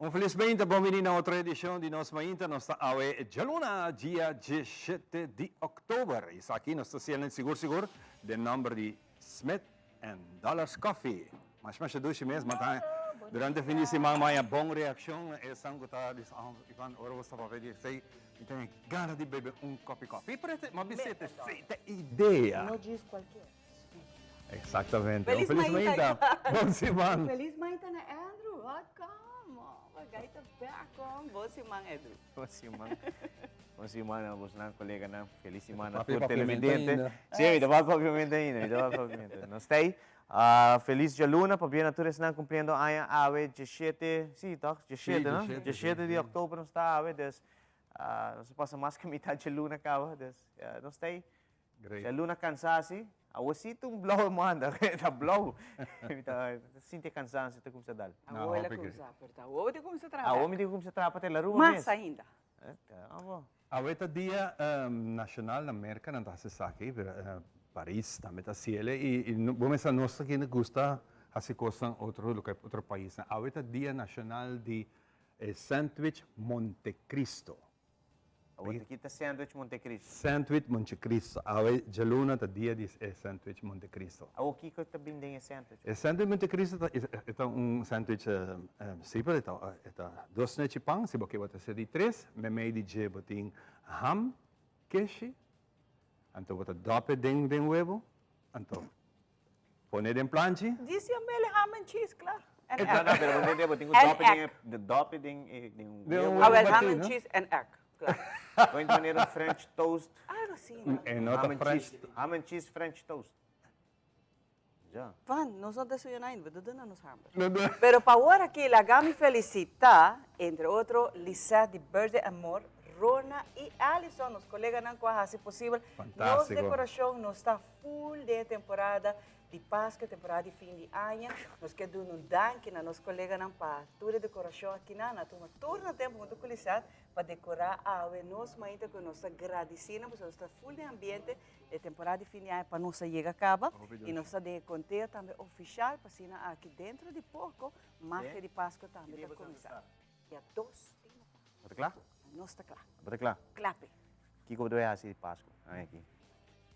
Un felis mainta, bon bini na otro edicion di Nos Mainta. Nos ta awe djaluna, dia 17 di october. Esaki nos ta haciendo sigur sigur den nomber di Smith and Dollars Coffee. Masha masha dushi mes, ma ta durante fin di siman maya bon reaccion. Esan cu ta bisa, oh, Ivan, ora bo sta papia di esey, mi tin gana di bebe un kopi koffie. Pero este, ma bisa este, esey ta idea. No djis cualkier. Exactamente. Feliz Un feliz mainta, mainta. Bon siman. Feliz mainta na Andrew. Welcome. Gaita welkom. Bon siman, Andrew. Bon siman. Bon siman na bosnan coleganan. Feliz siman na Papia tur papiamento televidente. ainda. Sí, mi ta papia papiamento ainda. Mi ta papia papiamento. Nos ta ei. Feliz djaluna. Pabia na tur esnan cumpliendo aña awe 17, sí toch? 17, no? 17 di october nos ta awe. Dus, nos a pasa mas cu mitad djaluna caba. Dus, nos ta ei. Great. Si a luna cansa asi, awor si ta un blauw e manda, ta blauw. Mi ta sinti e cansancio ta cuminsa dal. No, Awor el a hopi cuminsa aperta. Awor bo tin cuminsa traha Awor bek. mi tin cuminsa traha pa te la Aruba mes. Mas ainda. Abo. Awe ta dia nacional na Merca, nan ta haci esaki, pero Paris tambe ta haciele y bo mester nos ta kende gusta haci cosnan otro loke otro paisnan. Awe ta dia nacional di e sandwich Montecristo. Awor ta kita sandwich Montecristo. Sandwich Montecristo. Awe djaluna ta dia di e sandwich Montecristo. Awor kiko ta bin den e sandwich? E sandwich Montecristo ta e ta un sandwich simpel, e ta e ta dos nechi pan, si bo ke bo ta haci di tres, meimei di dje bo tin ham, keshi, anto bo ta dòp e den den webo, anto Pone den planchi. Disi a mele ham and cheese, kla. En egg. No, no, pero bo entende, bo tin ku En dòp e den egg. e, dòp e den e, den un Den un webo. webo Awel, ham batí, and no? cheese en egg, kla. Bo entende manera un French toast. Algo asina. E no ta Ham and French. cheese, ham and cheese French toast. Ja. Van, nos no desayuná ainda, bo ta duna nos hamber. No, no. Pero pa awor aki, laga mi felicitá, entre otro, Lisette di Birthday and More, Rona i Alison, nos koleganan ku a hasi posibel nos Fantástiko. dekorashon. Nos ta Full den e temporada di Pasco, e temporada di fin di aña. Nos ke duna un danki na nos koleganan pa tur e dekorashon akinan. Nan a tuma tur nan tempu huntu ku Lisette pa dekorá awe nos mainta ku nos ta gradisí nan pasobra nos ta full den ambiente e temporada di fin di aña pa nos a yega kaba i nos ta den e konteo tambe ofishal pa asina aki dentro di poko magia di Pasco tambe ta kuminsá. Dia dos di november. Bo ta kla? Nos ta kla. Bo ta kla? Klape. Kiko bo ta bai hasi di Pasku aña aki?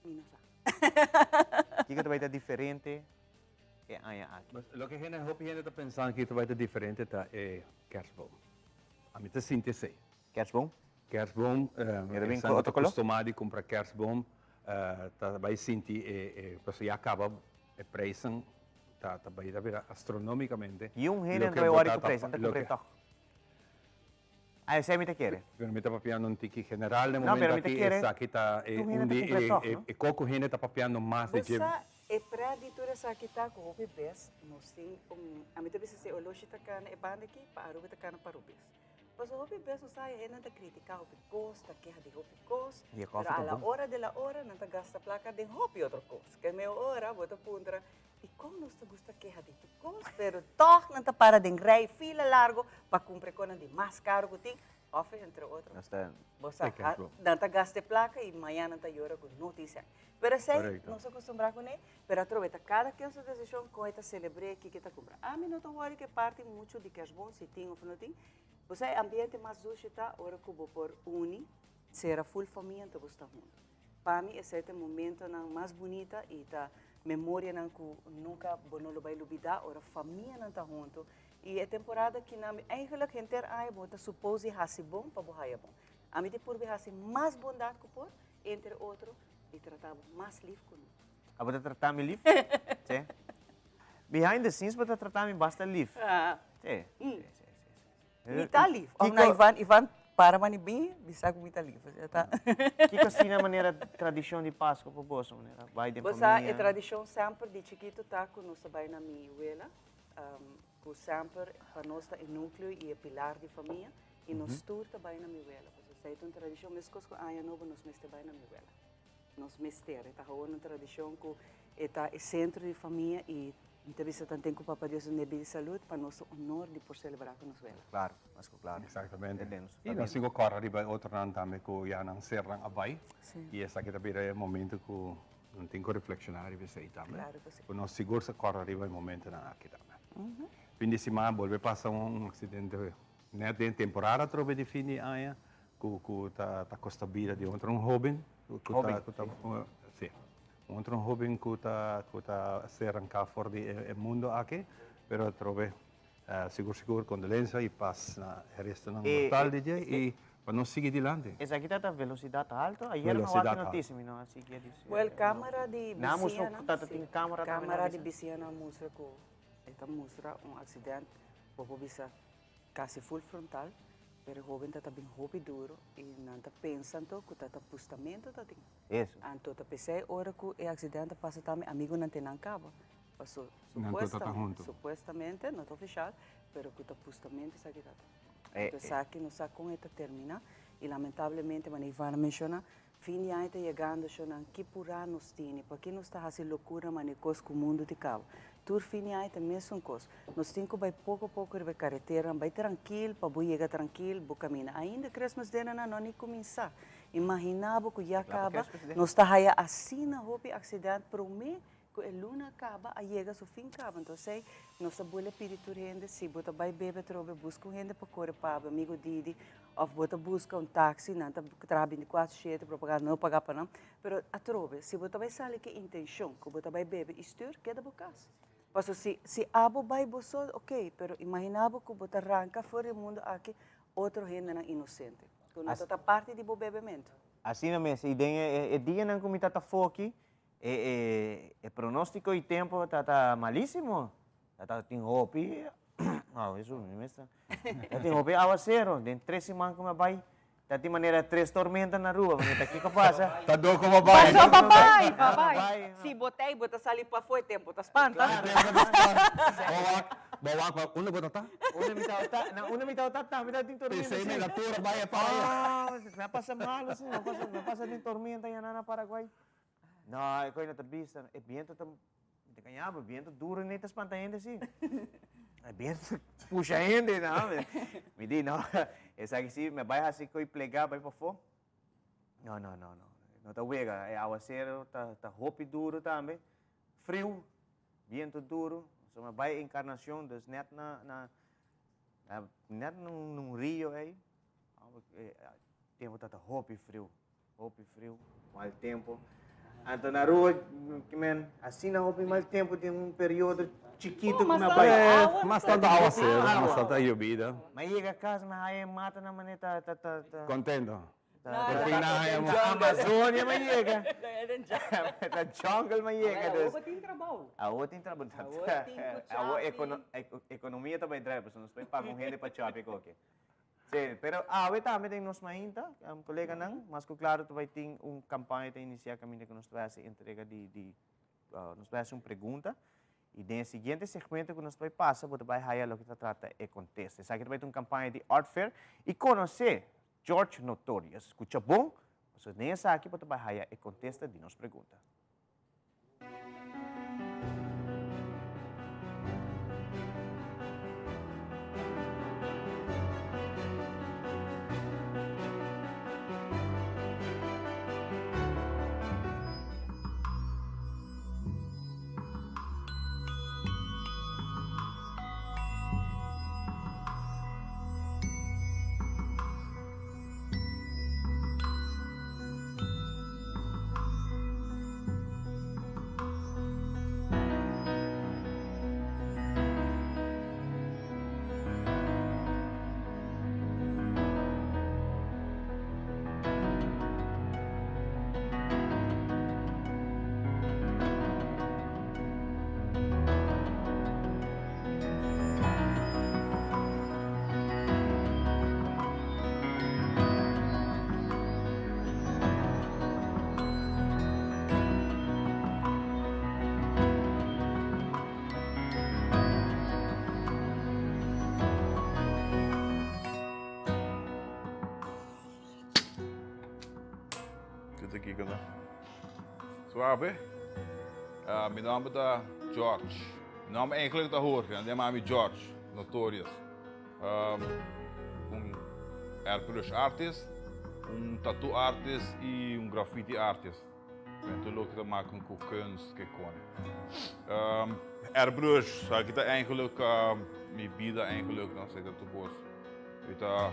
Mi no sa. Kiko ta bai ta diferente e aña aki? Loke hende, hopi hende ta pensa ki ta bai ta diferente ta e kerstboom. Ami ta sinti esei. Kerstboom? Kerstboom, E ta bin esnan ku ku ta otro koló? kustumá di kumpra kerstboom ta bai sinti e, e, pasobra ya kaba e prijzen ta ta bai ta bira astronomicamente. I un hende no Loke ta bai bo wòrdu ta ku prijs, nan ta loke kumpra tòg. Ah, esei mi ta kere. Pero mi ta papiando un tiki general den No, pero momento mi ta aki kere esaki ta e tur hende un ta di kumpra e tòg, e no? e koko hende ta papiando mas di Bo dje. sa e pret di tur esaki ta ku hopi bes nos tin un, ami ta bisa si e oloshi ta kana e banda aki, pa Aruba ta kana pa rubes. Pasobra hopi bes nos sa e hendenan ta kritika hopi kos, ta keha di hopi kos, I e kòfi pero ta a la bon. ora de la ora nan ta gasta plaka den hopi otro kos. Ke meo ora bo ta puntra, Dikon nos ta gusta keha di tur kos, pero tòg nan ta para den rei fila largo pa kumpra e konan di mas karu ku tin, òf entre otro. Nos ta. Bo sa, nan ta gasta e plaka i mañana nan ta yora ku no tin sèn. Pero esei nos a kustumbrá kuné, pero atrobe ta kada ken su desishon kon e ta selebr'é, kiko e ta kumpra. Ami no ta wòri ku e parti muchu di kèrsbon, si tin òf no tin. Bo sa e ambiente mas dushi ta ora ku bo por uni, sera ful famia anto bo sta huntu. Pa mi esei ta e momentonan mas bunita y ta memorianan cu nunca bo no lo bay lubida ora famianan ta hunto. Y e temporada kinan mi eigenlijk henter aña bo ta suppose di haci bon pa bo haya bon. Ami ta purba haci mas bondad cu por, entre otro di trata bo mas lif cu nunca. Abo ta trata mi lif? Si. Behind the scenes bo ta trata mi basta lif. Si, si, si, si. Mi ta lif. Of na Ivan, Ivan para mani bin bisa ku mi ta lif. Osea ta. Kiko asina manera tradishon di Pasko pa boso manera bai den Bo sa famia? e tradishon semper di chikitu ta ku nos ta bai na mi wela, ku semper pa nos ta e nukleo i e pilar di famia i nos tur ta bai na mi wela. Pasobra esei ta un tradishon meskos ku aña nobo nos mester bai na mi wela. Nos mester. E ta gewoon un tradicion cu e ta e centro di famia y mi ta bisa tanten cu Papa Dios duna e bida y salud pa nos ta honor di por celebra cu nos wela. Claro, mas cu claro. Exactamente. E den nos Y nos famia. tin cu corda riba e otronan tambe cu ya nan sernan a bay. Sí. Y esaki ta bira e momento cu nan tin cu reflexiona riba esey tambe. Claro cu si. Cu nos sigur sa corda riba e momentonan aki tambe. Fin di siman a bolbe pasa un accidente. Net den temporada atrobe di fin di aña ku ku ta ta kosta bida di otro un hoben ku ta ku ta si un otro hoben ku ta ku ta ser ranká for di e mundo aki pero atrobe sigur sigur kondolensia i pas na e restonan mortal di dje i pa nos sigui dilanti. Esaki ta ta velosidat halto? Ayer no wak notisia mi no a sigui a disi. Well kamera di bisiñanan si kamera di bisiñanan mustra ku e ta mustra un aksident bo por bisa Casi full frontal, pero e hoben ta ta bin hopi duro y nan ta pensa anto cu ta ta pustamento ta tin. Eso. Anto ta pesey ora cu e accident a pasa tambe amigonan tin nan caba. Paso Nan tur ta ta hunto. supuestamente, no ta oficial, pero cu ta pustamento esaki ta ta. Anto esaki no sa con e ta termina y lamentablemente manera Ivana a menciona, fin di aña ta yegando shownan ki pura nos tini, paki nos ta hasi lokura manera kos ku mundu di kaba. Tur fin di aña ta mesun kos. Nos tin ku bai poko poko riba e kareteranan, bai trankil pa bo yega trankil bo kaminda. Ainda Christmas dinnernan no a ni kuminsá. Imaginá bo ku ya kaba nos ta haya asina hopi aksident promé Ku e luna kaba a yega su fin kaba. Entonces ei nos ta bule pidi tur hende si bo ta bai bebe atrobe buska un hende pa kore pa bo amigo Didi of bo ta buska un taxi nan ta traha binticuatro shete propaganda no paga pa nan pero atrobe si bo ta bai sali ku e intencion ku bo ta bai bebe i stuur keda bo kas pasobra si si abo bai bo so ok pero imagina bo ku bo ta ranka for di e mundo aki otro hendenan inocente ku no ta ta parti di bo bebemento. Asina mes i den e dianan ku mi ta ta foki E e pronóstiko i tempo ta ta malísimo. Ta ta tin hopi, oh Hesus mi mes ta, ta tin hopi awasero. Den tres siman ku mi a bai, ta tin manera tres tormenta na Aruba. Mi ta kiko pasa? Ta dor ku bo bai. Paso pa bai, pa bai. Si bo ta ei, bo ta sali pafó, e tempo ta spanta. E tempo ta spanta. Bo wak, bo wak pa unda bo ta ta? Unda mi tabata, na unda mi tabata tambe ta tin tormenta. P'esei mi la tur a bai e para ya. Mi a pasa malo si, mi a pasa, mi a pasa den tormenta ya na Paraguay. No, e koe no ta bista. E biento ta, mi ta kaña bo, e biento duro nei ta spanta hende si. E biento ta pusha hende, no. Mi di, no, esaki si, mi a bai hasi koe plega bai pafó. No, no, no, no, no ta wega. E awasero ta, ta hopi duro tambe. Friu, biento duro. So mi a bai Encarnacion, dus net na, na, na, net na un rio ei. E tempo ta ta hopi friu. Hopi friu, mal tempo. Anto na Aruba, men, asina hopi mal tempo den un periodo chikito ku na bai. Mas tanto awasero, mas tanto yobida. Mi a yega kas, mi haya e matanan manera ta, ta, ta, ta. Contento. Por fin nan haya un. Amazonia mi a yega. Ta jungle mi a yega. Awo tin trabou. Awo tin trabou. Awo tin ku chapi. Awo ekonomia ta bai drai, pasobra nos bai paga un hende pa chapi koke. Sí, pero awe tambe den nos mainta, coleganan, mas cu claro ta bay tin un campaña ta inicia caminda cu nos ta bay haci entrega di, di, nos ta bay haci un pregunta y den e siguiente segmento cu nos ta bay pasa bo ta bay haya loke ta trata e contesta. Esaki ta bay ta un campaña di Art Fair y conoce George Notorious. Scucha bon, pasobra den esaki bo ta bay haya e contesta di nos pregunta. Kiko kiko ta? Suave. Uh, mi nomber ta George. Mi nomber eigenlijk ta Jorge, dan yama mi George, Notorious. Um, un airbrush artist, un tattoo artist y un graffiti artist. Ben tur loke ta maken ku kunst ke kone. Um, airbrush, aki ta eigenlijk uh, mi bida eigenlijk, no? Zeker tur kos. Mi ta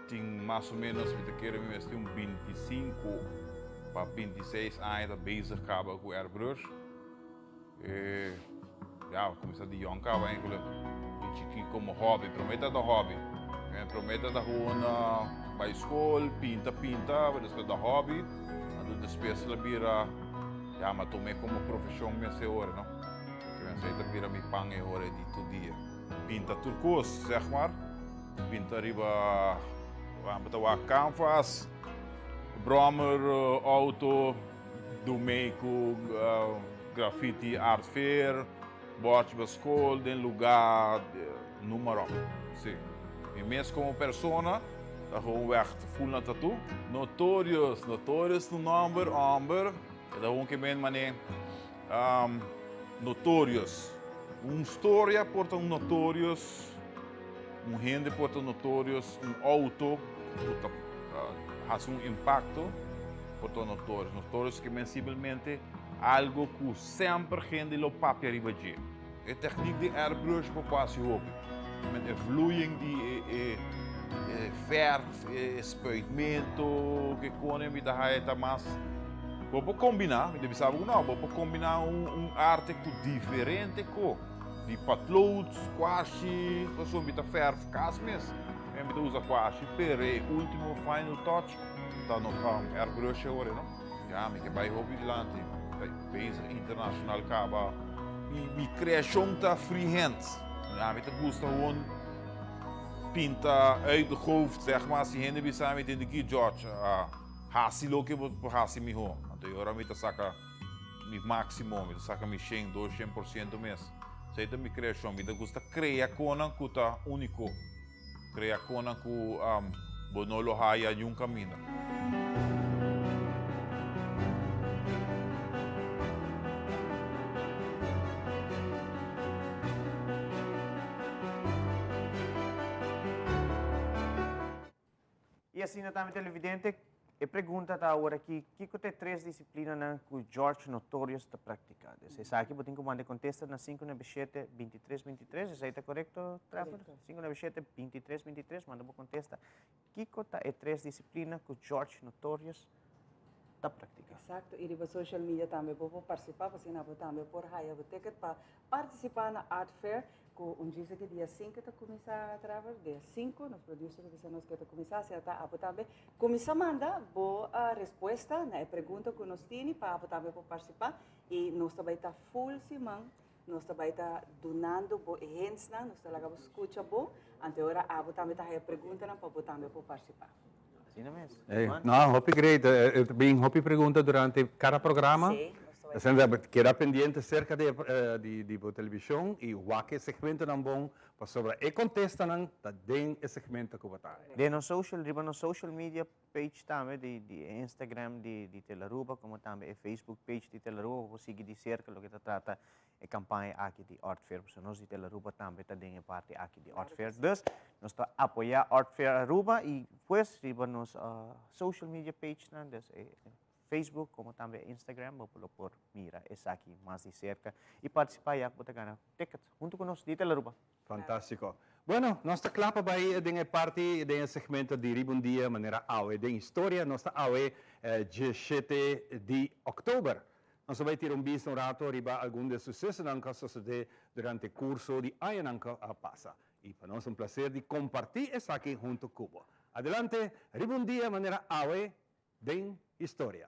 tin mas o menos, mi ta kere mi mes tin un 25 pa 26 aña ta bezig kaba ku airbrush. E, ja, kuminsá di yòn kaba eigenlijk. Di chikí komo hobby. Promé ta ta hobby. Promé ta ta gewoon bai skol, pinta, pinta, pero despues ta hobby. Anto despues la bira, ja, m'a tum'é komo profeshon mes e ora, no. Ke mester ta bira mi pan e ora di tur dia. Pinta tur kos, zeg maar. Pinta riba, bo ta wak canvas, brommer, auto. Do mei ku graffiti art fair, bòrchi pa skol, den lugá, noem maar op. Sí. Mi mes komo persona ta gewoon wèg ful na tatú. Notorious, Notorious ta un nòmber, hòmber, e ta gewoon ke men manera notorious. Un storia por ta un notorious, un hende por ta notorious, un outo ku ta hasi un impakto. Por ta notorious. Notorious ke men simpelmente algo ku semper hende lo papia riba dje. E teknik di airbrush por por hasi hopi. Met e vloeiing di e e e verf, e spuitmento, ke kone mi ta haya ta mas. Bo por kombina, mi ta bisa bo ku no, bo por kombina un un arte ku diferente ko. Di patlood, squashi, pasobra mi ta verf kas mes. Mi ta usa kwashi, pero e ultimo final touch Ta no airbrush awor no. Ya mi ke bai hopi dilanti. Ta bezig internacional kaba. Mi, mi creacion ta freehand. Ya mi ta gusta gewoon pinta uit de hoofd, zeg maar. Si hende bisa mi tende ki George, uh, hasi loke bo por hasi miho. Anto e ora mi ta saka mi maximo, mi ta saka mi 100, 200% mes. Esei ta mi creacion. Mi ta gusta crea konan ku ta unico. Krea konan ku bo no lo haya niun kaminda. I asina tambe televidente, e pregunta ta awor aki, kiko ta e tres disiplinanan ku George Notorious ta praktiká? Des esaki bo tin ku manda e kontesta na 597 23 23, esei ta korekto, Trevor? 597 23 23, manda bo kontesta. Kiko ta e tres disiplina ku George Notorious ta praktiká? Exacto, y riba social media tambe bo por participa, pa asina bo tambe por haya bo ticket pa participa na Art Fair. Ku un djis aki dia sinku ta kuminsá Trevor, dia sinku nos producer ta bisa nos ke ta kuminsá, asina ta abo tambe kuminsá manda bo respuesta na e pregunta ku nos tini pa abo tambe por partisipá i nos ta bai ta full siman nos ta bai ta dunando bo e hintsnan, nos ta laga bo skucha bo, anto e ora abo tambe ta haya preguntanan pa bo tambe por partisipá. Asina mes. No, hopi great. E ta bin hopi pregunta durante cada programa. Sí, nos ta bai. Asina ta keda pendiente cerca di e di bo television y wak e segmentonan bon pasobra e contestanan ta den e segmento cu bo ta haya. Den nos social, riba nos social media page tambe di di e Instagram di di Telaruba como tambe e Facebook page di Telaruba bo por sigui di cerca loke ta trata E campaña aki di Art Fair, pasobra nos di Telaruba tambe ta den e parti aki di Art Fair. Dus, nos ta apoya Art Fair Aruba y pues riba nos social media pagenan, dus e Facebook como tambe Instagram, bo lo por mira esaki mas di cerca y participa ya cu bo ta gana tickets hunto cu nos di Telaruba. Fantástico. Bueno, nos ta kla pa bai den e parti, den e segmento di Riba un Dia manera awe den historia. Nos ta awe 17 di oktober. Nos a bai tira un bista un rato riba algun di e susesonan ku a sosodé durante e kurso di añanan ku a pasa. I pa nos un plaser di kompartí esaki huntu ku bo. Adelante, riba un dia manera awe den historia.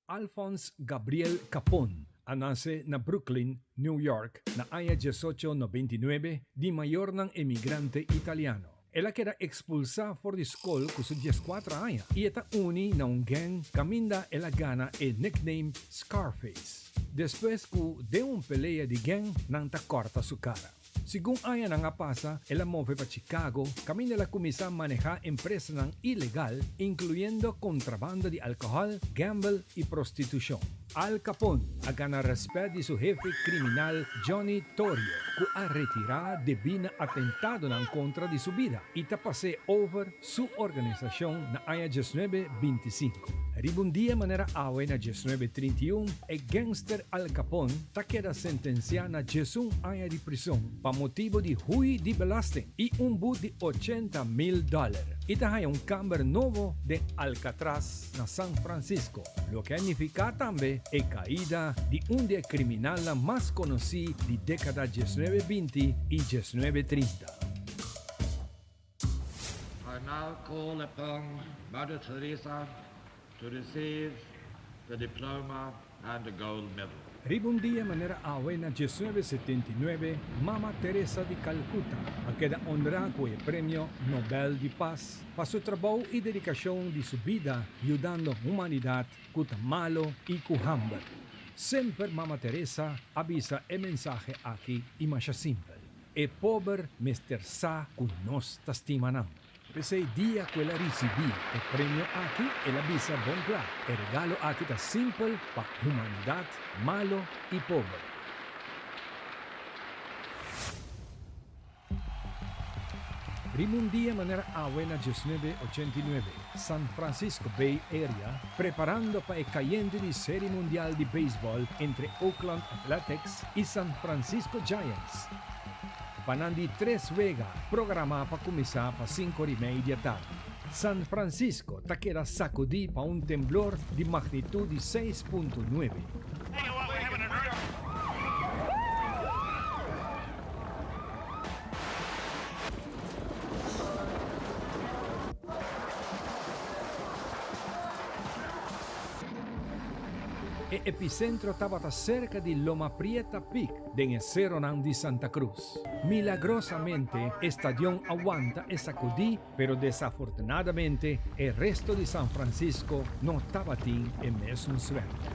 Alphonse Gabriel Capone a nase na Brooklyn, New York, na aña diesocho nobenta i nuebe di mayornan emigrante italiano. El a keda ekspulsá for di skol ku su dieskuater aña i e ta uni na un gang kaminda el a gana e nickname Scarface. despues ku den un pelea di gang nan ta kòrta su kara. Segun añanan a pasa, el a move pa Chicago, kaminda el a kuminsá manehá empresanan ilegal, inkluyendo kontrabanda di alkohòl, gambel i prostitushon. Al Capone a gana rèspèt di su hefe kriminal Johnny Torrio, ku a retirá debí na atentadonan kontra di su bida i ta pas'é over su organisashon na aña 1925. Riba un dia manera awe na 1931, e gangster Al Capone ta keda sentensiá na 11 aña di prison pa motibu di hui di belasting i un but di 80,000 dòler i ta haña un kamber nobo den Alcatraz na San Francisco, loke a nifiká tambe e kaida di un di e kriminalnan mas konosí di dékada 1920 i 1930. I now call upon Mother Teresa to receive the diploma and the gold medal. Riba un dia manera awe na 1979, Mama Teresa di Calcuta a keda honrá ku e Premio Nobel di Pas pa su trabou i dedikashon di su bida yudando humanidat ku ta malo i ku hamber. Semper Mama Teresa a bisa e mensahe aki i masha simpel. E pober mester sa ku nos ta stima nan. P'esei dia ku el a risibí e premio aki, el a bisa bon kla, e regalo aki ta simpel pa humanidat malo i pober. Riba un dia manera awe na 1989, San Francisco Bay Area preparando pa e kayente di Seri Mundial di Beisbòl entre Oakland Athletics i San Francisco Giants. Pa nan di tres wega programá pa kuminsá pa sinku ora i mei di atardi. San Francisco ta keda sakudí pa un temblor di magnitut di 6.9. E episentro tabata serka di Loma Prieta Peak den e seronan di Santa Cruz. Milagrosamente e stadion a wanta e sakudí, pero desafortunadamente e resto di San Francisco no tabatin e mesun suerte.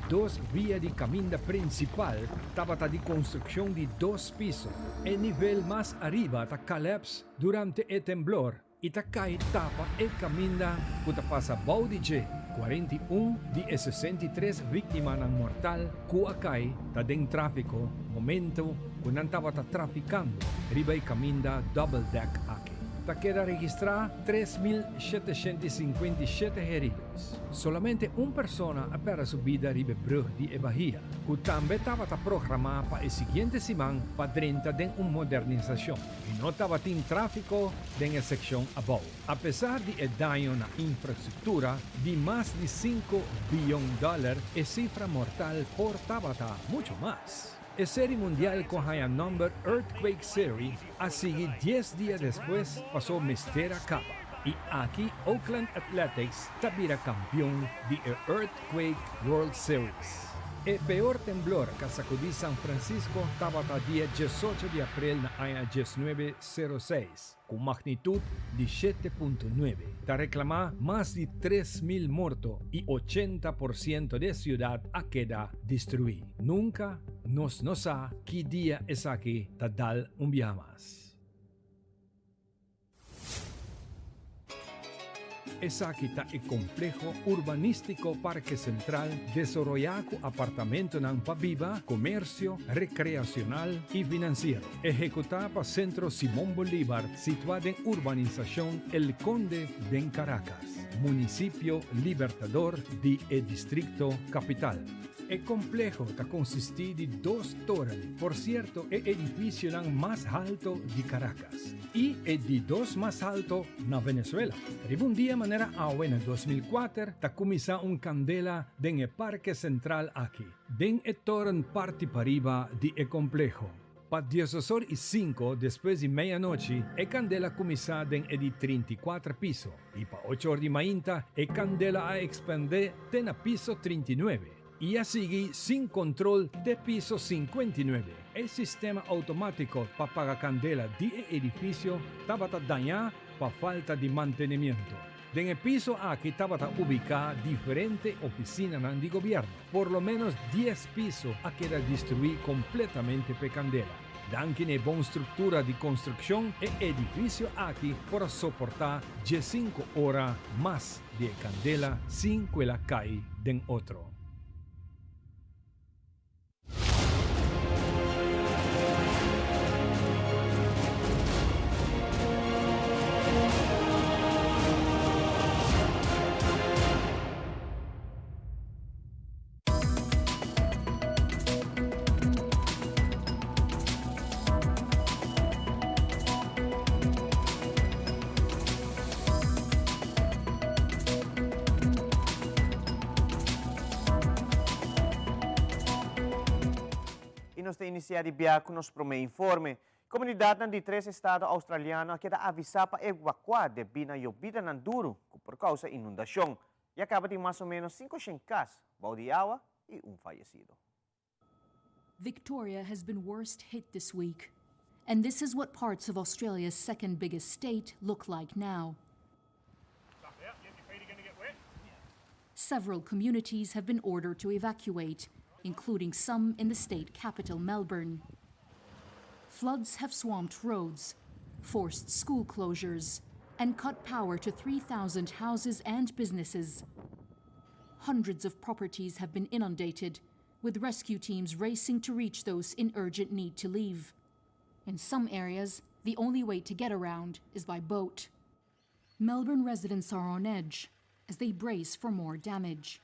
Dos via di kaminda prinsipal tabata di konstrukshon di dos piso. E nivel mas ariba ta kaleps durante e temblor i ta kai tapa e kaminda ku ta pasa bou di dje. 41 di e 63 víktimanan mortal ku a kai ta den tráfiko momento ku nan tabata trafikando riba e kaminda double deck aki. Ta keda registrá 3757 heridos. Solamente un persona a pèrdè su bida riba e brug di e bahia, ku tambe tabata programá pa e siguiente siman pa drenta den un modernisashon. I no tabatin tráfiko den e sekshon abou. Apesar di e daño na infrastruktura di mas di sinku biyon dòler, e sifra mortal por tabata muchu mas. E seri mundial ku haña nòmber Earthquake Series a sigui dies dia despues paso mester a kaba. I aki Oakland Athletics ta bira kampion di e Earthquake World Series. E peor temblor ka sakudí San Francisco tabata dia 18 di aprel na aña 1906, ku magnitut di 7.9. Ta reklamá mas di 3000 morto i 80% di e siudat a keda destruí. Nunka nos no sa ki dia esaki ta dal un biaha mas. Esaki ta e kompleho urbanístiko Parke Sentral desaroyá ku apartamentonan pa biba, komersio, rekreasional i finansiero. Ehekutá pa Sentro Simón Bolívar situá den urbanisashon El Conde den Caracas, munisipio Libertador di e distrikto Kapital. E kompleho ta konsistí di dos toren, por sierto e edifisionan mas halto di Caracas. I e di dos mas halto na Venezuela. Riba un dia manera awe na 2004 ta kuminsá un kandela den e parke sentral aki, den e toren parti pariba di e kompleho. Pa diesosor i sinku despues di meianochi e kandela a kuminsá den e di 34 piso i pa ocho or di mainta e kandela a ekspandé te na piso 39. I a sigui sin control te piso 59. E sistema automatico pa paga candela di e edificio tabata daña pa falta di mantenimiento. Den e piso aki tabata ubiká diferente ofisinanan di gobièrnu. Por lo ménos dies piso a keda destruí kompletamente p'e kandela. Danki na e bon struktura di konstrukshon e edifisio aki por a soportá diesinku ora mas di e kandela sin ku el a kai den otro. I nos ta inisiá di bia ku nos promé informe. Komunidatnan di tres estado australiano a keda avisá pa evakuá debí na yobidanan duru ku por kousa inundashon. Ya kaba tin mas o ménos sinkoshen kas bou di awa i un fayesido. Victoria has been worst hit this week. And this is what parts of Australia's second biggest state look like now. Several communities have been ordered to evacuate, including some in the state capital, Melbourne. Floods have swamped roads, forced school closures, and cut power to 3,000 houses and businesses. Hundreds of properties have been inundated, with rescue teams racing to reach those in urgent need to leave. In some areas, the only way to get around is by boat. Melbourne residents are on edge as they brace for more damage.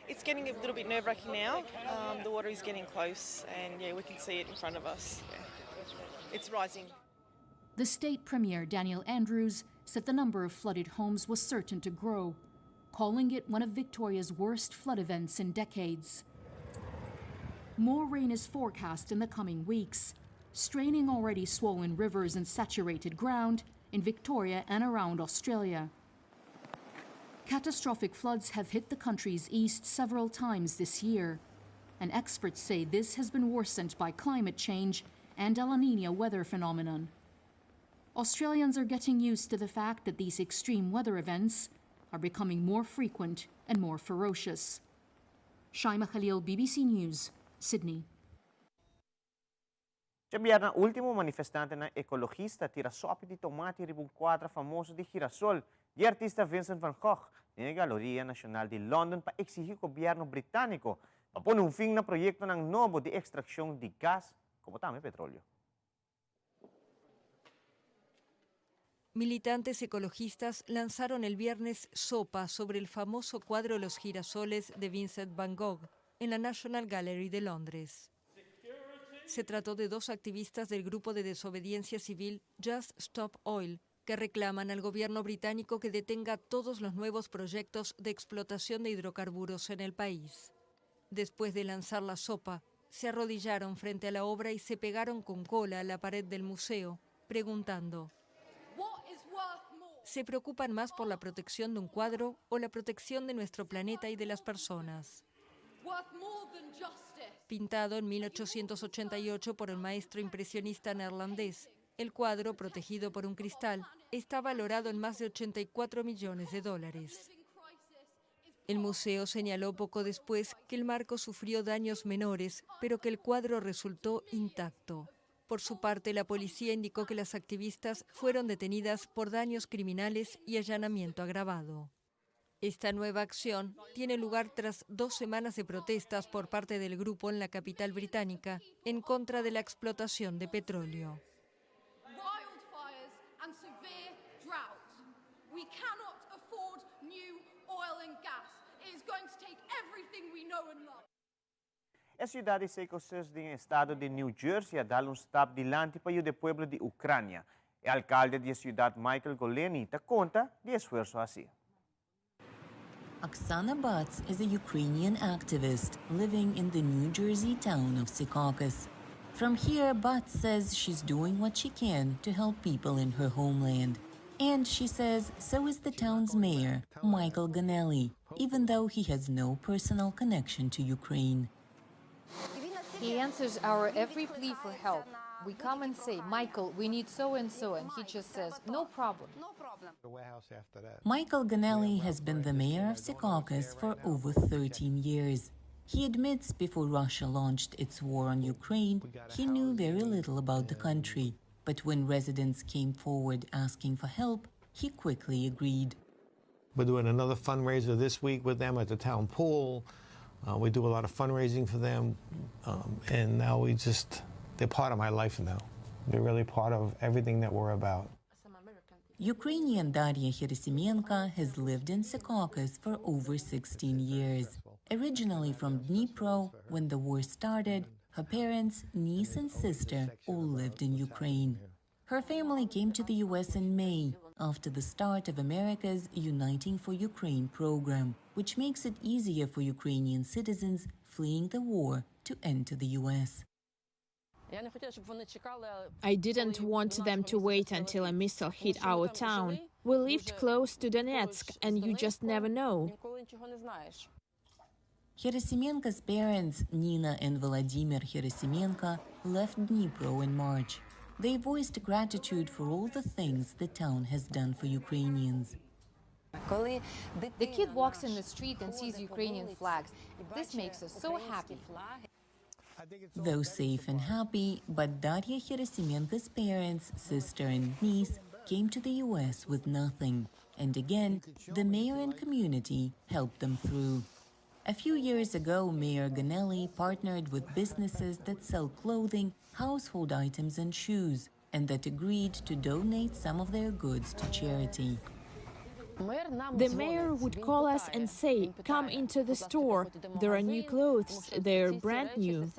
It's getting a little bit nerve wracking now. Um, the water is getting close, and yeah, we can see it in front of us. Yeah. It's rising. The state premier, Daniel Andrews, said the number of flooded homes was certain to grow, calling it one of Victoria's worst flood events in decades. More rain is forecast in the coming weeks, straining already swollen rivers and saturated ground in Victoria and around Australia. Catastrophic floods have hit the country's east several times this year, and experts say this has been worsened by climate change and El Nino weather phenomenon. Australians are getting used to the fact that these extreme weather events are becoming more frequent and more ferocious. Shaima Khalil, BBC News, Sydney. Djabièrnè último manifestantenan ekologista a tira sòpi di tomati riba un kuadra famoso di girasol di e artista Vincent van Gogh den e Galeria Nashonal di London pa eksigí gobièrnu britániko pa pone un fin na proyektonan nobo di ekstrakshon di gas komo tambe petrolio. Militantes ecologistas lanzaron el viernes sopa sobre el famoso cuadro Los girasoles de Vincent van Gogh en la National Gallery de Londres. Se trató de dos activistas del grupo de desobediencia civil Just Stop Oil, que reclaman al gobierno británico que detenga todos los nuevos proyectos de explotación de hidrocarburos en el país. Después de lanzar la sopa, se arrodillaron frente a la obra y se pegaron con cola a la pared del museo, preguntando, ¿se preocupan más por la protección de un cuadro o la protección de nuestro planeta y de las personas? Pintado en 1888 por el maestro impresionista neerlandés, el cuadro, protegido por un cristal, está valorado en más de 84 millones de dólares. El museo señaló poco después que el marco sufrió daños menores, pero que el cuadro resultó intacto. Por su parte, la policía indicó que las activistas fueron detenidas por daños criminales y allanamiento agravado. Esta nueva acción tiene lugar tras dos semanas de protestas por parte del grupo en la capital británica en contra de la explotación de petróleo. E siudat di Secaucus den e estado di New Jersey a dal un stap dilanti pa yuda e pueblo di Ucrania. E alkalde di e siudat Michael Goleni ta konta di e esfuerso hasi. Oksana Butts is a Ukrainian activist living in the New Jersey town of Secaucus. From here, Butts says she's doing what she can to help people in her homeland. And she says so is the town's mayor, Michael Gonnelli, even though he has no personal connection to Ukraine. He answers our every plea for help. We come and say, Michael, we need so and so, and he just says, no problem. Michael Gonnelli has been the mayor of Secaucus for over 13 years. He admits before Russia launched its war on Ukraine, he knew very little about the country. But when residents came forward asking for help, he quickly agreed. We're doing another fundraiser this week with them at the town pool. Uh, we do a lot of fundraising for them, um, and now we just, they're part of my life now. They're really part of everything that we're about. Ukrainian Daria Herasimenko has lived in Secaucus for over 16 years. Originally from Dnipro, when the war started, her parents, niece, and sister all lived in Ukraine. Her family came to the U.S. in May after the start of America's Uniting for Ukraine program, which makes it easier for Ukrainian citizens fleeing the war to enter the U.S. I didn't want them to wait until a missile hit our town. We lived close to Donetsk, and you just never know. Herasimenko's parents, Nina and Vladimir Herasimenko, left Dnipro in March. They voiced gratitude for all the things the town has done for Ukrainians. The kid walks in the street and sees Ukrainian flags. This makes us so happy. Though safe and happy, but Daria Herasimenko's parents, sister, and niece came to the U.S. with nothing. And again, the mayor and community helped them through. A few years ago, Mayor Gonnelli partnered with businesses that sell clothing, household items, and shoes, and that agreed to donate some of their goods to charity. The mayor would call us and say, Come into the store. There are new clothes, they're brand new.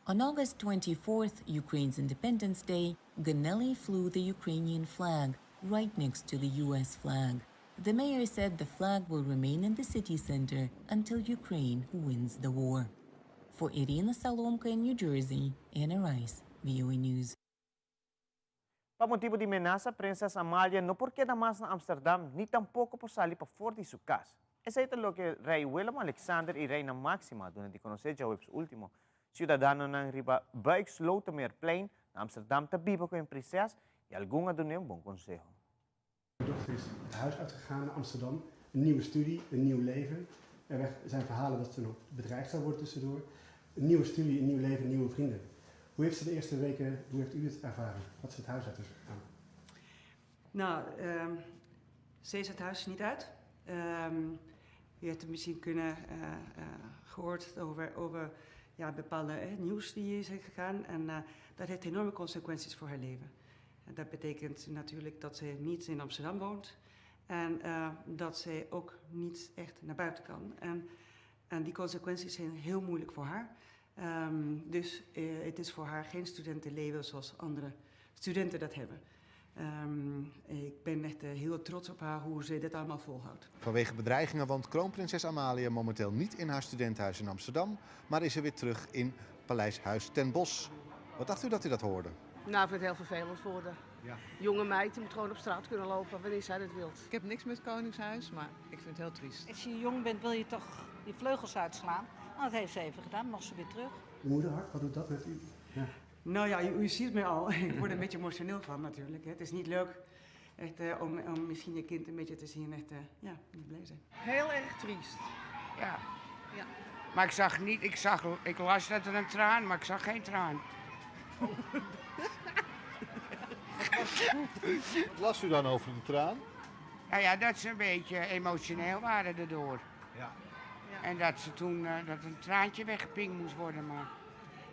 On August 24th, Ukraine's Independence Day, Gonnelli flew the Ukrainian flag right next to the U.S. flag. The mayor said the flag will remain in the city center until Ukraine wins the war. For Irina Solomka in New Jersey, Anna Rice, VOA News. Pa motibo di menasa, Prinses Amalia no por keda mas na Amsterdam ni tampoco por sali pafor di su cas. Esey ta loke Rey Willem Alexander y Reina Maxima a duna di conoce djaweps ultimo. Ciudadanonan riba Buikslotermeerplein na Amsterdam ta biba cu e prinses y algun a dun'e un bon conseho. Mijn dochter is het huis uitgegaan naar Amsterdam. Een nieuwe studie, een nieuw leven. Er zijn verhalen dat ze nog bedreigd zou worden tussendoor. Een nieuwe studie, een nieuw leven, nieuwe vrienden. Hoe heeft ze de eerste weken, hoe heeft u het ervaren dat ze het huis uit is gegaan? Nou, um, ze is het huis niet uit. Um, u hebt het misschien kunnen uh, uh, gehoord over, over ja, bepaalde eh, nieuws die is gegaan. En uh, dat heeft enorme consequenties voor haar leven. En dat betekent natuurlijk dat ze niet in Amsterdam woont. En uh, dat zij ook niet echt naar buiten kan. En, en die consequenties zijn heel moeilijk voor haar. Um, dus uh, het is voor haar geen studentenleven zoals andere studenten dat hebben. Um, ik ben echt uh, heel trots op haar hoe ze dit allemaal volhoudt. Vanwege bedreigingen woont kroonprinses Amalia momenteel niet in haar studentenhuis in Amsterdam, maar is ze weer terug in Paleis Huis ten Bosch. Wat dacht u dat u dat hoorde? Nou, ik vind het heel vervelend voor de ja. jonge meid. Die moet gewoon op straat kunnen lopen wanneer zij dat wilt. Ik heb niks met het Koningshuis, maar ik vind het heel triest. Als je jong bent wil je toch je vleugels uitslaan. Nou, dat heeft ze even gedaan, mag ze weer terug. Moederhart, wat doet dat met u? Ja. Nou ja, u, u ziet me al. Ik word er een beetje emotioneel van natuurlijk. Het is niet leuk echt, uh, om, om misschien je kind een beetje te zien. Echt, uh, ja, niet blij zijn. Heel erg triest. Ja. ja. Maar ik zag niet, ik, zag, ik las dat er een traan, maar ik zag geen traan. Wat las u dan over de traan? Nou ja, dat ze een beetje emotioneel waren erdoor. Ja. En dat ze toen uh, dat een traantje weggepinkt moest worden, maar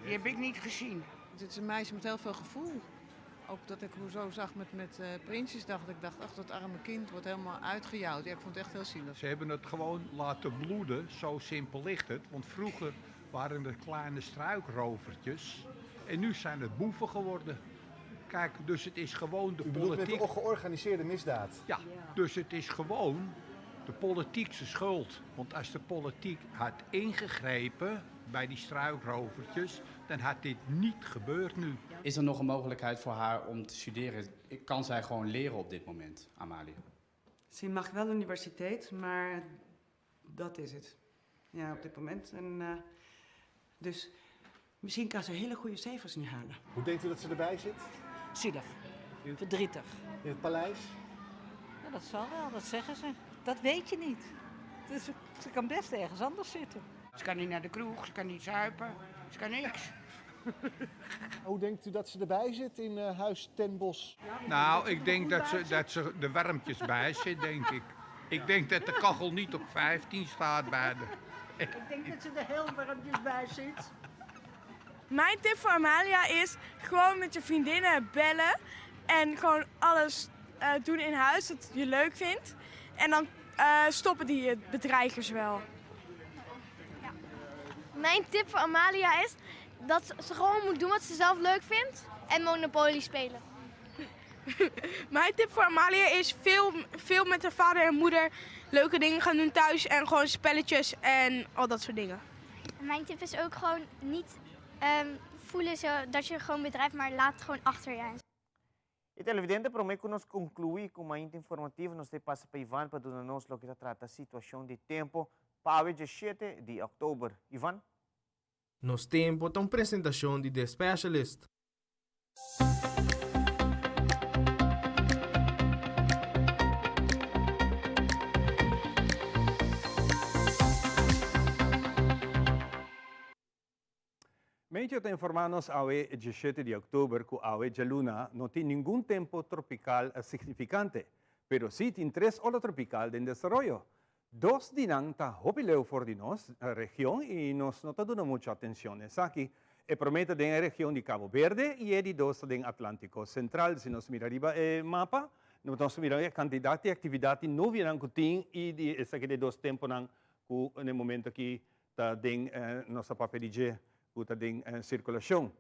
die heb ik niet gezien. Het is een meisje met heel veel gevoel. Ook dat ik hoe zo zag met, met uh, Prinsjesdag, dat ik dacht, ach, dat arme kind wordt helemaal uitgejouwd. Ja, ik vond het echt heel zielig. Ze hebben het gewoon laten bloeden, zo simpel ligt het. Want vroeger waren het kleine struikrovertjes en nu zijn het boeven geworden. Kijk, dus het is gewoon de U bedoelt politiek. met de georganiseerde misdaad? Ja, dus het is gewoon de politiek zijn schuld. Want als de politiek had ingegrepen bij die struikrovertjes, dan had dit niet gebeurd nu. Is er nog een mogelijkheid voor haar om te studeren? Kan zij gewoon leren op dit moment, Amalia? Ze mag wel universiteit, maar dat is het. Ja, op dit moment. En, uh, dus Misschien kan ze hele goede cijfers nu halen. Hoe denkt u dat ze erbij zit? Zielig. Verdrietig. In het paleis? Ja, dat zal wel, dat zeggen ze. Dat weet je niet. Dus ze, ze kan best ergens anders zitten. Ze kan niet naar de kroeg, ze kan niet zuipen, ze kan niks. Hoe denkt u dat ze erbij zit in eh, Huis ten Bosch? Nou, ik denk dat ze, dat ze de warmpjes bij zit, denk ik. Ik denk dat de kachel niet op 15 staat bij de. Ik denk dat ze er heel warmpjes bij zit. Mijn tip voor Amalia is gewoon met je vriendinnen bellen en gewoon alles eh, doen in huis dat je leuk vindt. En dan eh, stoppen die bedreigers wel. Mijn tip voor Amalia is dat ze gewoon moet doen wat ze zelf leuk vindt en Monopoly spelen. Mijn tip voor Amalia is veel, veel met haar vader en moeder leuke dingen gaan doen thuis en gewoon spelletjes en al dat soort dingen. Mijn tip is ook gewoon niet ehm, voelen zo dat je gewoon bedrijft, maar laat het gewoon achter je. E televidente, promé ku nos konkluí ku Mainta Informativo, nos ta pasa pa Ivan pa duna nos loke ta trata situashon di tempu pa awe djeshete di òktober. Ivan? Nos Tempo ta un presentashon di The Specialist. Meteo ta informá nos awe djeshete di òktober ku awe djaluna no tin ningun tempu tropikal signifikante, pero sí tin tres ola tropikal den desaroyo. Dos di nan ta hopi leu for di nos region i nos no ta duna muchu atencion na esaki. E promé ta den e region di Cabo Verde i e di dos ta den Atlantico Central. Si nos mira riba e mapa, nos ta mira e kantidat di aktividat di nubianan ku tin i di esaki ta e dos tempunan ku na e momento aki ta den nos ta papia di dje ku ta den sirkulashon.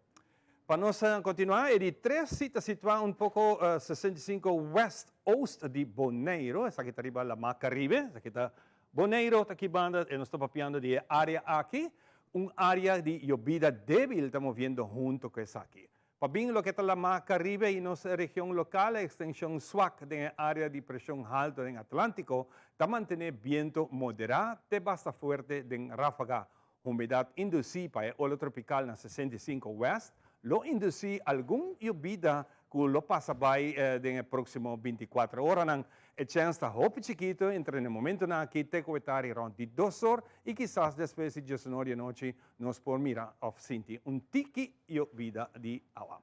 Pa nos kontinuá, e di tres si ta situá un poko 65 west oost di Boneiru, esaki ta riba Lamá Karibe, esaki ta Boneiru ta ki banda e nos ta papiando di e área aki, un área di yobida débil ta moviendo hunto ku esaki. Pa bin loke ta Lamá Karibe i nos region lokal, e ekstenshon swak den e área di preshon haltu den Atlántiko ta mantené bientu moderá te basta fuerte den ráfaga. Humedat indusí pa e ola tropikal na 65 west lo indusí algun yobida ku lo pasa bai den e próksimo bintikuater oranan. E chèns ta hopi chikitu entre na e momentunan akí te ku e tari rònt di dos or i kisas despues di diesunor di anochi nos por mira òf sinti un tiki yobida di awa.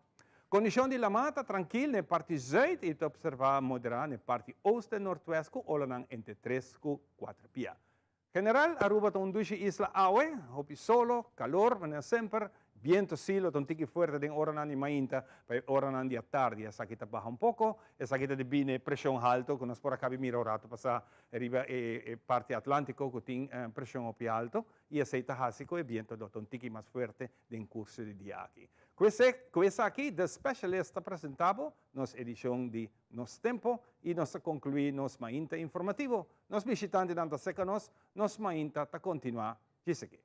Kondishon di lamá ta trankil na e parti zùit i ta opservá moderá na e parti oost en nortwest ku olanan entre tres ku kuater pia. General, Aruba ta un dushi isla awe, hopi solo, calor, manera semper, biento si lo ta un tiki fuerte den oranan di mainta pa e oranan di atardi. Esaki ta baha un poco, esaki ta debí na e presion halto cu nos por a cabi mira un rato pasa riba e parti Atlantico cu tin presion hopi halto y esey ta haci cu e biento lo ta un tiki mas fuerte den curso di dia aki. Cu esaki The Specialist ta presenta bo nos edicion di Nos Tempo y nos ta conclui nos mainta informativo. Nos bishitantenan ta seca nos, nos mainta ta continua djis aki.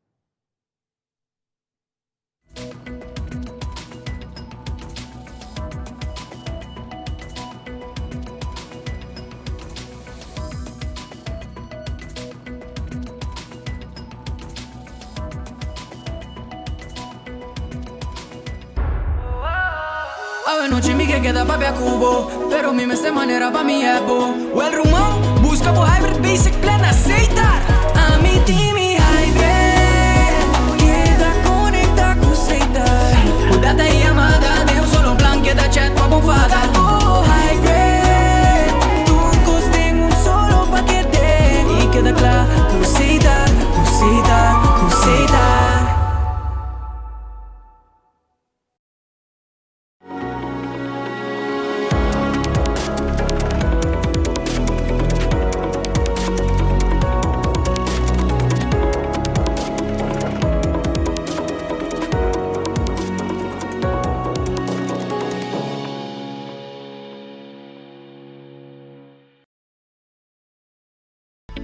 Anochi mi ke keda papia ku bo Pero mi mester manera pa mi ebo Well ruman, buska bo hybrid basic plan na Setar Ami tin mi hybrid Keda konekta ku Setar Ku data i yamada den un solo plan Keda chat pa bo fada Buska bo hybrid Tur kos den un solo pakete I keda kla ku Setar, ku Setar, ku Setar.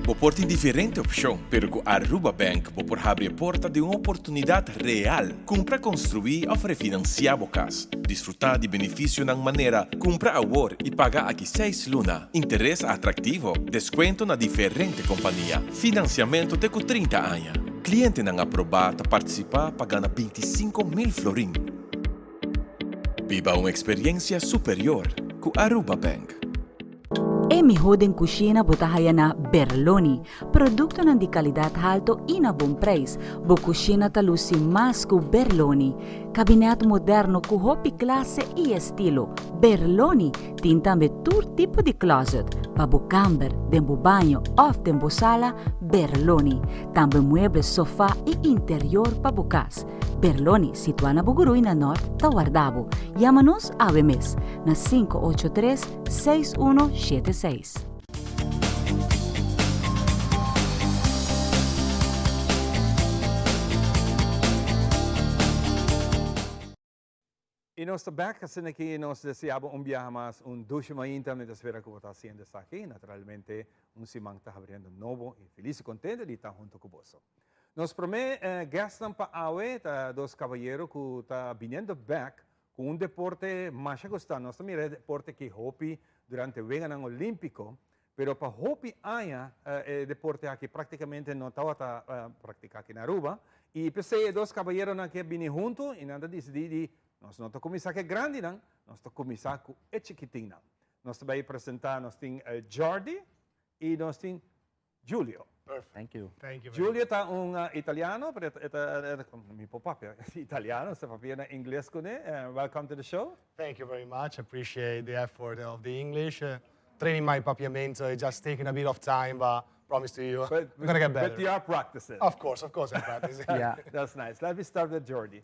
Bo por tin diferente opcion, pero cu Aruba Bank bo por habri e porta di un oportunidad real. Cumpra construi of refinancia bo cas. Disfruta di beneficionan manera cumpra awor y paga aki seis luna, interes atractivo, descuento na diferente compania, financiamento te cu 30 aña. Klientenan aprobá ta partisipá pa gana 25.000 florin. Biba un eksperiencia superior ku Aruba Bank. E miho den cushina bo ta haya na Berloni. Productonan di calidad halto y na bon prijs. Bo cushina ta luci mas cu Berloni. Kabinet moderno cu hopi clase y estilo. Berloni tin tambe tur tipo di closet. Pa bo kamber, den bo baño of den bo sala, Berloni. Tambe mueble, sofa y interior pa bo cas. Berloni, situá na Bugurui na Nort, ta warda bo. Yama nos awe mes na 583 6176. I nos ta bek asina ki nos desea bo un biaha mas un dushi mainta. Mi ta spera ku bo ta hasiendo esaki. Naturalmente un siman ta habriendo nobo i felis i kontento di ta hunto ku boso. Nos promé guestnan pa awe ta dos kabayero ku ta biniendo bek ku un deporte masha gusta. Nos ta mira e deporte aki hopi durante Weganan Olímpiko, pero pa hopi aña e deporte aki práktikamente no tabata praktiká aki na Aruba. I p'esei e dos kabayeronan aki a bini huntu i nan ta disidí di nos no ta kuminsá ku e grandinan, nos ta kuminsá ku e chikitinnan. Nos ta bai presentá, nos tin Jordi i nos tin Giulio. Perfect. Thank you. Thank you. Giulio ta un italiano, pero e ta, mi por papia italiano, sa papia na ingles kuné. Welcome to the show. Thank you very much. Appreciate the effort of the English. Training my papiamento, it just taking a bit of time, but promise to you, but, I'm gonna get better. But you are practicing. Of course I'm practicing. Yeah, that's nice. Let me start with Jordi.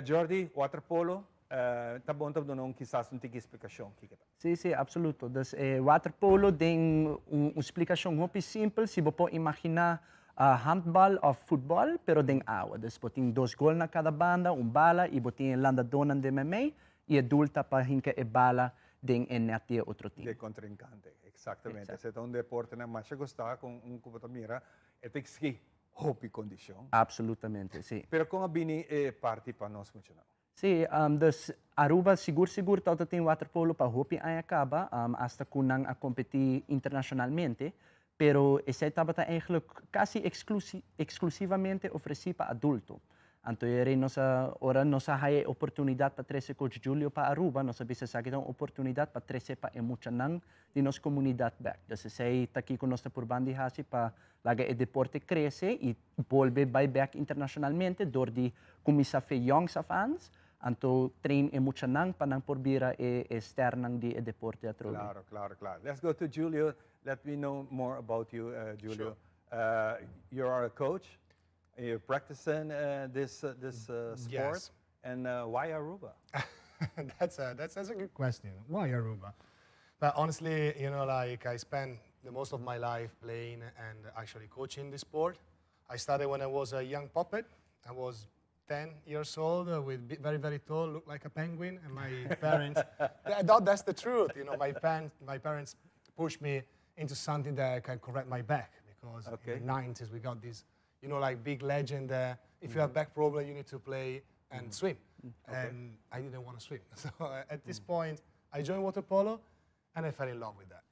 Jordi, waterpolo, ta bon ta duna un kisas un tiki splikashon kiko ta. Si, si, absoluto. Dus e waterpolo den un un splikashon hopi simpel, si bo por imaginá handbal òf futbòl, pero den awa. Dus bo tin dos gol na kada banda, un bala i bo tin e landadónan den meimei i e doel ta pa hinka e bala den e nèt di e otro tim. Di e kontrinkante, eksaktamente. Esei ta un deportenan masha gustá ku un ku bo ta mira e ta eksigí hopi kondishon. Absolutamente, si. Pero kon a bini e parti pa nos muchanan? Sí, dus Aruba sigur sigur tabata tin waterpolo pa hopi aña caba, hasta cu nan a competi internacionalmente, pero esey tabata eigenlijk casi exclusivamente ofreci pa adulto. Anto e rey nos a, ora nos a haya e oportunidad pa trece Coach Julio pa Aruba, nos a bisa esaki ta un oportunidad pa trece pa e muchanan di nos comunidad bek. Dus esey ta kico nos ta purban di haci pa laga e deporte crece y bolbe bai bek internacionalmente door di cuminsa fe jongs af aan, anto train e muchanan pa nan por bira e e sternan di e deporte atrobe. Claro, claro, claro. Let's go to Julio. Let me know more about you, Julio. Sure. You are a coach. You're practicing this this sport. Yes. And why Aruba? that's, a, that's, that's a good question. Why Aruba? But honestly, you know, like I spent the most of my life playing and actually coaching the sport. I started when I was a young puppet. I was 10 years old, uh, with very, very tall, looked like a penguin. And my parents, I thought that's the truth. You know, my, parents, my parents pushed me into something that can correct my back because okay. in the 90s we got this, you know, like big legend that if mm -hmm. you have mm-hmm. back problem, you need to play and mm -hmm. swim. Okay. And I didn't want to swim. So uh, at this mm. point, I joined water polo and I fell in love with that.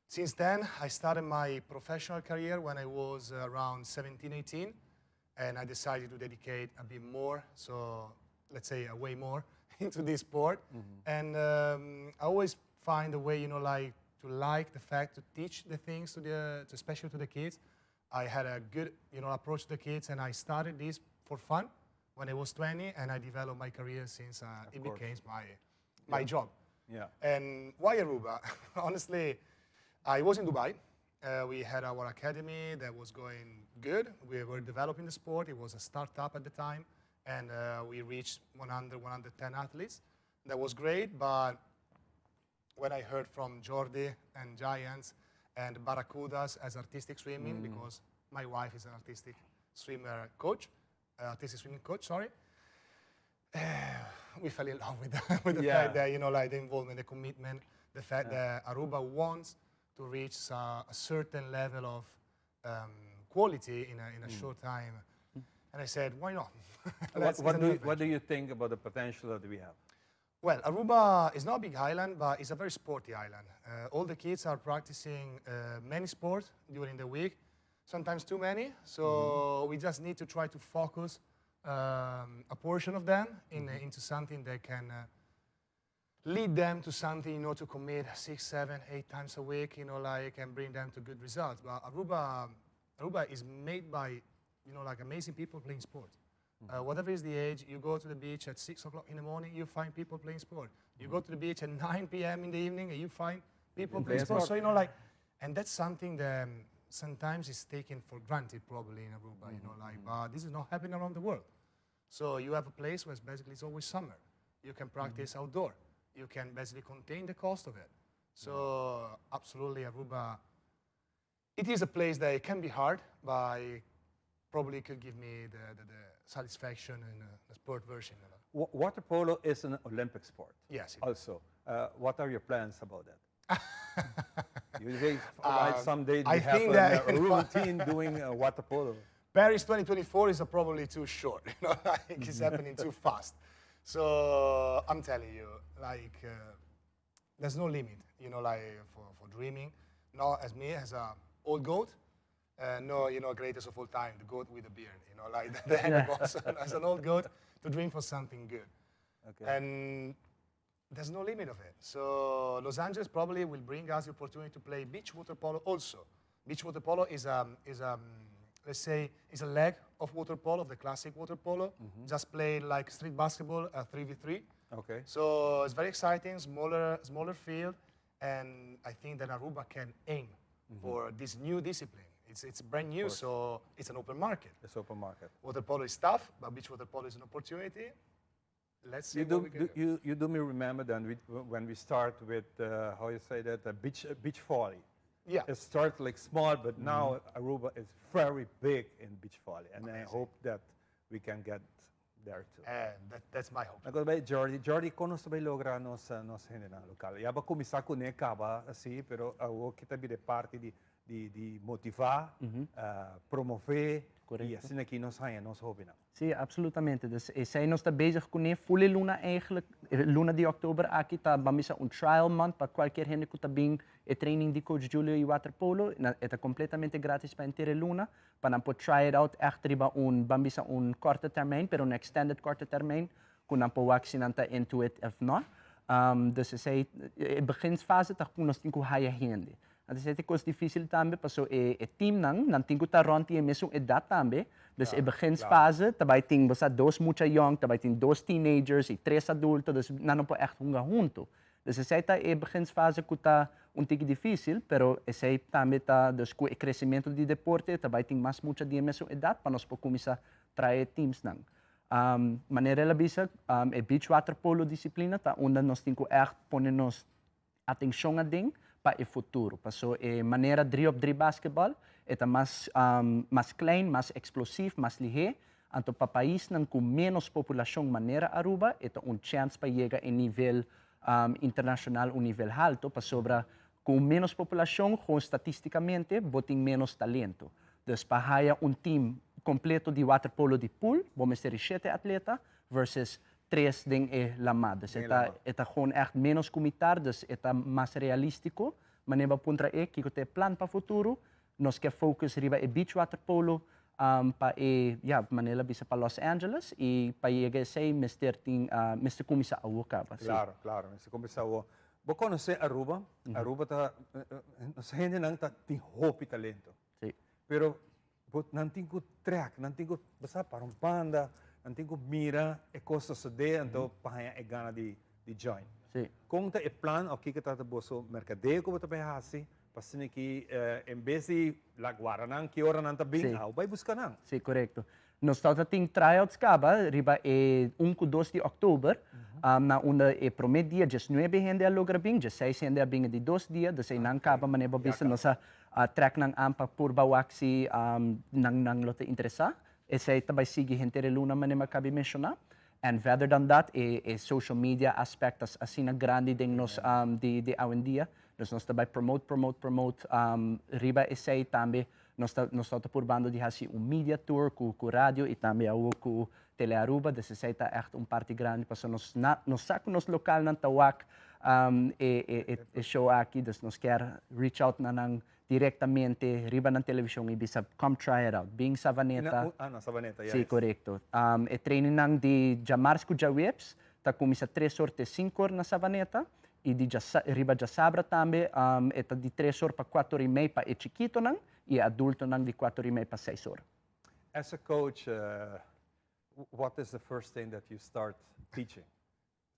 Since then, I started my professional career when I was around 17, 18, and I decided to dedicate a bit more, so let's say a way more, into this sport. Mm -hmm. And um, I always find a way, you know, like to like the fact to teach the things to the, to especially to the kids. I had a good, you know, approach to the kids, and I started this for fun when I was 20, and I developed my career since uh, it course. became my my yeah. job. Yeah. And why Aruba? Honestly, I was in Dubai. Uh, we had our academy that was going good. We were developing the sport. It was a startup at the time. And uh, we reached 100, 110 athletes. That was great, but when I heard from Jordi and Giants and Barracudas as artistic swimming, mm. because my wife is an artistic swimmer coach, uh, artistic swimming coach, sorry. we fell in love with the, with the yeah. fact that, you know, like the involvement, the commitment, the fact yeah. that Aruba wants to reach uh, a certain level of um, quality in a, in a mm. short time. And I said, why not? what, what, do you, what do you think about the potential that we have? Well, Aruba is not a big island, but it's a very sporty island. Uh, all the kids are practicing uh, many sports during the week. Sometimes too many. So we just need to try to focus a portion of them into something that can lead them to something, to commit 6, 7, 8 times a week, like, and bring them to good results. But Aruba is made by like amazing people playing sport. Whatever is the age, you go to the beach at 6 o'clock in the morning, you find people playing sport. You go to the beach at 9 p.m. in the evening, and you find people playing playing sport. Sport. So, like, and that's something that sometimes is taken for granted probably in Aruba, like, but this is not happening around the world. So you have a place where it's basically it's always summer. You can practice outdoor. You can basically contain the cost of it. So absolutely Aruba, it is a place that it can be hard, but it probably could give me the satisfaction in the sport version of it. Water polo is an Olympic sport. Yes, it is. Also, what are your plans about that? You say right, someday I we have think a, that a routine doing water polo. Paris 2024 is probably too short. Like it's happening too fast. So I'm telling you, like, there's no limit, like for dreaming. Not as me, as a old goat, no, greatest of all time, the goat with the beard, like the head boss, as an old goat, to dream for something good. And there's no limit of it. So Los Angeles probably will bring us the opportunity to play beach water polo also. Beach water polo is, let's say, is a leg of water polo, of the classic water polo. Just play like street basketball, 3v3. So it's very exciting, smaller field, and I think that Aruba can aim for this new discipline. It's brand new, Course. So it's an open market. It's open market. Water polo is tough, but beach water polo is an opportunity. Let's see You what do, we can do, do. you do me remember then when we start with, how you say that, beach volley. It started like small, but now Aruba is very big in beach volley. And I hope that we can get there too. And that's my hope. Awor bay Jordi, Jordi, con nos bay logra nos hendenan local? Ya bo a cuminsa cu ne caba asina, pero awor cu tambe di parti di motiva, promove, y asina aki nos haya nos hobennan. Si, absolutamente. Dus esey nos ta bezig cu e full luna eigenlijk, luna di october aki ta ban bisa un trial month pa cualkier hende cu ta bin e training di Coach Julio y waterpolo, ta completamente gratis pa henter luna, pa nan por try it out echt riba un ban bisa un korte termijn, pero un extended korte termijn, cu nan por wak si nan ta into it of not. Dus esey e beginfase ta cu nos tin cu haya hende. Anto e cos dificil tambe, paso e team nan tin cu ta rond e mesun edad tambe. Dus e beginfase, tambe tin bo dos mucha young, tambe tin dos teenagers y tres adulto, dus nan no por echt hunga hunto. Dus esey ta e beginfase cu ta un tiki dificil, pero esey tambe ta, dus cu e crecemento di deporte, tambe tin mas mucha di mesun edad, pa nos por cuminsa trae teams nan. Manera el a bisa, e beach water polo disciplina, ta unda nos tin cu echt pone nos atencion aden pa e futuro. Paso e manera 3 op 3 basketball, e mas klein, mas explosivo, mas lihe. Anto pa paisnan cu menos poblacion manera Aruba, e ta un chance pa yega na nivel internacional, un nivel halto, pasobra cu menos poblacion, gewoon statisticamente, bo tin menos talento. Dus pa haya un team completo di waterpolo di pool, bo mester 7 atleta versus 3 den e lama. Dus Den e ta, lama. e ta gewoon echt menos cu mitar, dus e ta mas realistico. Manera bo a puntra e, kico ta e plan pa futuro, nos kier focus riba e beach waterpolo pa e, ja, manera bisa pa Los Angeles y pa yega esey mester tin, mester cuminsa awo caba. Si. Claro. Mester cuminsa awo. Bo conoce Aruba. Aruba ta, nos hendenan ta tin hopi talento. Pero bo nan tin cu trek, nan tin cu pasa pa un banda, nan tin cu mira e cos sucede, anto pa e gana di join. Con ta e plan, of kico ta boso mercadeo cu bo ta bay hasi, pa asina cu en bes di laga warda nan, ki ora nan ta bin, ah, bay busca nan. Si, corecto. Nos ta tin tryouts caba, riba e 1 cu 2 di october, na unda e prome dia, 19 hende a logra bin, 16 hende a bin di 2 dia, dus nan caba manera bo bisa nos a trek nan aan pa purba wak si nan lo ta interesa. Esey ta bay sigui henter luna manera mi a caba di menciona. En verder dan dat, e social media aspect asina grandi den nos di awendia. Dus nos ta bay promote, promote, promote riba esey tambe. Nos ta purbando di hasi un media tour cu radio y tambe awo cu Tele Aruba. Dus esey ta echt un parti grandi. Paso nos sa cu nos local nan ta wak e show aki. Dus nos kier reach out na nan. directamente riba nan television y bisa come try it out. Bin Savaneta. Na, ah, na Savaneta, yes. Si, corecto. Um, e trainingnan di djamars cu djaweps ta cuminsa tres or te cinco or na Savaneta y di djasa, riba djasabra tambe um, e ta di tres or pa cuatro or y mei pa e chikitonan y e adultonan di cuatro or y mei pa seis or. As a coach, uh, what is the first thing that you start teaching?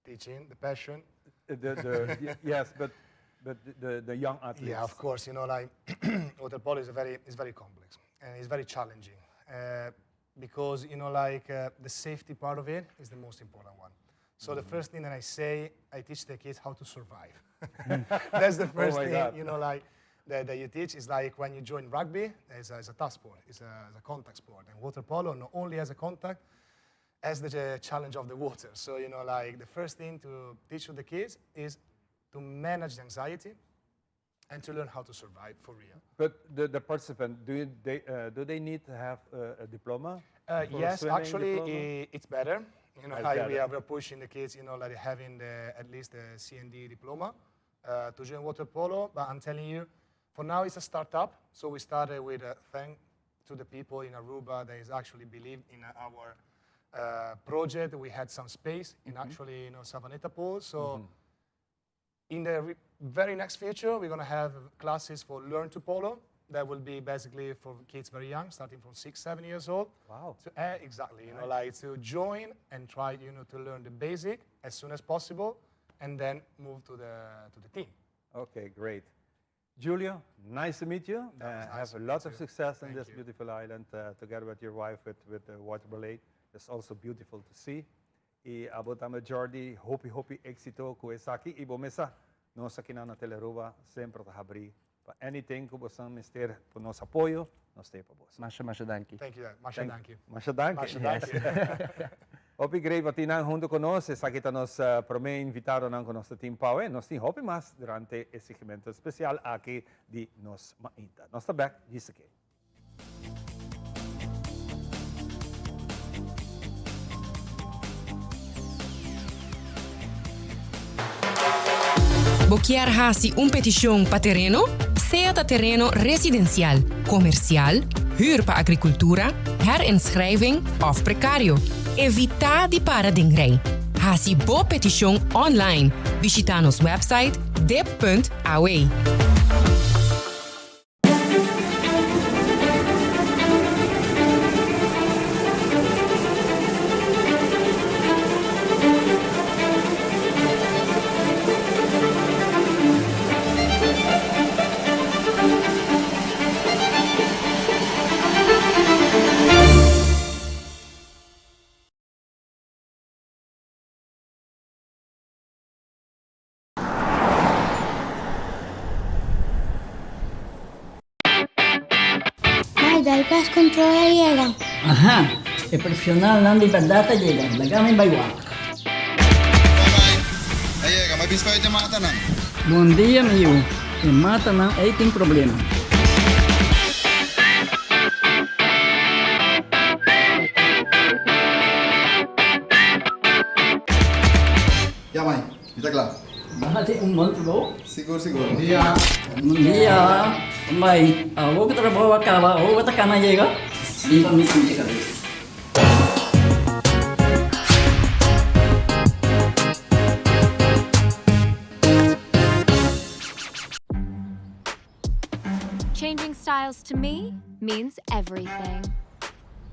Teaching, the passion. The, the, yes, but but the, the young athletes. Yeah, of course. You know, like water polo is a very is very complex and it's very challenging uh, because you know, like uh, the safety part of it is the most important one. So mm -hmm. the mm-hmm. first thing that I say, I teach the kids how to survive. That's the oh first oh thing, God. you know, like that, that you teach is like when you join rugby, it's a, it's a tough sport, it's a, it's a contact sport. And water polo not only has a contact, has the challenge of the water. So, you know, like the first thing to teach to the kids is to manage the anxiety and to learn how to survive for real. But the, the participant, do, you, they, uh, do they need to have a, a diploma? Uh, yes, actually, it's better. You know, like we are, we're pushing the kids, you know, like having the, at least the CND diploma uh, to join water polo. But I'm telling you, for now it's a startup. So we started with a thank to the people in Aruba that is actually believed in our uh, project. We had some space in mm -hmm. actually, you know, Savaneta Pool. So mm -hmm. in the very next future, we're gonna have classes for Learn to Polo. That will be basically for kids very young, starting from six, seven years old. Wow. To, uh, exactly, you know, like to join and try, you know, to learn the basic as soon as possible, and then move to the, to the team. Okay, great. Julio, nice to meet you. Uh, nice have a lot of success in this you. beautiful island uh, together with your wife with, with the water ballet. It's also beautiful to see. Y abo tambe Jordi, hopi hopi exito cu esaki y bo mesa nos aki na Telearuba semper ta habri pa anything cu boso mester pa nos apoyo, nos t'ey pa boso. Masha masha danki. Thank you, masha danki. Masha danki. Masha danki. Hopi great pa tin nan hunto cu nos. Esaki ta nos prome invitadonan cu nos ta tin pawe. Nos tin hopi mas durante e segmento especial aki di Nos Mainta. Nos ta bek djis aki. Bo kier hasi un peticion pa tereno? Sea ta tereno residencial, comercial, huur pa agricultura, herinschrijving of precario. Evita di para den rij. Hasi bo peticion online. Bishita nos website dip.aw. Mai, dal pest control a yega. Aha, e profesionalnan di berdad a yega. Laga mi bai wak. Bai, a yega. Mai bisa pa e matanan. Bon dia, mi yu. E matanan ei tin problema. Ya mai, mi ta kla. Baha tin un bon trabou? Sigur, sigur. Bon dia. Bon dia. Mai, awor ku trabou a kaba, awor bo ta kana yega? Bin pa mi sinti kabes. Changing styles to me means everything.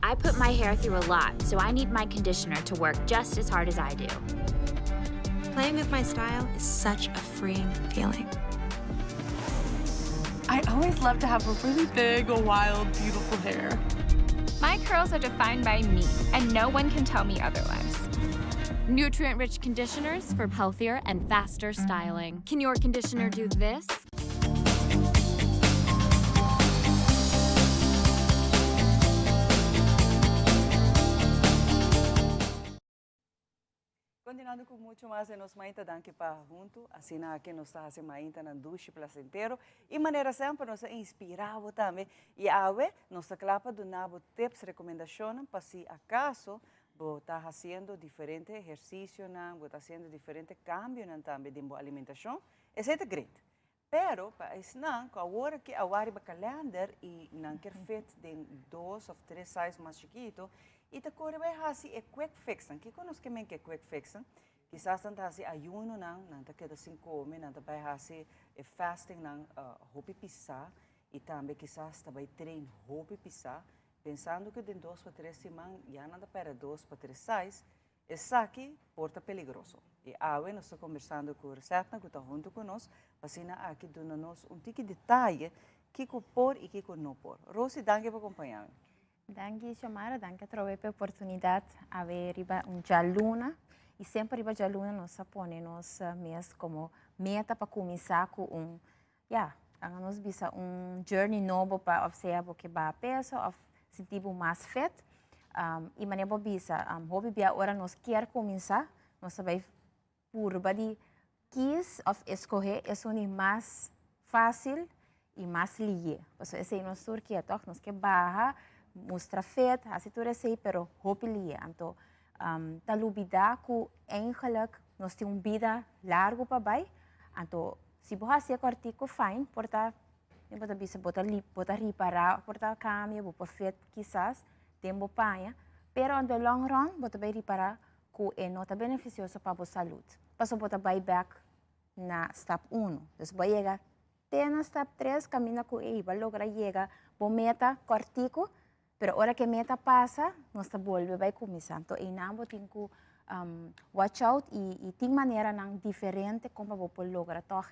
I put my hair through a lot, so I need my conditioner to work just as hard as I do. Playing with my style is such a freeing feeling. I always love to have a really big, wild, beautiful hair. My curls are defined by me, and no one can tell me otherwise. Nutrient rich conditioners for healthier and faster styling. Can your conditioner do this? Continuando cu mucho mas de nos mainta danki pa hunto asina aki nos ta haci maintanan dushi placentero y manera semper nos ta inspira bo tambe y awe nos ta cla pa duna bo tips recomendacionnan pa si acaso Bo ta hasiendo diferente ehersisionan, bo ta hasiendo diferente kambionan tambe den bo alimentashon, esei ta great. Pero pa esnan cu awor aki a wak riba kalender y nan kier fit den dos of tres size mas chikito y ta core bay haci e quick fixnan. Kico nos ke men cu e quick fixnan? Kisas nan ta haci ayunonan, nan ta keda sin come, nan ta bay haci e fastingnan hopi pisa y tambe kisas ta bay train hopi pisa, pensando cu den dos pa tres siman ya nan ta perde dos pa tres size. Esaki por ta peligroso. I awe nos ta kombersando ku Resetna ku ta huntu ku nos pa asina aki duna nos un tiki detaye kiko por i kiko no por. Rosi danki pa kompaña mi. Danki Xiomara, danki atrobe pa e oportunidat awe riba un djaluna i semper riba djaluna nos a pone nos mes komo meta pa kuminsá ku un ya laga nos bisa un journey nobo pa of sea bo ke baha peso of sinti bo mas fit. I manera bo bisa hopi bia ora nos kier kuminsá nos ta bai purba di kies of eskohé esun di mas fásil i mas liye. Pasobra esei nos tur kier tòg, nos ke baha, mustra fit, hasi tur esei pero hopi liye. Anto ta lubidá ku eigenlik nos tin un bida largu pa bai, anto si bo hasi e kòrtiku fine por ta mi bo ta bisa bo ta bo ta ripará por ta kambia bo por fit kisas den bo paña pero on the long run bo ta bai ripará ku e no ta benefisioso pa bo salud pasobra bo ta bai bèk na stap uno dus bo a yega te na stap tres kaminda ku ey bo a logra yega bo meta kòrtiku Pero ora ke meta pasa, nos ta bolbe bai kuminsá. Anto einan bo tin ku watch out i tin maneranan diferente kon pa bo por logra tòg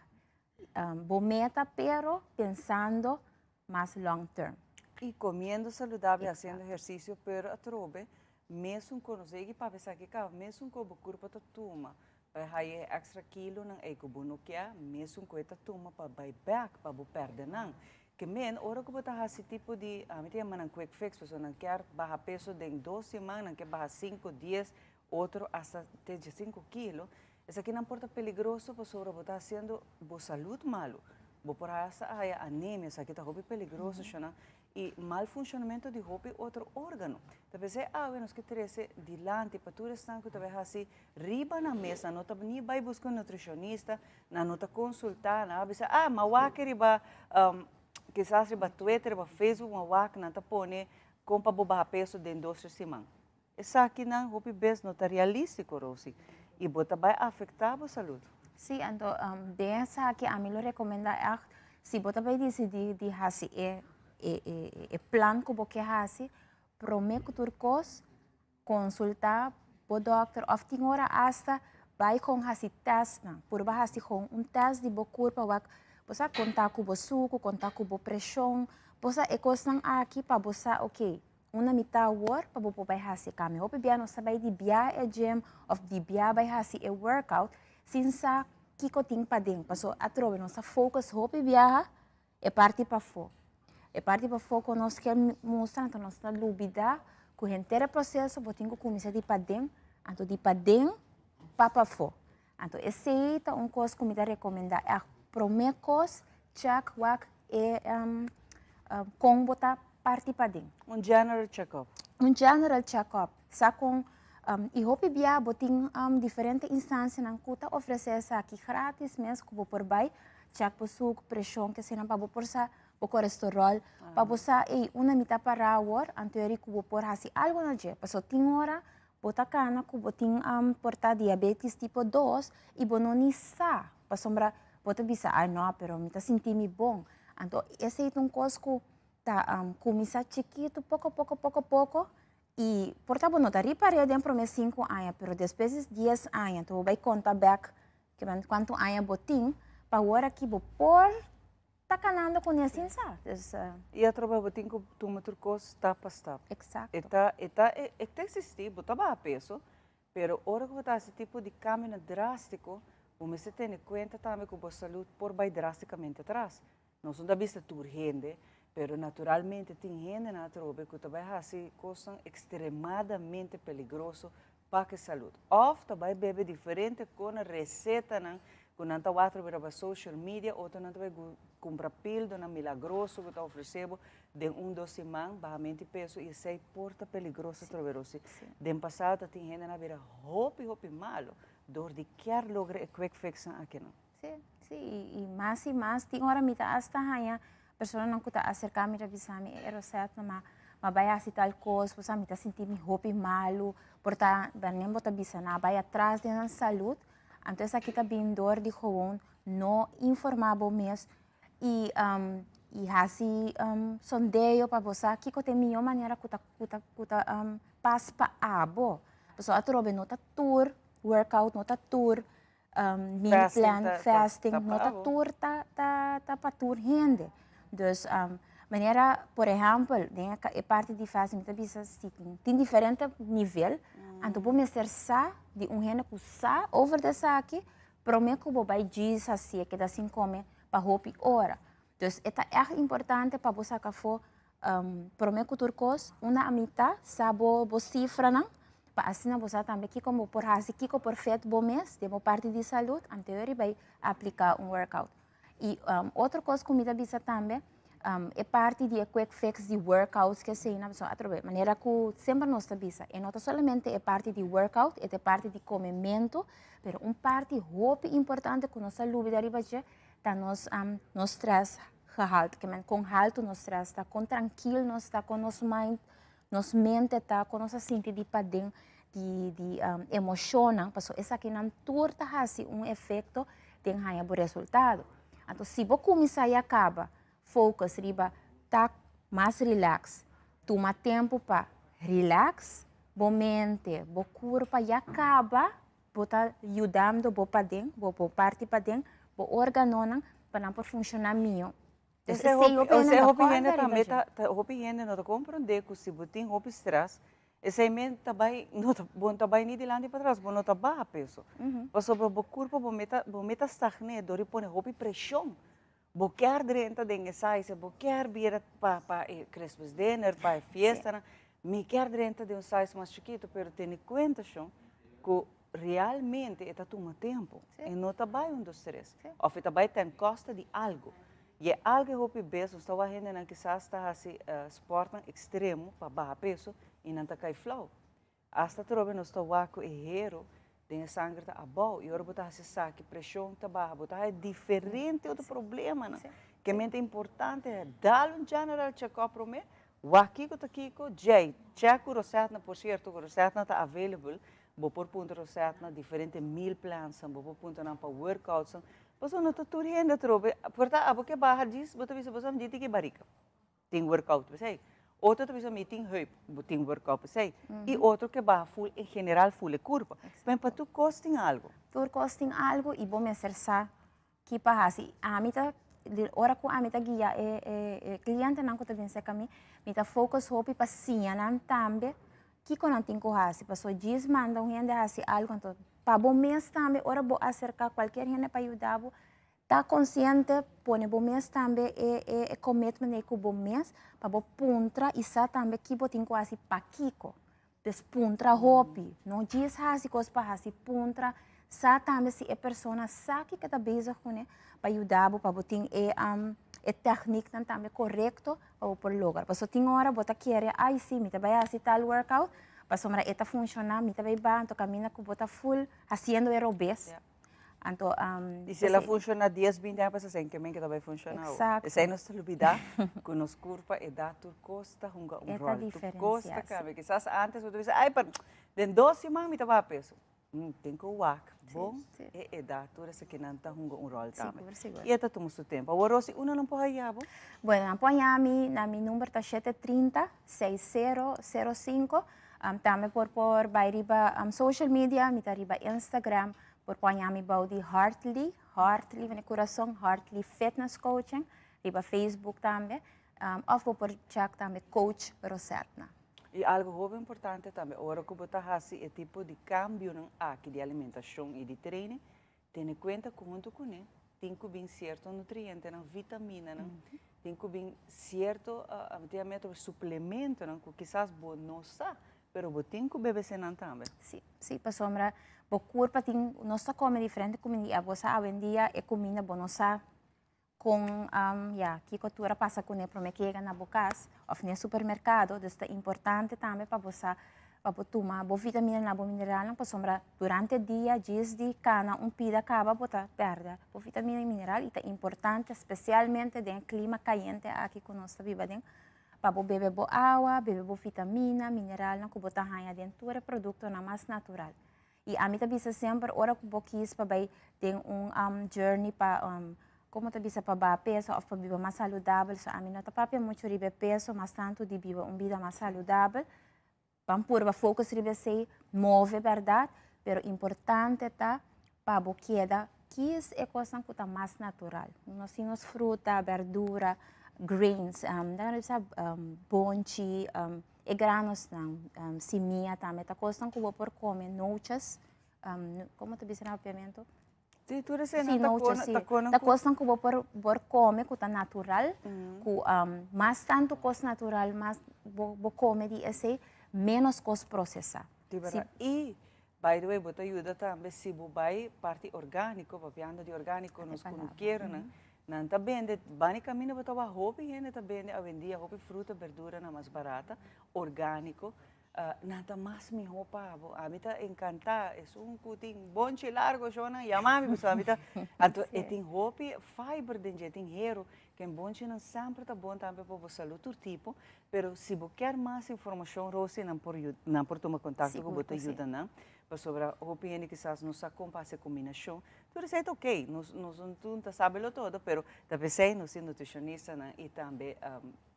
bo meta, pero pensando mas long term. I komiendo saludabel, hasiendo ehersisio, pero atrobe mesun ku nos ei papia esaki kaba, mesun ku bo kurpa ta tuma pa e haya e èkstra kilonan ei ku bo no kia, mesun ku e ta tuma pa bai bèk pa bo pèrdè nan. Ke men, ora ku bo ta hasi tipo di, ami ta yama nan quick fix, pasobra nan kier baha peso den dos siman, nan ke baha sinku, dies, otro hasta te diesinku kilo, esakinan por ta peligroso pasobra bo ta hasiendo bo salud malu. Bo por hasta haya anemia, esaki ta hopi peligroso, shona, i mal funshonamentu di hopi otro organo. Ta p'esei awe nos ke trese dilanti pa tur esnan ku ta bai hasi riba nan mes, nan no ta ni bai buska un nutrishonista, Nan no ta consulta, nan a bisa, ah, ma wak riba, kisas riba Twitter, riba Facebook, ma wak nan ta pone con pa bo baha peso den dos, tres siman. Esakinan hopi bes no ta realistico, Rosie, y bo ta bay afecta bo salud. Sí, anto den esaki ami lo recomenda echt, si bo ta bay dicidi di haci e e plan cu bo ke haci, prome cu tur cos, Konsultá bo dòkter òf tin ora asta bai kon hasi tèstnan. Purba hasi kon un tèst di bo kurpa wak bo sa kon ta ku bo suku, kon ta ku bo preshon. Bo sa e kosnan aki pa bo sa oke unda mi ta awor pa bo por bai hasi e kambio. Hopi bia nos ta bai di bia e gym òf di bia bai hasi e workout sin sa kiko tin paden. Pasobra atrobe nos ta focus hopi biaha E parti pafó. E parti pafó ku nos ke mustra, anto nos ta lubidá ku henter e proseso bo tin ku kuminsá di paden, anto di paden pa pafó. Anto esei ta un kos ku mi ta rekomendá. Ègt, promé kos chèk wak e kon bo ta parti paden. Un general check-up. Un general check-up. Sa kon i hopi bia bo tin diferente instansianan ku ta ofresé esaki gratis mes ku bo por bai Check bo suk, preshon, kesenan pa bo por sa bo kolesterol, pa bo sa ey unda mi ta para awor, anto eri ku bo por hasi algo na dje. Paso tin ora bo ta kana ku bo tin por ta diabetes tipo dos i bo no ni sa, pasobra bo ta bisa ay no pero mi ta sinti mi bon. Anto esei ta un kos ku ta kuminsá chikitu poko poko poko poko i por ta bo no ta ripar'é den promé sinku aña pero despues di dies aña anto bo bai konta bèk Kiman kuantu aña bo tin pa awor aki bo por ta kanando kuné sin sa. Dus. I atrobe bo tin ku tuma tur kos stap pa stap. Eksakto. E ta e ta e ta eksistí, bo ta baha peso, pero ora ku bo ta hasi tipo di kambionan drástiko, bo mester tene kuenta tambe ku bo salud por bai drástikamente atras. Nos no ta bisa tur hende, pero naturalmente tin hendenan atrobe ku ta bai hasi kosnan ekstremadamente peligroso pa ke salud. Òf ta bai bebe diferente kona resetanan ku nan ta wak atrobe riba social media, otronan ta bai kumpra pildonan milagroso ku ta ofresé bo den un dos siman bahamenti peso i esei por ta peligroso atrobe Rosi. Den pasado ta tin hendenan a bira hopi hopi malo dor di kier logra e quick fixnan akinan. Sí, sí. Sí, i mas i mas tin ora mi ta asta haña personanan ku ta aserká mi ta bisa mi, e Rosette ma m'a bai hasi tal kos, bo sa mi ta sinti mi hopi malu, por ta nen bo ta bisa nan a bai atras den nan salud, anto esaki ta bin dor di gewoon no informá bo mes i i hasi sondeo pa bo sa kiko ta e mihó manera ku ta ku ta ku ta pas pa abo, pasobra atrobe no ta tur workout, no ta tur meal plan, fasting, no ta tur ta ta ta pa tur hende. Dus manera por ehèmpel den e parti di fasting mi ta bisa si tin diferente nivel, anto bo mester sa di un hende ku sa over di esaki promé ku bo bai djis hasié keda sin kome pa hopi ora. Dus e ta ègt importante pa bo saka afó promé ku tur kos una amita sa bo bo sifranan pa asina bo sa tambe kiko bo por hasi, kiko por fet bo mes den bo parti di salud anto e riba apliká un workout. I otro kos ku mi ta bisa tambe e parti di e quick fix di workouts ke asina pasobra atrobe manera ku semper nos ta bisa e no ta solamente e parti di workout e ta e parti di komementu pero un parti hopi importante ku nos ta lubida riba dje ta nos nos stress gehalte, ke men kon haltu nos stress ta, kon trankil nos ta, kon nos mind, nos mente ta, kon nos ta sinti di paden di di emoshonnan, pasobra esakinan tur ta hasi un efekto den haña bo resultado. Anto si bo kuminsá ya kaba focus riba ta mas relax, tuma tempu pa relax bo mente, bo kurpa ya kaba Bo ta yudando bo paden, bo bo parti paden, bo organonan pa nan por funciona miho. Dus Esei esei hopi, hopi hende esei no ta hopi hende corda riba tambe dje. ta, ta hopi hende no ta comprende cu si bo tin hopi stress, esei men ta bay, no ta, bo no ta bay ni dilanti ni patras, bo no ta baha peso. Pasobra bo curpa, bo meta, bo meta stagné dor di pone hopi presion. Bo kier drenta den e size, bo kier bira pa, pa e Christmas dinner, pa e fiestanan, mi kier drenta den un size mas chikito, pero tene cuenta shon cu realmente e ta tuma tempo, e no ta bay un dos tres, of e ta bay ten costa di algo. Y e algo e hopi bes, nos ta wak hendenan kisas ta haci sportnan extremo pa baha peso y nan ta cay flauw. Asta atrobe nos ta wak ku e hero den e sanger ta abou i ora bo ta hasi esaki preshon ta baha, bo ta haya diferente otro problemanan. Ke men ta importante dal un general check-up prome, wak kiko ta kiko, djei check ku Rosetna, por sierto ku Rosetna ta available, bo por puntra Rosetna diferente meal plansnan, bo por puntra nan pa workoutsnan, pasobra no ta tur hende atrobe, por ta abo ke baha djis bo ta bisa bo sa mi tin ki barika. Tin workout p'esei. Otro ta bisa mi tin heup, bo tin workout p'esei. I otro ke baha ful en general ful e kurpa. Men pa tur kos tin algu. Tur kos tin algu i bo mester sa ki pa hasi. Ami ta, ora ku ami ta guia e e klientenan ku ta bin serka mi, mi ta focus hopi pa siña nan tambe kiko nan tin ku hasi. Pasobra djis manda un hende hasi algu, anto pa bo mes tambe ora bo aserka kualkier hende pa yuda bo, Ta konsiente, pone bo mes tambe e e commitment ei ku bo mes pa bo puntra i sa tambe ki bo tin ku hasi pakiko. Dus puntra hopi, no djis hasi kos pa hasi, puntra, sa tambe si e persona sa kiko e ta bezig kuné pa yuda bo pa bo tin e e tèkniknan tambe korekto pa bo por logra. Pasobra tin ora bo ta kere, ai si mi ta bai hasi tal workout pasobra e ta funshoná, mi ta bai baha, anto kaminda ku bo ta ful hasiendo e robes. Anto, um, I si el a funciona dies, binti aña pasa, esei ke men ke ta bai funciona awo. Exacto. Esei nos ta lubida ku nos kurpa, edat, tur kos ta hunga un E ta ròl. Tur kos ta diferencia, kambia. Kisas antes bo ta bisa, ai, pero den dos siman mi ta baha peso. Tin ku wak bon e edat, tur esakinan ta hunga un ròl tambe. Sigur, sigur. I e ta tuma su tempu. Awor, Rosi, unda nan por haya bo? Bueno, nan por haya mi na mi number ta shete trinta, seis sero, sero sinku. Tambe por por bai riba social media, mi ta riba Instagram, por poña mi bou di Hartley, Hartley van e kurason, Hartley Fitness Coaching, riba Facebook tambe, of bo por check tambe Coach Rosetna. I algo hopi importante tambe, ora ku bo ta hasi e tipo di kambionan aki di alimentashon i di training, Tene kuenta ku huntu kuné tin ku bin sierto nutrientenan, vitaminanan, tin ku bin sierto suplementonan ku kisas bo no sa, pero bo tin ku bebe esenan tambe. Sí, sí, pasobra bo kurpa tin, nos ta kome diferente kuminda i abo sa awendia e kuminda bo no sa kon ya kiko tur a pasa kuné promé ke yega na bo kas òf n'e supermerkado, dus ta importante tambe pa bo sa. pa bo tuma bo vitaminanan, bo mineralnan pasobra durante dia djis di kana un pida kaba bo ta pèrdè bo vitamina i mineral i ta importante spesialmente den e klima kayente aki ku nos ta biba aden pa bo bebe bo awa, bebe bo vitamina, mineralnan ku bo ta haña den tur e produktonan mas natural. I ami ta bisa semper ora ku bo kis pa bai den un journey pa komo ta bisa pa baha peso òf pa biba mas saludabel so ami no ta papia muchu riba e peso mas tantu di biba un bida mas saludabel. Ban purba focus riba esei, move berdad, pero importante ta pa bo keda kies e cosnan cu ta mas natural. Nos tin nos fruta, berdura, grains, bonchi, e granosnan, simia tambe ta cosnan cu bo por come, noches, como ta bisa na papiamento? Sí, tur esei Sí, nan ta noches, kona, sí. ta kona Ta ku kosnan ku bo por por kome ku ta natural, ku mas tantu kos natural mas bo bo kome di esei, ménos kos prosesá. Di Si bèrdat. I, by the way, bo ta yuda tambe si bo bai parti orgániko, papiando di orgániko, nos kunukeronan, nan ta bende, bani kaminda bo ta wak hopi hende ta bende awendia hopi fruta, berduranan mas barata, orgániko, Nan ta mas mihó pa bo. Ami ta enkantá. Esun ku tin bonchi largo shonnan yama mi pasobra ami ta. Anto e tin hopi fiber den dje, tin heru. Ken bonchinan semper ta bon tambe pa bo salú tur tipo. Pero si bo kier mas informashon Rosie nan por nan por tuma kontakto ku bo ta yuda nan. Pasobra hopi hende kisas no sa kon pa hasi e kombinashon. Tur esei ta okey. Nos nos no ta sabelo todo pero ta p'esei nos tin nutrishonistanan i tambe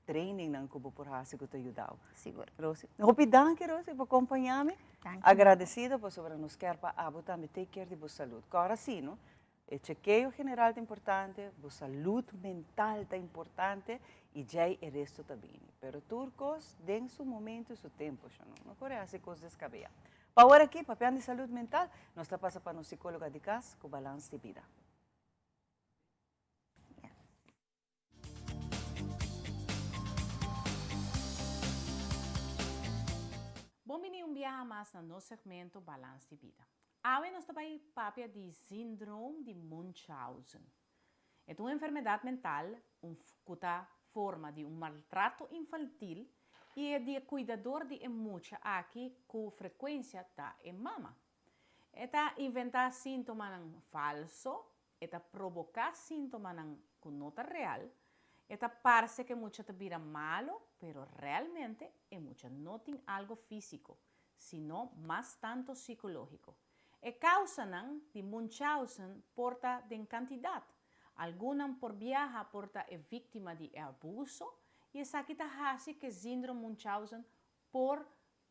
trainingnan ku bo por hasi ku ta yuda bo. Sigur. Rosie, hopi danki Rosie pa kompañá mi. Danki. Agradesido pasobra nos kier pa abo tambe take care di bo salud. Kòrda si no, e chekeo general ta importante, bo salud mental ta importante i djei e resto ta bini. Pero tur kos den su momento i su tempo sho no. No kore hasi kos deskabeyá. Pa awor aki, papiando di salud mental, nos ta pasa pa nos sikóloga di kas ku Balans di Bida. Bon bini un biaha mas na nos segmento Balans di Bida. Awe nos ta bai papia di Syndroom di Munchausen. E ta un enfermedat mental un ku ta forma di un maltrato infantil i e di e kuidador di e mucha aki ku frekuensia ta e mama. E ta inventá síntomanan falso E ta proboká síntomanan ku no ta real, e ta parse ku e mucha ta bira malo, pero realmente e mucha no tin algo físiko, sino mas tanto sikológiko. E kausanan di Munchausen por ta den kantidat. Algunnan por biaha por ta e víktima di e abuso i esaki ta hasi ku e síndrome Munchausen por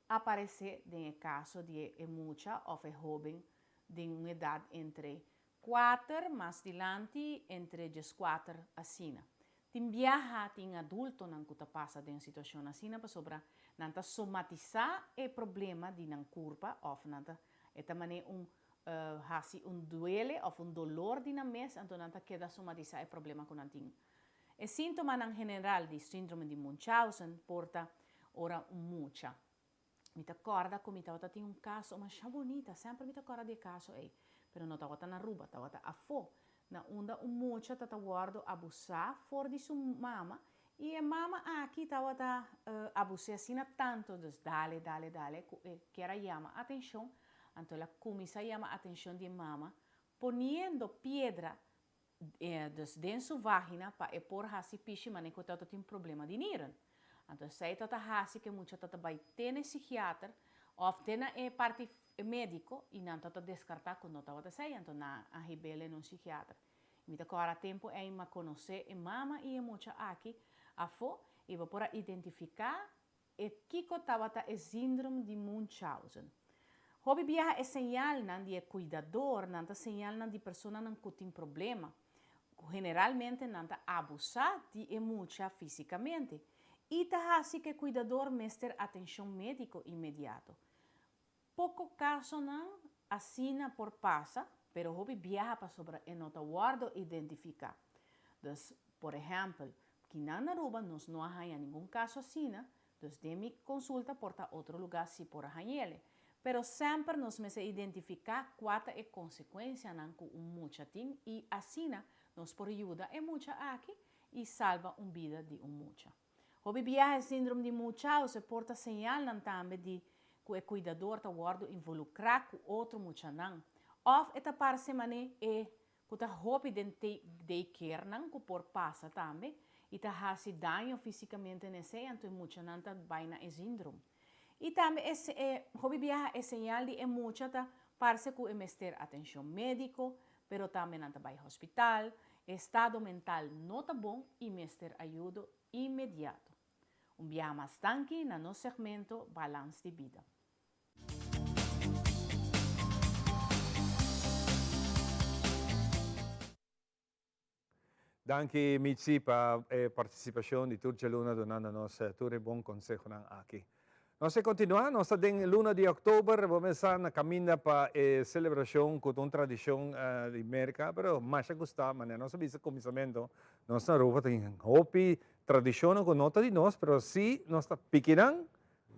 aparesé den e kaso di e mucha òf e hóben den un edat entre kuater mas dilanti entre djeskuater asina. Tin biaha tin adultonan ku ta pasa den un situashon asina pasobra nan ta somatisá e problema di nan kurpa òf nan ta e ta manera un hasi un duele òf un dolor di nan mes anto nan ta keda somatisá e problema ku nan tin. E síntomanan general di síndrome di Munchausen por ta ora un mucha. Mi ta kòrda ku mi tabata tin un kaso masha bunita, semper mi ta kòrda di e kaso ei, pero no tabata na Aruba, tabata afó, na unda un mucha ta ta wòrdu abusá for di su mama i e mama aki tabata abus'é asina tantu, dus dale, dale, dale, ku e kier a yama atenshon, anto el a kuminsá yama atenshon di e mama poniendo piedra dus den su vagina pa e por hasi pishi mane ku ta tin problema di nieren. Anto esei ta ta hasi ku e mucha ta ta bai te na e psikiater òf te na e parti mediko i nan ta ta deskartá ku no tabata esei anto nan a hib'el na un psikiater. Mi ta kòrda tempu ei mi a konosé e mama i e mucha aki afó i bo por a identifiká E kiko tabata e síndrome di Munchausen? Hopi biaha e señalnan di e kuidadornan ta señalnan di personanan ku tin problema, ku generalmente nan ta abusá di e mucha físikamente i ta hasi ku e kuidador mester atenshon médiko inmediato. Poko kasonan asina por pasa, pero hopi biaha pasobra e no ta wòrdu identifiká. Dus, por ehèmpel, kinan na Aruba nos no a haña ningun kaso asina, dus den mi konsulta por ta otro lugá si por a hañ'ele. Pero semper nos mester identifiká kua ta e konsekuensianan ku un mucha tin i asina nos por yuda e mucha aki i salba un bida di un mucha. Hopi biaha e síndrome di Munchausen por ta señalnan tambe di ku e kuidador ta wòrdu involukrá ku otro muchanan òf e ta parse manera e ku ta hopi den daycarenan ku por pasa tambe i ta hasi daño físikamente na esei anto e muchanan ta bai na e síndrome. I tambe e e hopi biaha e señal di e mucha ta parse ku e mester atenshon médiko, pero tambe nan ta bai hospital, e estado mental no ta bon i mester ayudo inmediato. Un biaha mas danki na nos segmento Balans di Bida. Danki Mitzi pa e participacion di tur djaluna dunando nos tur e bon consehonan aki. Nos ta continua, nos ta den luna di october, bo mesa na caminda pa e celebracion cu ta un tradicion di Merca, pero masha gusta, manera nos a bisa cuminsamento, nos na Aruba tin hopi tradicionnan cu no ta di nos, pero si nos ta piki nan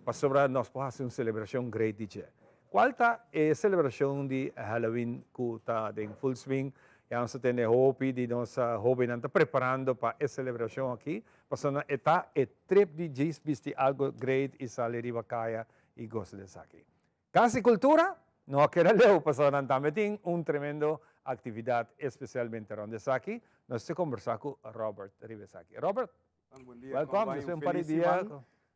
Pasobra nos por hasi un celebracion great di dje. Cual ta e celebracion di Halloween cu ta den full swing? Ya nos ta tende hopi di nos hobennan ta preparando pa e celebracion aki, pasobra e ta e trip di djis bisti algo great y sali riba caya y gosa di esaki. Cas di Cultura no a keda leu pasobra nan tambe tin un tremendo actividad especialmente rond esaki. Nos ta combersa cu Robert riba esaki. Robert, Bon dia, welcome. Bon Despues un par di dia.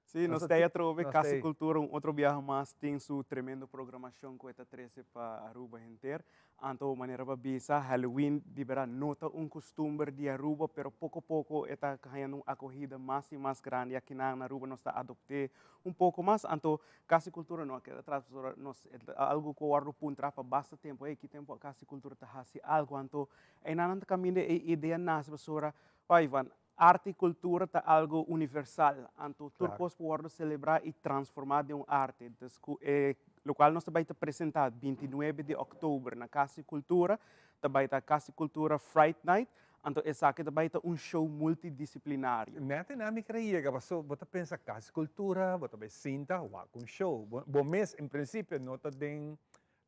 Sí, nos ta atrobe Cas di Cultura un otro biaha mas tin su tremendo programacion cu e ta trece pa Aruba henter. Anto manera pa bisa, Halloween di berdad no ta un custumber di Aruba, pero poco poco e ta hañando un acogida mas y mas grandi akinan na Aruba nos ta adopte un poco mas. Anto Cas di Cultura no a keda atras pasobra nos e ta algo cu a wordo puntra pa basta tempo, ey ki tempo Cas di Cultura ta haci algo? Anto eynan nan ta caminda e idea nace pasobra, oi Ivan, Arte i kultura ta algo universal, anto tur kos por wòrdu selebrá i transformá den un arte. Dus ku e lokual nos ta bai ta presentá bintinuebe di òktober na Kas di Kultura, ta bai ta Kas di Kultura Fright Night, anto esaki ta bai ta un show multidisiplinario. Nèt e mi kere yega paso bo ta pensa Kas di Kultura, bo ta bai sinta wak un show. Bo mes en prinsipio no ta den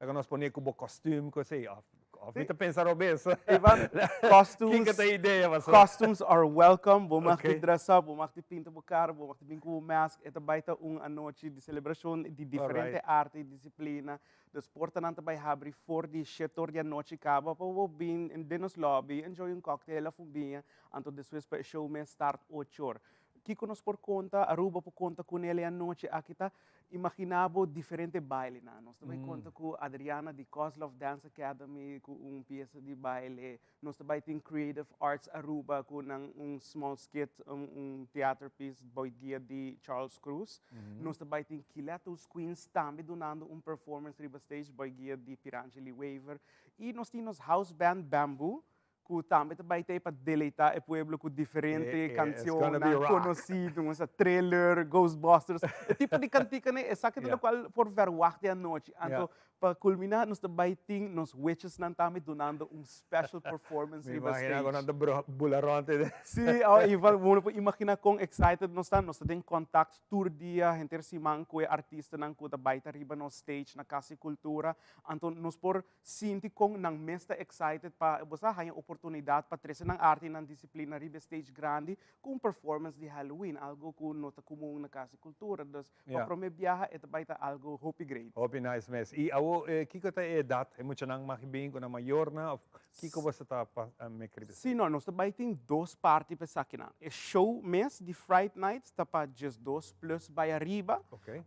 Laga nos pone ku bo kostuum ku esei of of mi ta pensa robes. Ivan, costumes, Kiko ta e idea paso? Costumes are welcome. Bo mag di dress up, bo mag di pinta bo cara, bo mag di bin ku bo mask. E ta bai ta un anochi di celebracion di diferente arte y disciplina. Dus portanan ta bai habri for di shete or di anochi caba pa bo bin den nos lobby, enjoy un cocktail of un biña. Anto despues pa e show mes start ocho or. Kiko nos por konta, Aruba por konta kuné e anochi aki ta imaginá bo diferente bailenan. Nos ta bai konta ku Adriana di Kozlov Dance Academy ku un piesa di baile. Nos ta bai tin Creative Arts Aruba ku nan un small skit, un theater piece bou guia di Charles Cruz. Nos ta bai tin Kiletos Queens tambe dunando un performance riba stage bou guia di Pirangeli Wever. I nos tin nos house band Bamboo ku tambe ta bai tei pa deleitá e pueblo ku diferente kansionnan konosí, nos a Thriller, Ghostbusters, e tipo di kantikanan esaki ta lokual por verwagt di anochi. Anto pa kulminá nos ta bai tin nos witchesnan tambe dunando un special performance riba stage. Mi imagina ku nan ta bula rònt. Sí, Ivan, bo no por imaginá kon excited nos ta. Nos ta den kontakt tur dia, henter siman ku e artistanan ku ta bai ta riba nos stage na Kas di Kultura. Anto nos por Sinti kon nan mes ta excited pa bo sa haña oportunidat pa trese nan arte i nan disiplina riba e stage grandi ku un performance di Halloween, algo ku no ta komun na Kas di Kultura. Dus pa promé biaha e ta bai ta algo hopi great. Hopi nice mes. I awo kiko ta e edat e muchanan mag bin ku nan mayornan of kiko boso ta mek riba esei? Si no, nos ta bai tin dos parti pa esakinan. E show mes di Fright Night ta pa diesdos plus bai ariba.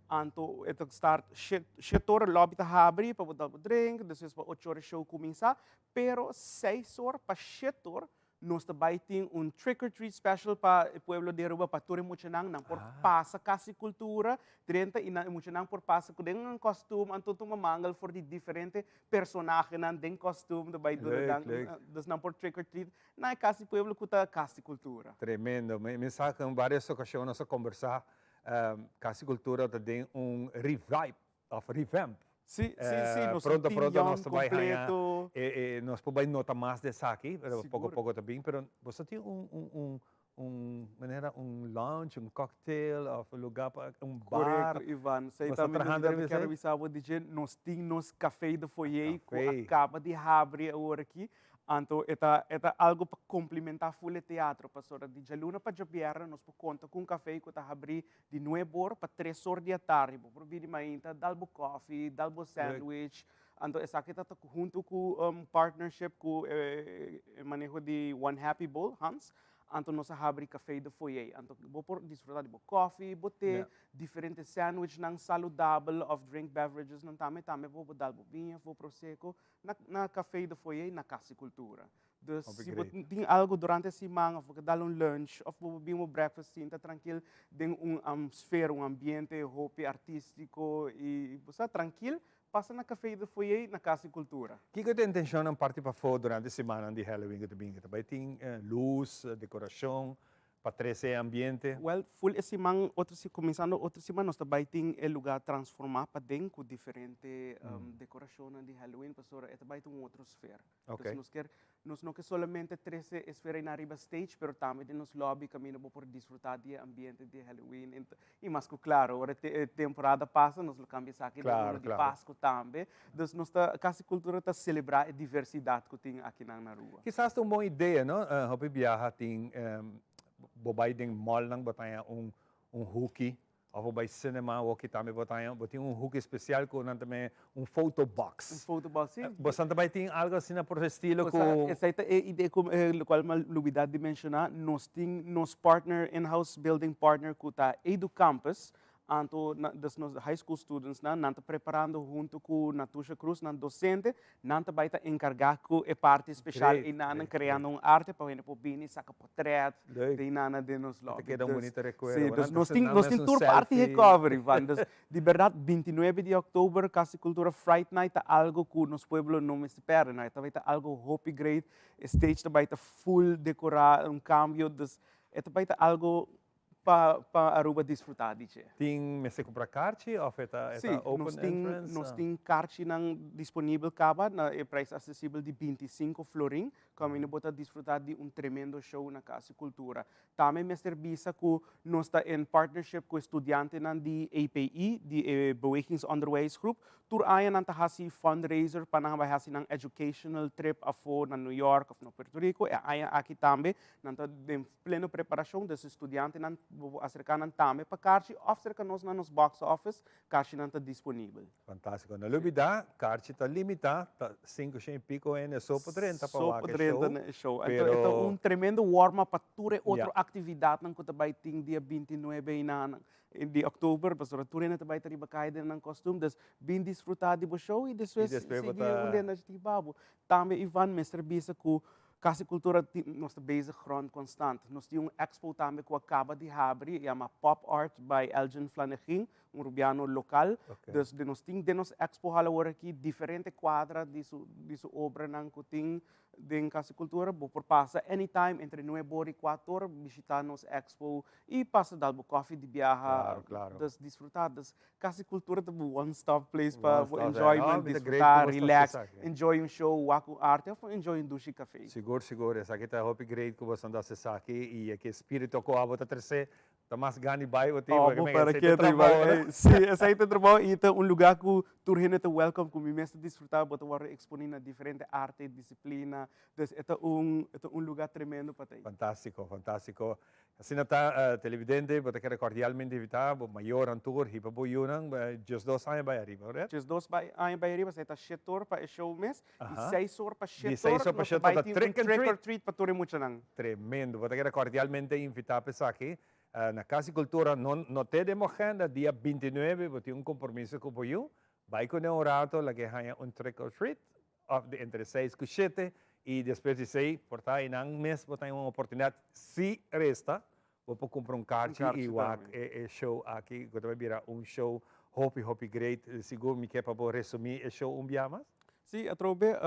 Anto e ta start Shete ora lobby ta habri pa bo dal bo drink, despues pa ocho ora e show cuminsa, pero seis or pa shete or nos ta bay tin un trick or treat special pa e pueblo di Aruba, pa tur e muchanan, nan por pasa Cas di Cultura drenta y nan e muchanan por pasa cu den nan costume, anto tuma mangel for di diferente personahenan den costume ta bay duna nan, dus nan por trick or treat na e Cas di Pueblo cu ta Cas di Cultura. Tremendo, mi sa cu en varios ocasion nos a combersa Kasi Cultura ta den un revive of revamp. Sí, sí, sí, nos pronto, tin pronto team nos ta bai haña, completo. nos por bai nota mas di esaki, pero poco Sigur. poco ta bin, pero boso tin un, un, un, un manera un lounge, un cocktail of un lugar pa, un bar. Correcto, Ivan. Esei Boso ta tambe trahando nos riba kier esei? bisa bo DJ, nos tin nos Café de Foyer cu Café. a caba di habri awor aki. Anto e ta e ta algo pa complementa full e teatro, pasobra di djaluna pa djabièrnè nos por conta cu un café cu ta habri di nuebe or pa tres or di atardi. Bo por bini mainta, dal bo koffie, dal bo sandwich. Anto esaki ta hunto cu partnership cu e maneho di One Happy Bowl, Hans. Anto nos a habri Café de Foyer. Anto bo por disfruta di bo koffie, bo te, diferente sandwichnan saludabel of drink beveragesnan tambe. Tambe bo por dal bo biña of bo prosecco na na Café de Foyer na Cas di Cultura. Dus Hopi si bo great. tin algo durante siman of bo ke dal un lunch of bo bin bo breakfast sinta trankil den un atmosfera, un ambiente hopi artístico y bo sa trankil, pasa na Café de Foyer na Cas di Cultura. Kiko ta e intencionnan parti pafó durante simannan di Halloween ku ta bin? Ta bai tin luz, decoracion, Pa trece e ambiente. Wel, full e siman, otro si, cuminsando otro siman nos ta bay tin e lugar transforma paden cu diferente decoracionnan di Halloween pasobra e ta bay ta un otro sfeer. Ok. Dus nos kier, nos no ke solamente trece e sfeer eynan riba stage, pero tambe den nos lobby caminda bo por disfruta di e ambiente di Halloween en y mas cu claro ora e temporada pasa nos lo cambia esaki den Claro, uno di claro. Pasco tambe. Dus nos ta, Cas di Cultura ta celebra e diversidad cu tin akinan na Aruba. Kisas ta un bon idea, no? Hopi biaha tin, bo bai den mallnan bo ta haña un un hoekie, of bo bai cinema awoki tambe bo ta haña, bo tin un hoekie special cu nan ta mee un photo box. Un photo box, si. Bosan ta bai tin algo asina por su estilo cu. Osea, esey ta e idea cu locual mi a lubida di menciona, nos tin nos partner, in-house building partner cu ta Edu Campus, Anto na dus nos high school students nan, nan ta preparando hunto cu Natusha Cruz, nan docente, nan ta bay ta encarga cu e parti special Great, eynan, great, creando un arte pa hende por bini saca potret Leuk. de eynan den nos lobby. Ta keda un Dus, bunito recuerdo. sí, Bo dus nan ta nos tin, nan nos mes tin un tur parti selfie. recover, Ivan. Dus di berdad 29 di october Cas di Cultura Fright Night ta algo cu nos pueblo no mester perde, no. E ta bay ta algo hopi great, e stage ta bay ta full decora, un cambio, dus e ta bay ta algo Pa pa Aruba disfruta di dje. Tin mester cumpra carchi of e ta e Sí, ta open nos tin entrance? nos tin carchinan disponibel caba na e prijs accesibel di 25 florin. Caminda bo ta disfruta di un tremendo show na Cas di Cultura. Tambe mester bisa cu nos ta in partnership cu e studiantenan di API, di e Bewegingsonderwijsgroep. Tur aña nan ta haci fundraiser pa nan bai haci nan educational trip afo na New York of na Puerto Rico. E aña aki tambe nan ta den Pleno preparacion, dus studiantenan bo por acerca nan tambe pa karchi of cerca nos na nos box office, karchinan ta disponibel. Fantastico. No lubida, karchi ta limita, ta cinco shen y pico hende so por drenta pa So wak por e drenta show, na e show. Anto e ta pero un tremendo warm up pa tur e otro Ya. actividadnan cu ta bay tin dia 29 einan di october, pasobra tur hende ta bay ta riba caya den nan costume, dus bin disfruta di bo show y despues Y despues bo sigui ta un den di babo. Tambe Ivan mester bisa cu Cas di Cultura tin, nos ta bezig rond constant. Nos tin un expo tambe cu a caba di habri, e yama Pop Art by Elgin Flanegin, un Rubiano local. Ok. Dus den nos tin den nos expo hal awor aki diferente cuadra di su, di su obranan cu tin den Cas di Cultura. Bo por pasa anytime entre nuebe or y cuatro or bishita nos expo y pasa dal bo koffie di biaha. Claro, claro. Dus disfruta. Dus Cas di Cultura ta bo one stop place pa One bo stop, eh. enjoyment, No, mi ta great disfruta, ku bo stop relax, esaki. enjoy un show, wak un arte of enjoy un dushi café. Sigur, sigur. Esaki ta hopi great ku bo esnan ta hasi esaki i e ki espiritu ku abo ta trese ta mas gana di bai bo tin Oh, porque bo men para esei ke ta ta riba, trabou, no? eh, sí, esei ta trabou i ta un lugá ku tur hende ta welcome, ku mi mes ta disfrutá, bo ta wòrdu eksponí na diferente arte i disiplina. Dus e ta un, e ta un lugá tremendo pa ta ei. Fantástiko, fantástiko. Asina ta, televidente, bo ta kere cordialmente invita bo mayornan tur hiba bo yunan diesdos aña bai ariba, correcto? Diesdos bai aña bai ariba, esei ta shet or pa e show mes, y seis or pa Di shet seis or or pa nos ta shet or bai ta tin un trick and trick or treat. treat pa tur e muchanan. Tremendo, bo ta kere cordialmente invita pa esaki. Na Cas di Cultura no no te den bo agenda, dia bintinuebe bo tin un compromiso cu bo yu, bai cune un rato laga e haña un trick or treat, Of di entre seis ku shete i despues di sei por ta einan mes bo ta un oportunidat si resta bo por kumpra un karchi i wak e show aki ku ta bai bira un show hopi hopi great. Sigur mi ke pa bo resumí e show un bia mas. Sí, atrobe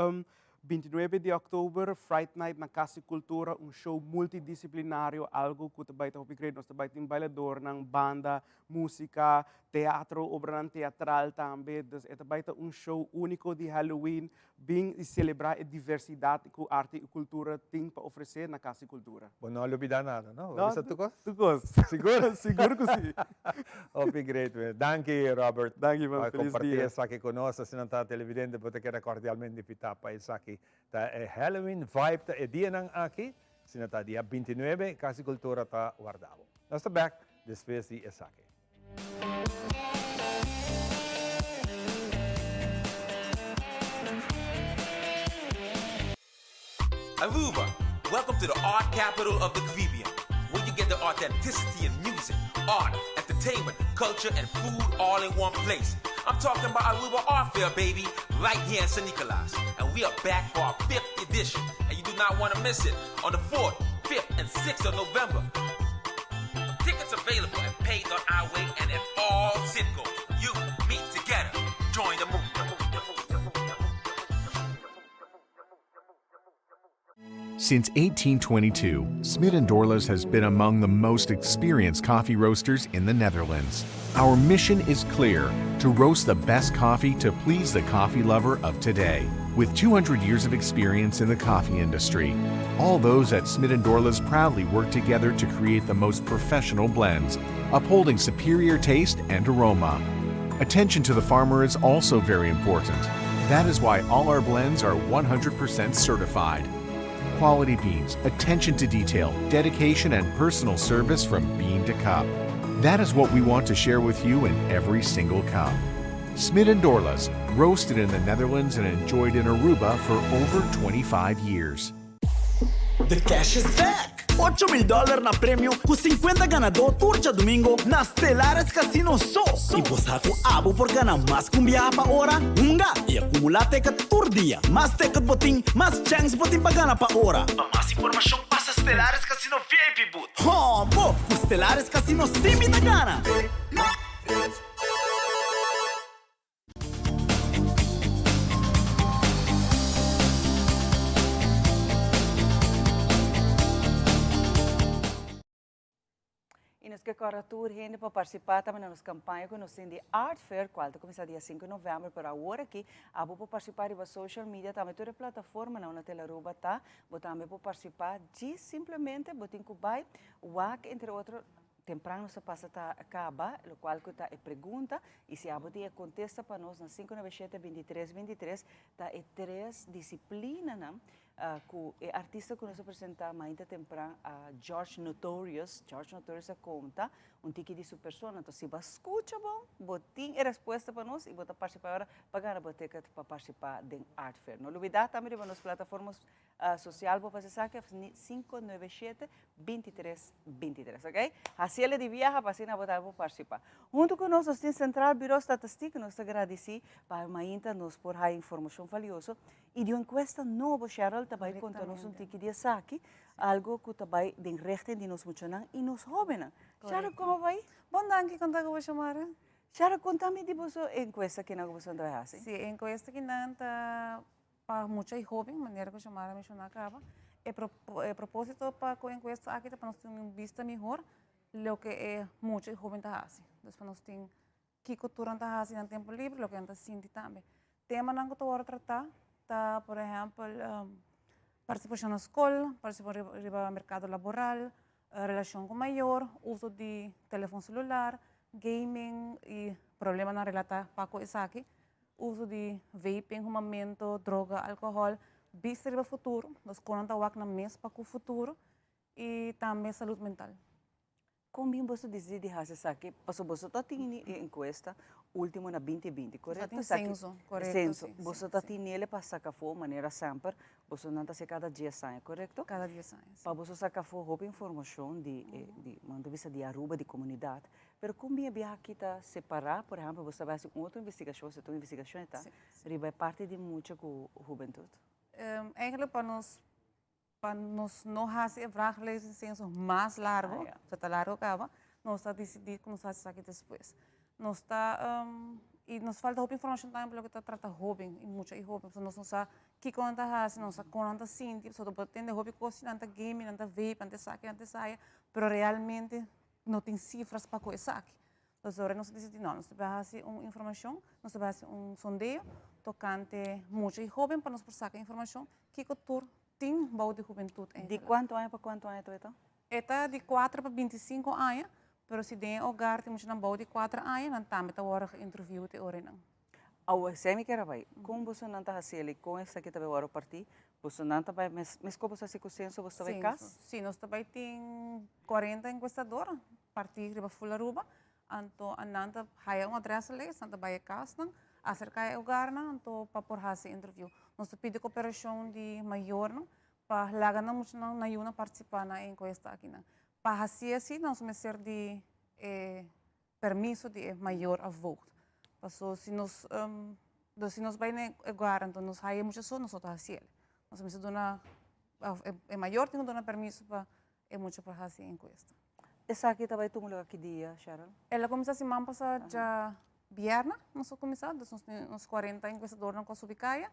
29 di òktober Fright Night na Kas di Kultura, un show multidisiplinario, algu ku ta bai ta hopi great. Nos ta bai tin bailadornan, banda, Música, teatro, obranan teatral tambe. Dus e ta bai ta un show úniko di Halloween. Bin i selebrá e diversidat ku arte i kultura tin pa ofresé na Kas di Kultura. Bo no a lubidá nada, no? Bo No, bisa tur kos? tur kos. Sigur? Sigur ku si. Hopi great, man. Danki, Robert. Danki, man. Pa Felis kompartí dia. esaki ku nos. Asina ta, televidente, bo ta keda kordialmente invitá pa esaki. aki. Ta e Halloween vibe ta e dianan aki, asina ta dia bintinuebe Cas di Cultura ta warda bo. Nos ta bek despues di esaki. Aruba, welcome to the art capital of the Caribbean, where you get the authenticity in music, art, entertainment, culture, and food all in one place. I'm talking about Aruba Art Fair, baby, right here in San Nicolas. And we are back for our fifth edition, and you do not want to miss it on the 4th, 5th, and 6th of November. Tickets available at pay.iway and at all Citgos. You, me, together. Join the movement. Since 1822, Smit & Dorlas has been among the most experienced coffee roasters in the Netherlands. Our mission is clear, to roast the best coffee to please the coffee lover of today. With 200 years of experience in the coffee industry, all those at Smit & Dorlas proudly work together to create the most professional blends, upholding superior taste and aroma. Attention to the farmer is also very important. That is why all our blends are 100% certified. Quality beans, attention to detail, dedication, and personal service from bean to cup. That is what we want to share with you in every single cup. Smit and Dorlas, roasted in the Netherlands and enjoyed in Aruba for over 25 years. The cash is back! 8000 dollar na premio cu 50 ganador tur djadomingo na Stellaris Casino so! Y bo sa cu abo por gana mas cu un biaha pa ora? Hunga y acumula ticket tur dia! Mas ticket bo tin, mas chance bo tin pa gana pa ora! Pa mas informacion pasa Stellaris Casino VIP booth. Hombo! Cu Stellaris Casino si mi ta gana! Y nos ke corda tur hende pa participa tambe na nos campaña cu nos tin di Art Fair, cual ta cuminsa dia 5 di november, pero awor aki abo por participa riba social media tambe, tur e plataformanan unda Telaruba ta, bo tambe por participa, djis simplemente bo tin cu bay wak entre otro Tempran nos a pasa ta caba, locual cu ta e pregunta, y si abo tin e contesta pa nos na 597 23 23, ta e tres disciplinanan cu e artista cu nos a presenta mainta tempran a George Notorious, George Notorious a conta un tiki di su persona, enton si bo a scucha bon, bo tin e respuesta pa nos y bo ta participa ahora pa gana bo ticket pa participa den Art Fair. No lubida tambe riba nos plataforma Social bo pasa esaki of 597 23 23, ok? Haciele di viaha pa asina bo tambe por participa. Hunto cu nos, nos tin Centraal Bureau Statistiek, nos ta gradici pa mainta nos por haya informacion valioso y di un encuesta nobo, Cheryl ta bay conta nos un tiki di esaki, algo cu ta bay den richting di nos muchanan y nos hobennan. Cheryl, como bay? Bon danki, con ta cu bo Xiomara? Cheryl, conta mi di boso encuesta kinan cu boso ta bay haci. Si, e encuesta kinan ta Pa mucha i hóben, manera ku Xiomara menshoná kaba, e e propósito pa ku e enkuesta aki ta pa nos tin un bista mihor loke e mucha i hóben ta hasi. Dus pa nos tin kiko tur nan ta hasi nan tempu libre, loke nan ta sinti tambe. Temanan ku ta wòrdu tratá ta por ehèmpel partisipashon na skol, partisipashon riba merkado laboral, relashon ku mayor, uso di telefòn selular, gaming i problemanan relatá pa ku esaki. Uso di vaping, humamento, droga, alcohol, bista riba futuro, nos con nan ta wak nan mes pa cu futuro y tambe salud mental. Con bin boso dicidi di haci esaki? Pasobra boso ta tini e encuesta ultimo na binti binti, corecto? Nos ta tin censo, corecto, Censo. Boso ta tinele pa saca afo manera semper, boso nan ta haci cada dies aña, corecto? Cada dies aña, si. Pa boso saca afo hopi informacion di, di, manda bisa di Aruba, di comunidad. Pero kon bin e biaha aki ta separá? Por ehèmpel, bo ta bai hasi un otro investigashon, si ta un investigashon e ta, riba e parti di mucha ku hubentut? Eigenlijk pa nos pa nos no hasi e vragenlijst censo mas largo, ya ta largo kaba, nos ta disidí ku nos ta hasi esaki despues. Nos ta i nos falta hopi informashon tambe pa loke ta trata hóben i mucha i hóben, pasobra nos no sa kiko nan ta hasi, nos no sa kon nan ta sinti, pasobra bo ta tende hopi kos, nan ta gaming, nan ta vape, nan ta esaki, nan ta esaya, pero realmente no tin cifras pa cu esaki. Entonces ora nos a dicidi no, nos ta bay haci un informacion, nos ta bay haci un sondeo tocante mucha y hoben pa nos por saca informacion kico tur tin bou di hubentud Di cuanto aña pa cuanto aña ta e ta? E ta di cuatro pa binticinco aña, pero si den e hogar tin muchanan bou di cuatro aña nan tambe ta worde geïnterview te ora nan. Awo esei mi kier a bai. Kon bosonan ta hasi el i kon esaki ta bai wòrdu partí? Bosonan ta bai mes meskos boso hasi ku senso boso ta bai kas? Sí, nos ta bai tin 40 enkuestador partí riba ful Aruba. Anto nan ta haya un adres lijst, nan ta bai e kasnan, aserká e hogarnan anto pa por hasi interview. Nos ta pidi koperashon di mayornan pa laga nan muchanan, nan yunan partisipá na e enkuesta akinan. Pa hasi asina nos mester di e permiso di e mayor of voogd. Paso si nos, dus si nos bai na e hogar anto nos haya mucha so, nos no ta hasi el. Nos mester duna, of e mayor tin ku duna permiso pa e mucha por hasi e enkuesta. Esaki ta bai tuma lugar ki dia, Cheryl? El a kuminsá siman pasá djabièrnè, nos a kuminsá, dus nos tin nos kuarenta enkuestadornan ku a subi kaya.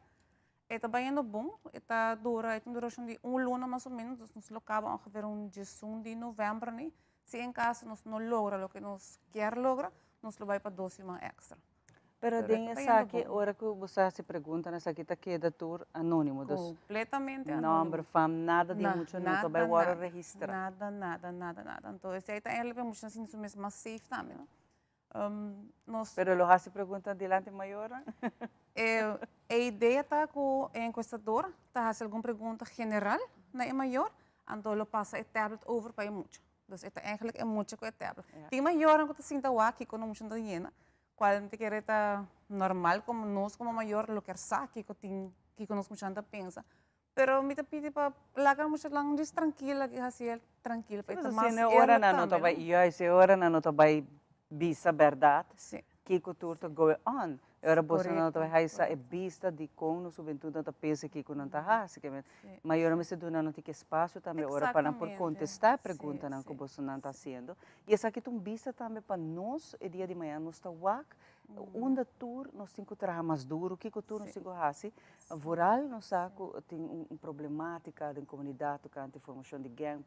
E ta bayendo bon, e ta dura, e tin durashon di un luna mas o menos, dus nos lo kaba ongeveer un diesun di novèmber ni. Si en kaso nos no logra loke nos kier logra, nos lo bai pa dos siman èkstra. Pero den esaki, ora ku bo sa hasi preguntanan, esaki ta keda tur anónimo. Dus Kompletamente anónimo. Nòmber, fam, nada di mucha no ta bai wòrdu registrá. Nada, nada, nada, nada. Anto esei ta eigenlijk pa e muchanan sinti su mes mas safe tambe, no? Nos. Pero lo hasi pregunta dilanti mayornan? E idea ta ku e enkuestador ta hasi algun pregunta general na e mayor, anto lo pasa e tablet over pa e mucha. Dus e ta eigenlijk e mucha ku e tablet. Tin mayornan ku ta sinta wak kiko nan mucha ta yena, kual mi ta kere ta normal komo nos komo mayor lo kier sa kiko tin, kiko nos muchanan ta pensa. Pero mi ta pidi pa laga muchanan djis trankil, laga e hasi el trankil pa e ta mas Si e ora nan no ta bai, juist e ora nan no ta bai bisa bèrdat, kiko tur ta going on. E ora boso nan no ta bai haisa e bista di kon nos hubentut nan ta pensa kiko nan ta hasi. Mayornan mester duna nan tiki espasio tambe ora pa nan por kontestá e preguntanan ku bosonan ta hasiendo. I esaki ta un bista tambe pa nos e dia di mañana nos ta wak unda tur nos tin ku traha mas duru, kiko tur nos tin ku hasi. Vooral nos sa ku tin un problematika den komunidat tokante formashon di gèng,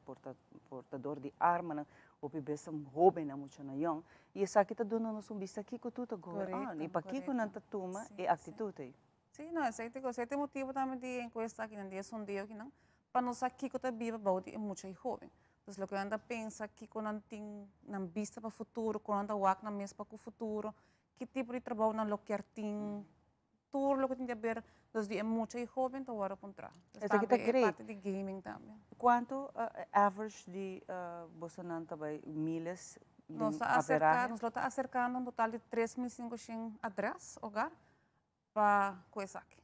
portador di armanan, hopi bes ta hóbennan, muchanan yòn. I esaki ta duna nos un bista kiko tur ta going on i pakiko nan ta tuma e aktitut ei. Sí, no, esei ta esei ta e motibu tambe di e enkuesta akinan, di e sondeo akinan, pa nos sa kiko ta biba bou di e mucha i hóben. Dus loke nan ta pensa, kiko nan tin nan bista pa futuro, kon nan ta wak nan mes pa ku futuro, ki tipo di trabou nan lo kier tin, tur loke tin di aber dus di e mucha i hóben ta wòrdu puntrá. Dus Esaki ta tambe e great. parti di gaming tambe. Kuantu average di bosonan ta bai miles den Nos ta aserká, averahe? nos lo ta aserkando un total di 3500 adrès, hogar, pa ku esaki.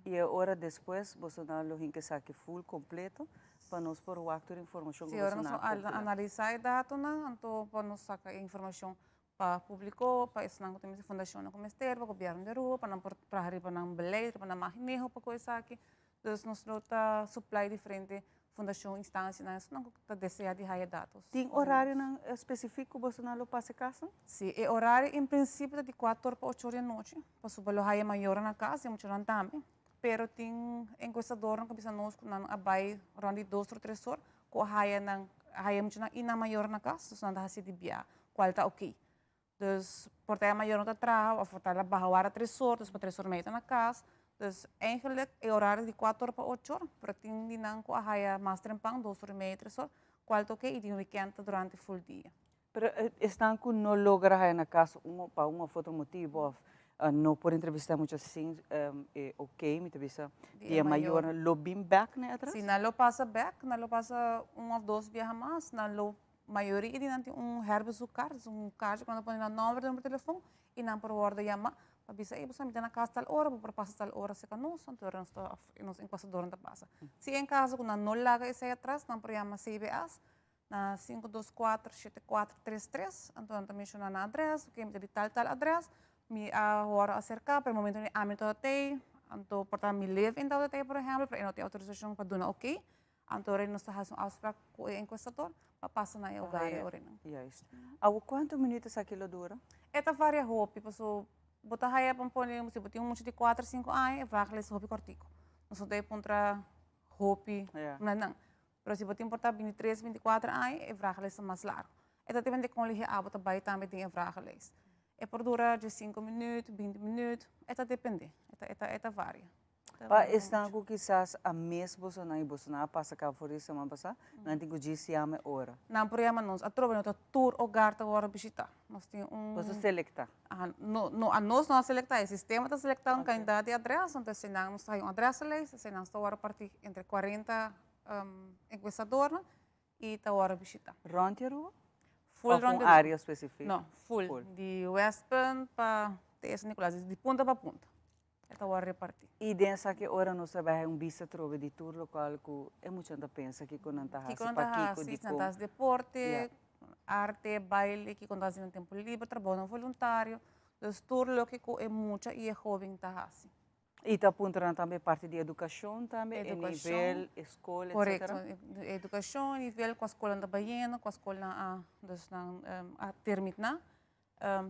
I e ora despues bosonan lo hinka esaki full kompleto pa nos por wak tur informashon ku Si, ora nos bosonan a a kompilá. analisá e datonan, anto pa nos saka e informashon pa publiko, pa esnan ku ta mester, fundashonnan ku mester, pa gobièrnu di Aruba, pa nan por traha riba nan beleid, riba nan maneho pa ku esaki. Dus nos lo ta supply diferente fundashon, instansianan, esnan ku ta desea di haya datos. Tin orarionan spesifik ku bosonan lo pasa e kasnan? Si, e orario en prinsipio ta di kuater or pa ocho or di anochi, pasobra lo haya mayornan na kas i muchanan tambe. Pero tin enkuestadornan ku bisa nos ku nan a bai rònt di dos or tres or ku a haya nan, a haya muchanan i nan mayornan na kas, dus nan ta hasi di bia, kual ta oké. Dus por ta e mayor no ta traha of por ta el a baha wara tres or, dus pa tres or mei ta na kas. Dus eigenlijk e orario di kuater or pa ocho or, pero tin di nan ku a haya mas trempan, dos or i mei, tres or, kual ta oké i tin wikènt ta durante ful dia. Pero esnan ku no logra haya na kas un pa un of otro motibu of no por entrevistá mucha sin e oké, mi ta bisa di e mayornan lo bin bèk na e atras? Si, nan lo pasa bèk, nan lo pasa un of dos biaha mas, nan lo Mayoria di nan tin un herbezoekkaart, dus un kaartje ku nan ta pone nan nòmber, number di telefòn i nan por wòrdu yamá pa bisa, ey bo sa mi ta na kas tal ora, bo por pasa tal ora serka nos, anto ora nos ta òf nos enkuestadornan ta pasa. Si en kaso ku nan no laga esei atras, nan por yama CBS na 524 7433, anto nan ta menshoná nan adrès, oke mi ta di tal tal adrès, mi a wòrdu aserká, pero e momento di ami tabata ei, anto por ta mi live-in tabata ei por ehèmpel, pero e no tin outorisashon pa duna oke, Anto ora nos ta hasi un afspraak ku e enkuestador pa pasa na e hogar e oranan. Juist. Awo kuantu minuut esaki lo dura? E ta varia hopi, paso bo ta haya pa pone, si bo tin un mucha di kuater, sinku aña, e vragenlijst ta hopi kòrtiku. Nos no ta e puntra hopi na nan. Pero si bo tin por ta 23, 24 aña, e vragenlijst ta mas largu. E ta depende kon lihé abo ta bai tambe den e vragenlijst. E por dura 15 minuut, 20 minuut, e ta depende, e ta varia. Pa esnan ku kisas a mis bosonan i bosonan a pasa kaba for di siman pasá, nan tin ku djis yama e ora. Nan por yama nos. Atrobe no ta tur hogar ta wòrdu bishitá. Nos tin un. Boso selektá? Aha, no, no, anos no a selektá. E sistema ta selektá un kandidat di adrès, anto eseinan nos ta haña un adrèslijst, eseinan ta wòrdu partí entre 40 enkuestadornan i ta wòrdu bishitá. Rònt di Aruba? Full Òf rònt un di Aruba. área spesífiko? No, full. Di Westpunt pa te San Nicolas, di punta pa punta. E ta wòrdu repartí. I den esaki ora nos ta bai haña un bista atrobe di tur lokal ku e muchanan ta pensa kiko nan ta hasi, Kiko nan ta pakiko, hasi, si nan dikon. ta hasi deporte, Ja. arte, baile, kiko nan ta hasi na tempu liber, trabounan voluntario. Dus tur loke ku e mucha i e hóben ta hasi. I ta puntra nan tambe parti di edukashon tambe, e Edukashon. nivel, e skol, Korekto. etcetera? Edukashon, nivel, kua skol nan ta bayendo, kua skol nan a, dus nan a terminá.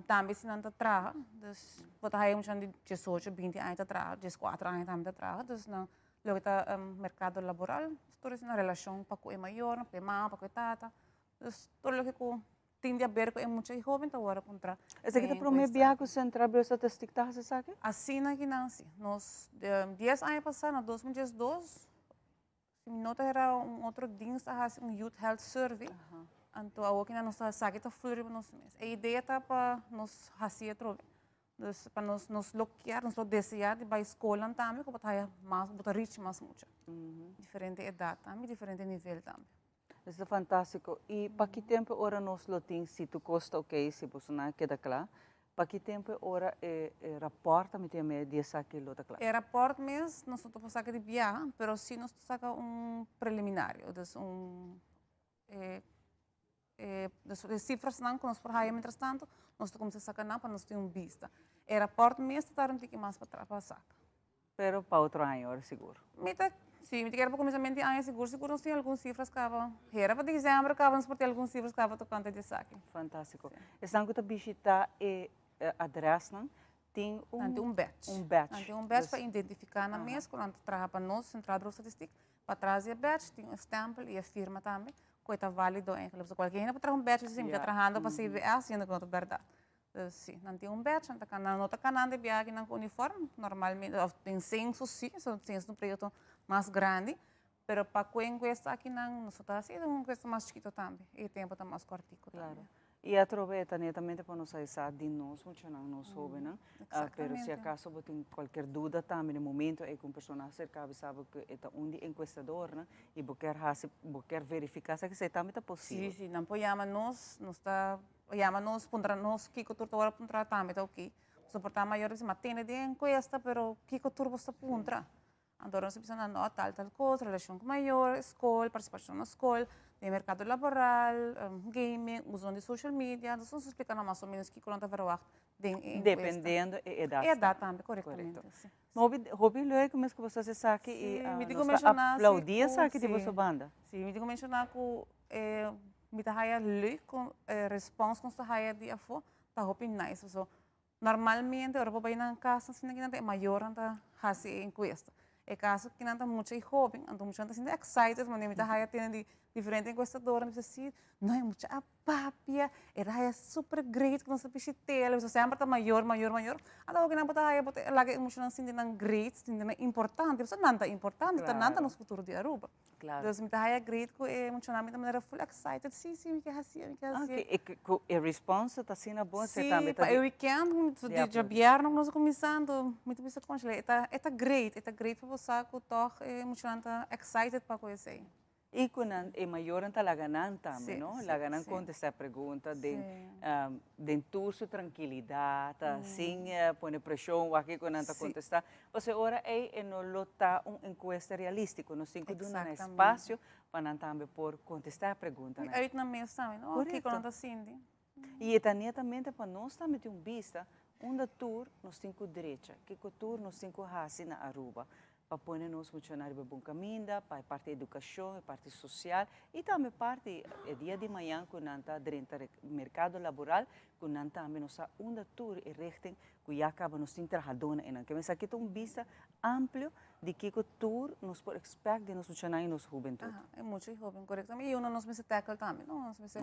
Tambe si nan ta traha, dus bo ta haya muchanan di diesocho, binti aña ta traha, dieskuater aña tambe ta traha, dus nan loke ta merkado laboral, tur esei na relashon pa ku e mayornan, pa ku e mama, pa ku e tata, dus tur loke ku tin di aber ku e mucha i hoben ta wòrdu puntra. Esaki ta promé biaha ku Central Bureau Statistic ta hasi esaki? Asina ki nan si. Nos dies aña pasá, na 2012, Si mi no ta hera un otro dienst a hasi un youth health survey, anto awor kina nos ta esaki ta full riba nos mes. E idea ta pa nos hasi atrobe. Dus pa nos nos lo kier, nos lo desea di bai skolnan tambe ku bo ta haya mas, bo ta reach mas mucha. Diferente edat tambe, diferente nivel tambe. Esei ta fantástiko. I pa ki tempu ora nos lo tin, si tur kos ta okey, si bosonan a keda kla, Pa ki tempu e ora e rapòrt ta miti me di esaki lo ta kla? E rapòrt mes nos no ta por saka di biaha, pero si nos ta saka un preliminario, dus un e e dus e sifrasnan ku nos por haya mientrastanto nos ta kuminsá saka nan pa nos tin un bista. E rapòrt mes ta tarda un tiki mas pa pa saka. Pero pa otro aña ora sigur. Mi ta, si, mi ta kere pa kuminsamentu di aña sigur sigur nos tin algun sifras kaba. Hera pa diciember kaba nos por tin algun sifras kaba tokante di esaki. Fantástiko. Esnan ku ta bishitá e adrèsnan tin un. Nan tin un badge. Un badge. Nan tin un badge pa identifiká nan mes ku nan ta traha pa nos, Centraal Bureau Statistiek. Patras di e badge tin un stèmpel i e firma tambe ku e ta válido eigenlijk. Pasobra kualke hende por traha un badge i bisa mi ta trahando pa CBS siendo ku no ta bèrdat. Dus si, nan tin un badge, nan ta cana, nan no ta canando e biaha nan cu uniform, normalmente, of den censo si, so censo ta un proyecto mas grandi, pero pa cu e encuesta aki nan nos no ta haci, ta un encuesta mas chikito tambe, y e tempo ta mas cortico tambe. Claro. Y atrobe e ta netamente pa nos aisa di nos muchanan, nos hobennan, pero si acaso bo tin cualkier duda tambe den momento ey cu un persona a acerca bo sa bo cu e ta un di encuestadornan y bo kier haci, bo kier verifica esaki, esey tambe ta posibel. Si, si, nan por yama nos, nos ta Yama nos, puntra nos kiko tur ta wòrdu puntra tambe ta oké. Soportá mayor bisa, ma tene den enkuesta, pero kiko tur bo sta puntra? Anto nos a bisa nan, no, tal tal kos, relashon ku mayor, skol, partisipashon na skol, den merkado laboral, gaming, uso di social media. Nos a splika nan mas o ménos kiko nan ta verwagt den e enkuesta. Dependiendo e edat. E edat tambe, korektamente, si. Hopi, hopi leuk mes ku bo ta hasi esaki i nos ta aplaudí esaki di boso banda. Si, mi tin ku menshoná ku e Mi ta haya leuk con e respons cu nos ta haya di afo ta hopi nice paso normalmente ora bo bay nan cas asina kinan ta e mayornan ta haci e encuesta e caso kinan ta mucha y hoben anto muchanan ta sinti excited manera mi ta haya tene di diferente encuestadornan bisa si no e mucha a papia e ta haya super great cu nos ta bishit'el pasobra semper ta mayor mayor mayor anto awor kinan bo ta haya bo ta laga e muchanan sinti nan great sinti nan importante pasobra nan ta importante nan ta nos futuro di Aruba. Claro. Dus mi ta haya great ku e muchanan mi ta manera full excited. Si, si, mi ke hasié, mi ke hasié. Ah, ku, ku e response ta asina bon, Si, tambe ta pa e weekend, di djabièrnè ku nos a kuminsá, anto mi ta bisa konsha, e ta, e ta great, e ta great pa bo sa ku tòg e muchanan ta excited pa ku esei. I ku nan, e mayornan ta laga nan tambe, Si, no? si, Laga nan si. kontestá e pregunta den, Si. den tur su trankilidat, sin pone preshon wak kiko nan ta kontestá. Pasobra e ora ei e no lo ta un enkuesta realístiko. Nos tin ku duna nan espasio pa nan tambe por kontestá e preguntanan. I uit nan mes tambe, no? Kiko nan ta sinti. I e ta netamente pa nos tambe tin un bista unda tur nos tin ku drecha, kiko tur nos tin ku hasi na Aruba pa pone nos muchanan riba bon kaminda, pa e parti edukashon, e parti sosial i tambe parti e dia di mañan ku nan ta drenta merkado laboral ku nan tambe no sa unda tur e richting ku ya kaba nos tin trahadónan einan. Ke mester aki ta un bista amplio di kiko tur nos por expect di nos muchanan i nos hubentut. Aha, e mucha i hoben, korekto. I uno nos mester tackle tambe, no? Nos mester,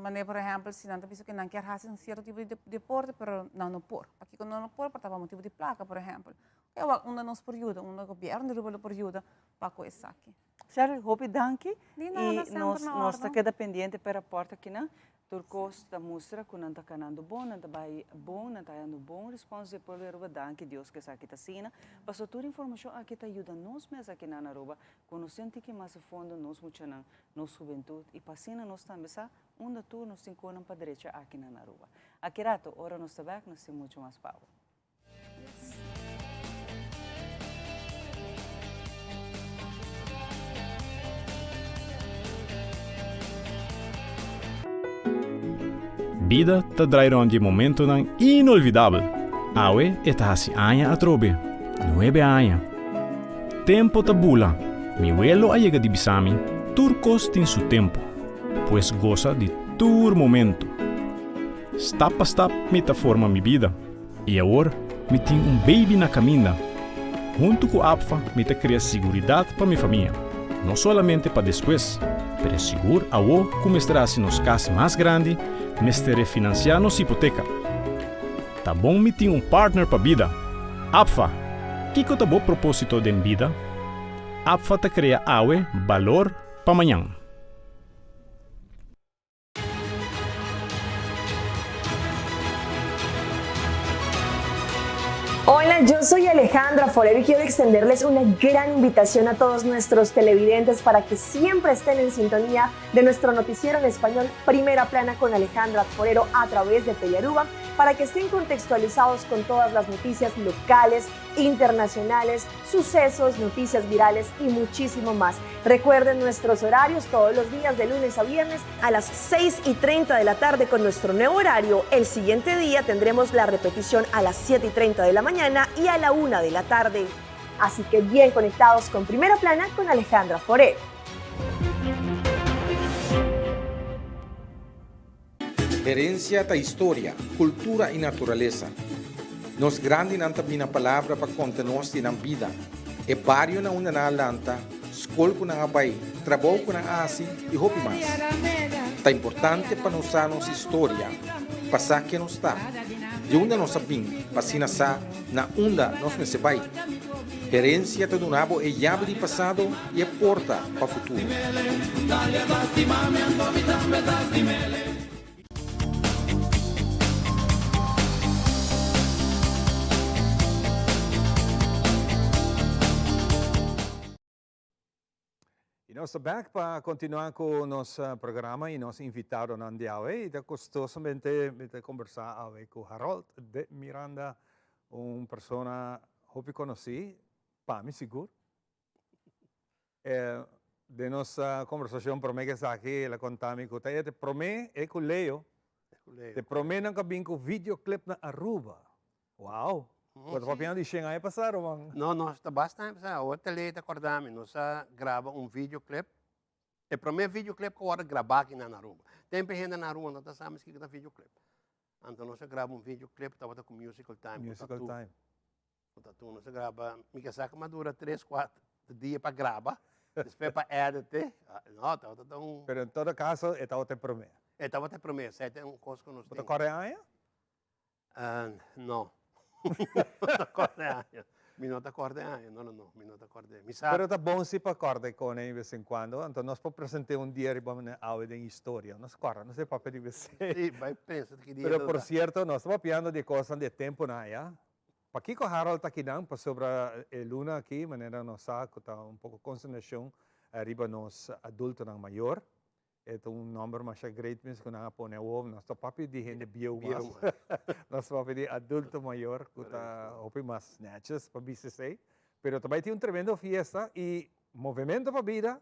manera por ehempel si nan ta bisa ku nan kier hasi un sierto tipo di deporte pero nan no por. Pakiko nan no por? Por ta pa motibu di plaka, por ehempel. E wak unda nos por yuda, unda gobierno di Aruba lo por yuda pa cu esaki. Shirley, hopi danki. Di nada, Y semper nos, na nos ta orden. keda pendiente pa e rapport akinan. Tur cos ta mustra cu nan ta canando bon, nan ta bay bon, nan ta hayando bon respons di e pueblo di Aruba. Danki Dios cu esaki ta asina. Pasobra tur informacion aki ta yuda nos mes akinan na Aruba conoce un tiki mas a fondo nos muchanan, nos hubentud y pa asina nos tambe sa unda tur nos tin conan pa drecha akinan na Aruba. Aki rato, ora nos ta bek, nos tin mucho mas pa bo. Bida ta drai rond di momentonan inolvidabel. Awe e ta hasi aña atrobe. Nuebe aña. Tempo ta bula. Mi welo a yega di bisa mi, tur kos tin su tempo. Pues gosa di tur momento. Stap pa stap mi ta forma mi bida i awor mi tin un baby na kaminda. Huntu ku APFA mi ta krea siguridat pa mi famia, no solamente pa despues, pero sigur awo ku mester hasi nos kas mas grandi, mester refinansiá nos hipoteka. Ta bon mi tin un partner pa bida. APFA! Kiko ta bo propósito den bida? APFA ta krea awe balor pa mañan. Hola, yo soy Alejandra Forero y quiero extenderles una gran invitación a todos nuestros televidentes para que siempre estén en sintonía de nuestro noticiero en español Primera Plana con Alejandra Forero a través de Telearuba para que estén contextualizados con todas las noticias locales, internacionales, sucesos, noticias virales y muchísimo más. Recuerden nuestros horarios todos los días de lunes a viernes a las 6 y 30 de la tarde con nuestro nuevo horario. El siguiente día tendremos la repetición a las 7 y 30 de la mañana y a la 1 de la tarde. Así que bien conectados con Primera Plana con Alejandra Forero. Herencia ta historia, cultura y naturalesa. Nos grandinan ta bina palabra pa conta nos di nan bida, e bario na unda nan a lanta, scol cu nan a bay, trabou cu nan a haci y hopi mas. Ta importante pa nos sa nos historia, pa sa ken nos ta, di unda nos a bin pa asina sa na unda nos mester bay. Herencia ta duna bo e yabi di pasado y e porta pa futuro. Y nos ta back pa continua cu nos programa y nos invitadonan di awe. Y ta gustosamente mi ta conversa awe cu Harold de Miranda, un persona hopi conoci, pa mi sigur. Den nos conversacion prome cu esaki el a conta mi cu ta e prome e cu Leo, te prome nan cu a bin cu videoclip na Aruba. Wow! Bo ta papiando di shen aña pasá, ruman? No, no, ta basta aña pasá. Awor te lei ta kòrda mi, nos a graba un videoclip. E promé videoclip ku wòrdu grabá aki na Aruba. Tempu e hende na Aruba no ta sa mes kiko ta videoclip. Anto nos a graba un videoclip, tabata ku Musical Time, ku Musical Tatu. Time. Ku Tatu. Nos a graba, mi ke sa ku a dura tres, kuater dia pa graba, despues pa edit. No, tabata ta un. Pero en todo kaso e tabata e promé. E tabata e promé, esei ta un kos ku nos Bo ta tin. kòrda e aña? No. No ta kòrda e aña. Mi no ta kòrda e aña. No, no, no. Mi no ta kòrda e. Mi sa. Pero ta bon si pa kòrda e kone di bes en kuando. Anto nos por present'é un dia riba manera awe den historia. Nos kòrda, nos e papia di bes. Sí, bai pensa ki dia Pero ta por ta. sierto, nos ta papiando di e kosnan di e tempunan aya. Pakiko Harold ta kinan? Pasobra e luna aki, manera nos sa ku ta un poko konsentrashon riba nos adultonan mayor. E ta un nomber masha great mes ku nan a pone awor. Nos ta papia di hende bieu mas. Nos ta papia di adulto mayor ku ta hopi mas netjes pa bisa esei. Pero ta bai tin un tremendo fiesta i Movemento pa Bida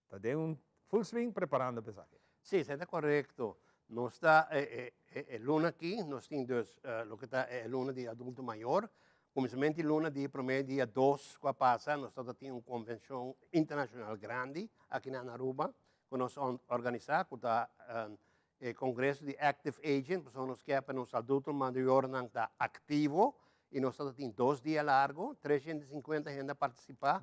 ta den un full swing preparando pa esaki. Sí, esei ta korekto. Nos ta e luna aki nos tin dus loke ta e luna di adulto mayor. Kuminsamentu di luna di promé dia dos ku a pasa nos tabata tin un konvenshon internashonal grandi aki na Aruba. ku nos a organisá ku ta e kongreso di Active Aging, pasobra nos ke pa nos adulto mayornan ta aktivo i nos tabata tin dos dia largo, 350 hende a partisipá.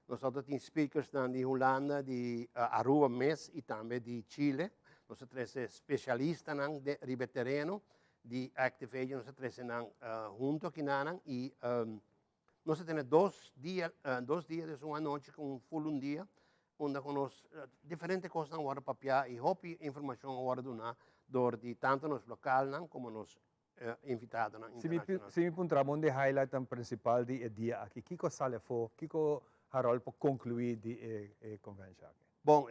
Nos tabata tin speakersnan di Hulanda, di Aruba mes i tambe di Chile. Nos a trese spesialistanan riba e tereno di Active Aging, nos a trese nan huntu akinanan i. Nos a tene dos dia, dos dia des un anochi ku un full un dia, unda ku nos diferente kosnan a wòrdu papiá i hopi informashon a wòrdu duná dor di tantu nos lokalnan komo nos invitadonan internashonal. Si mi puntra bo un di e highlightnan prinsipal di e dia aki, kiko a sali afó? Kiko Harold por konkluí di e konvensha aki? Bon,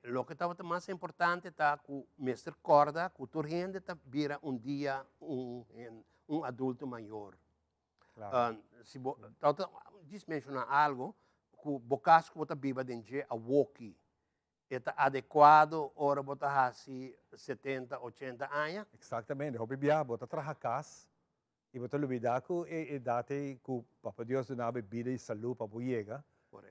loke tabata mas importante ta ku mester kòrda ku tur hende ta bira un dia un adulto mayor. Si bo ta djis menshoná algu ku bo kas ku bo ta biba den dje awoki e ta adekuado ora bo ta hasi setenta, ochenta aña? Eksaktamente, hopi biaha bo ta traha kas i bo ta lubidá ku e edat ei ku Papa Dios duna bo e bida i salú pa bo yega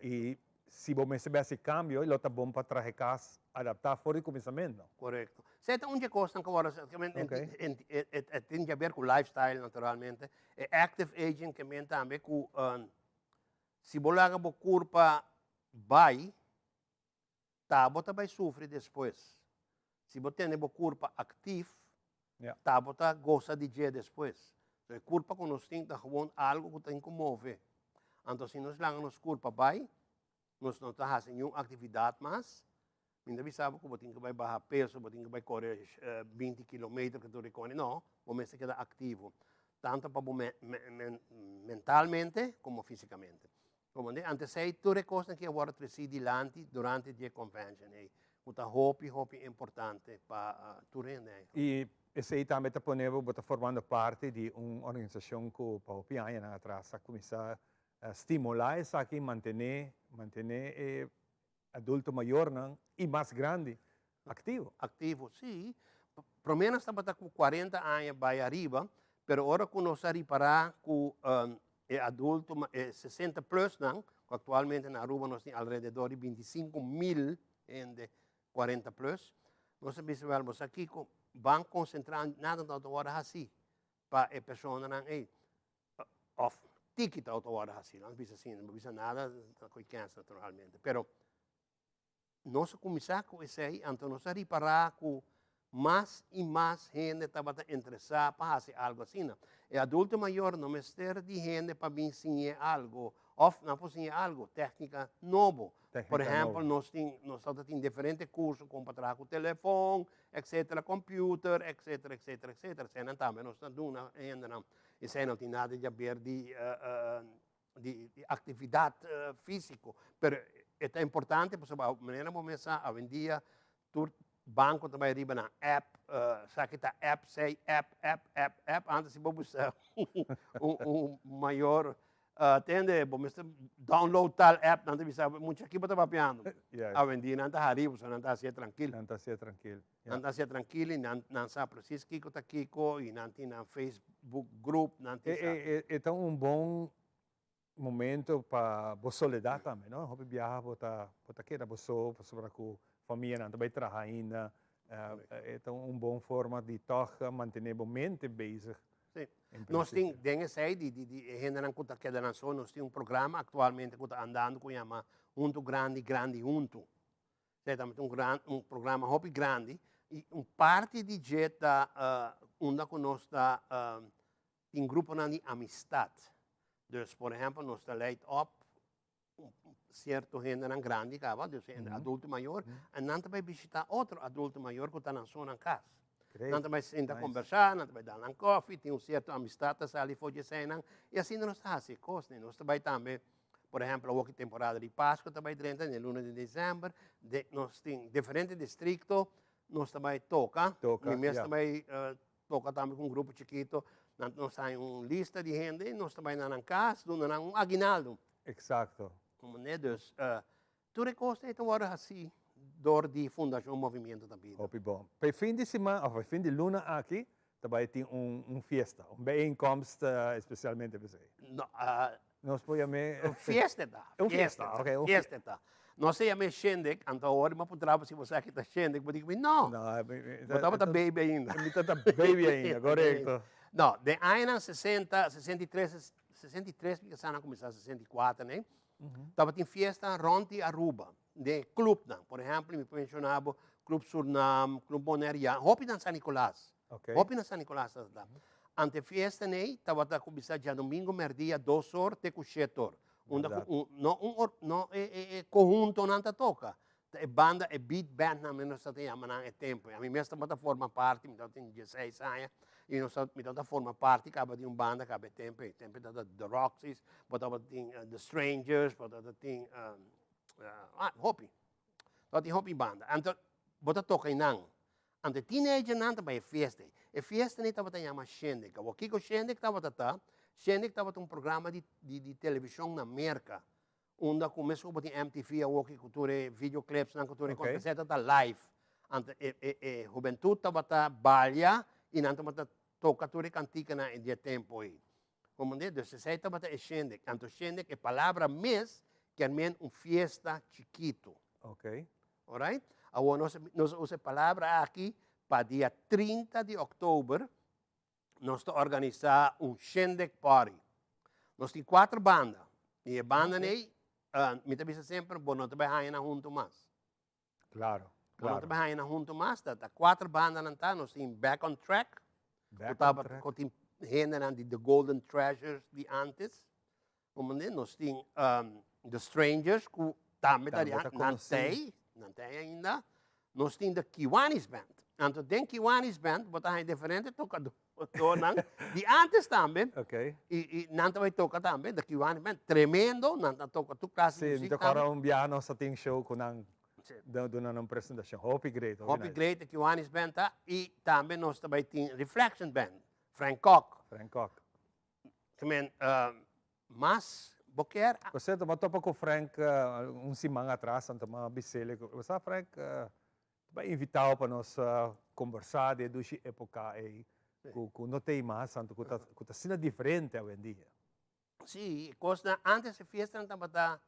i si bo mester bai hasi kambio lo ta bon pa traha e kas adaptá for di kuminsamentu. Korekto. Esei ta un di e kosnan ku awor e tin di haber ku lifestyle naturalmente. E active aging ke men tambe ku si bo laga bo kurpa bai ta bo ta bai sufri despues. Si bo tene bo kurpa aktif, ta bo ta gosa di dje despues. So e kurpa ku nos tin ta gewoon algu ku tin ku move. Anto si nos laga nos kurpa bai, nos no ta hasi niun aktividat mas, mi ta bisa bo ku bo tin ku bai baha peso, bo tin ku bai kore binti kilometer ku tur e kone, no, bo mester keda aktivo, tanto pa bo mentalmente komo fisikamente. Como di antes ei tur e cosnan ki a worde treci dilanti durante di e convention ei, cu ta hopi hopi importante pa tur hende eigenlijk. Y esey tambe ta pone bo, bo ta formando parti di un organisacion cu pa hopi añanan atras a cuminsa stimula esaki, mantene, mantene e adulto mayornan y mas grandi activo. Activo, si. Prome nos tabata cu cuarenta aña bay ariba, pero ora cu nos a ripara cu e adulto, e sesenta plus nan, cu actualmente na Aruba nos tin alrededor di binticinco mil hende cuarenta plus, nos a bisa wel, bo sa kico, ban concentra, nada no ta worde haci pa e personanan ey. Of tiki ta worde haci, nos bisa asina, no bisa nada ta cu e kens naturalmente, pero nos a kuminsá ku esei, anto nos a ripará ku mas i mas hende tabata interesá pa hasi algu asina. E adulto mayor no mester di hende pa bin siñ'é algu, òf nan por siñ'é algu, tèknika nobo. Por ehèmpel, nos tin, nos tabata tin diferente kurso kon pa traha ku telefòn, etsetera, kòmpiuter, etsetera, etsetera, etsetera. Eseinan tambe nos ta duna hendenan. Esei no tin nada di haber di di actividad fisico, pero e ta importante pasobra manera bo mes sa awendia tur banco ta bay riba nan app, sa ki ta app, sei app, app, app, app, antes si bo busca un mayor tende bo mester download tal app, nan ta bisa mucha aki bo ta papiando, awendia nan ta hari pasobra nan ta hacié trankil. Nan ta hacié trankil. Nan ta hacia trankil y nan nan sa precies kico ta kico y nan tin nan Facebook group, nan tin sa. E ta un bon momento pa bo soledad tambe, no? Hopi biaha bo ta bo ta keda bo so pasobra cu famianan ta bay traha ainda. E ta un bon forma di tog mantene bo mente bezig. Sí. Nos tin den esey di di di e hendenan cu ta keda nan so, nos tin un programa actualmente cu ta andando cu yama Hunto Grandi Grandi Hunto. Esei tambe ta un gran, un programa hopi grandi i un parti di dje ta unda ku nos ta tin gruponan di amistat. Dus por ehèmpel nos ta leid op sierto hendenan grandi kaba, dus hende adulto mayor, en nan ta bai bishitá otro adulto mayor ku ta nan so nan kas. Nan ta bai sinta kombersá, nan ta bai dal nan kòfi, tin un sierto amistat ta sali for di eseinan i asina nos ta hasi e kosnan. Nos ta bai tambe Por ehempel, awor ki temporada di Pascu ta bai drenta, den luna di december, de, nos tin diferente districto, nos ta bai toca. Toca, Mi mes ja. ta bai eh, toca tambe cu un grupo chikito. Nan, nos ta haña un lista di hende y nos ta bai na nan cas, duna nan un aguinaldo. Exacto. Comprende? Dus, eh, tur e cosnan ei ta worde haci door di Fundacion Movimiento ta Bida. Hopi bon. Pa e fin di siman of e fin di luna aki ta bai tin un un fiesta, un bijeenkomst especialmente p'esei. No, eh, Nos por yam'é. Un fiesta ta. Un fiesta, ok. Un fiesta ta. Nos a yam'é shindig, anto awor mi a puntra bo si bo sa ki ta shindig, bo di ku mi no. No, Bo tabata baby ainda. Mi tabata baby ainda, korekto. No, den añanan sesenta, 63, 63 mi kasá nan a kuminsá 64 ne, tabatin fiesta rònt di Aruba, den klupnan. Por ehèmpel, mi por menshoná bo Club Surnam, Club Bonairean, hopi na San Nicolas. Ok. Hopi na San Nicolas tabata. Ante fiesta nei tabata kuminsá djadumingu mèrdia dos or te ku shet or. Unda ku un, no un or, no e e e konhuntonan ta toka, ta e banda, e beat bandnan mi nos ta yama nan e tempu. Ami mes tabata forma parti, mi tabata tin dieseis aña, i nos mi tabata forma parti kaba di un banda kaba e tempu ei. Tempu ei tabata The Roxys, bo tabata tin The Strangers, bo tabata tin ah hopi. Tabata tin hopi banda. Anto bo ta toka einan. Anto e teenagernan ta bai e fiesta ei. E fiesta ei tabata yama Shindig. Awor kiko Shindig tabata ta? Shindig tabata un programa di di televishon na Merka unda ku mesku bo tin MTV awoki ku tur e videoclipsnan ku tur e kos esei tabata live. Anto e e e hubentut tabata balia i nan tabata toka tur e kantikanan di e tempu ei. Komprendé? Dus esei tabata e Shindig. Anto Shindig e palabra mes kier men un fiesta chikitu. Ok. Alright? Awor nos nos a usa e palabra aki pa dia 30 di òktober nos ta organisá un Shindig Party. Nos tin kuater banda i e bandanan ei mi ta bisa semper bo no ta bai haña nan huntu mas. Claro, Bo no ta bai haña nan huntu mas, ta ta kuater bandanan ta, nos tin Back on Track, Back ku on tabata Track. ku tin hendenan di The Golden Treasures di antes. Comprende? Nos tin The Strangers ku tambe ta di Tambe ta nan konosí. tei, nan tei ainda. Nos tin The Kiwanis Band. Anto den Kiwanis Band bo ta haña diferente tokadornan di antes tambe. Ok. I i nan ta bai toka tambe, The Kiwanis Band. Tremendo, nan ta toka tur klase di Sí, mi muzik ta tambe. kòrda un biaha nos ta tin show ku nan Sí. duna nan presentashon. Hopi great, hopi Hopi nice. great The Kiwanis Band ta. I tambe nos ta bai tin Reflection Band, Frank Kok. Frank Kok. I mean, mas bo kier. Por cierto, bo a topa cu Frank un siman atras, anto mi a bis'el cu, bo sa Frank, ta bai invitao pa nos combersa di e dushi epoca ey cu no t'ey mas, anto cu ta cu ta asina diferente awendia. Sí, e cosnan, antes e fiestanan tabata,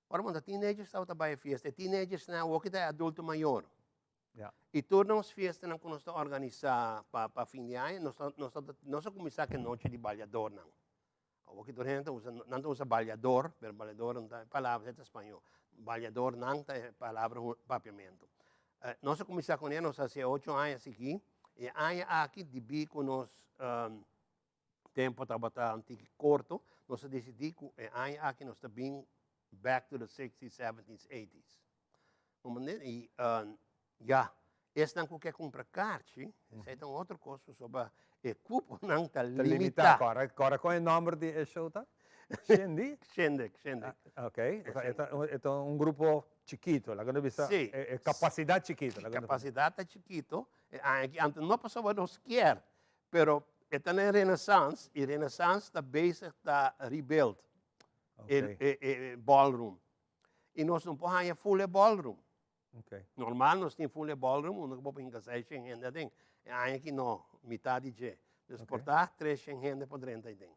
ora bo ta teenagers tabata bai e fiesta, e teenagersnan awoki ta e adulto mayor. I tur nos fiestanan ku nos ta organisá pa pa fin di aña, nos ta nos ta nos a kuminsá ku e nochi di baliadornan. Awor ki tur hende ta usa, nan ta usa baliador, pero baliador no ta e palabra, esei ta spañó. Baliadornan ta e palabra papiamentu. Nos a kuminsá kuné, nos a hasi e ocho aña sigui. E aña aki dibí ku nos tempu tabata un tiki korto, nos a disidí ku e aña aki nos ta bin back to the sixties, seventies, eighties. Comprende? I ya, esnan ku ke kumpra karchi, esei ta un otro kos pasobra e kuponan ta Ta limitá. limitá. Kòrda, kòrda kon e nòmber di e show ta? Shindy? Shindig, Shindig. Ok, e ta e ta un grupo chikito, laga nos bisa Sí. e kapasidat chikito. Laga nos Kapasidat ta chikito, e aña aki, anto no pasobra nos kier, pero e ta na e Renaissance i Renaissance ta bezig ta rebuild e e e ballroom. I nos no por haña full e ballroom. Normal nos tin full e ballroom unda ku bo por hinka seishen hende aden. E aña aki no, mitad di dje. Dus por ta treshen hende por drenta aden.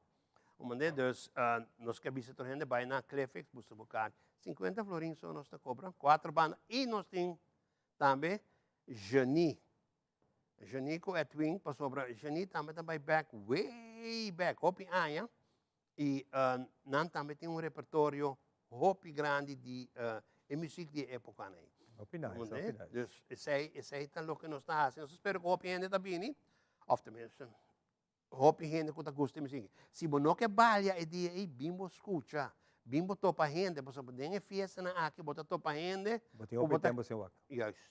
Comprende? Dus nos ke bisa tur hende bai na Cliffix buska bo kaart. Sinkuenta florin so nos ta kobra, kuater banda i nos tin tambe Genie. Genie ku Edwin pasobra Genie tambe ta bai bek way bek hopi aña I nan tambe tin un repertorio hopi grandi di e muziek di e epocanan ei. Hopi nice, hopi nice. Dus esei, esei ta loke nos ta hasi. Nos ta spera ku hopi hende ta bini, òf tenminste hopi hende ku ta gusta e muziek. Si bo no ke balia e dia ei, bin bo skucha, bin bo topa hende, pasobra den e fiestanan aki bo ta topa hende Bo tin hopi tempu sin wak. Juist.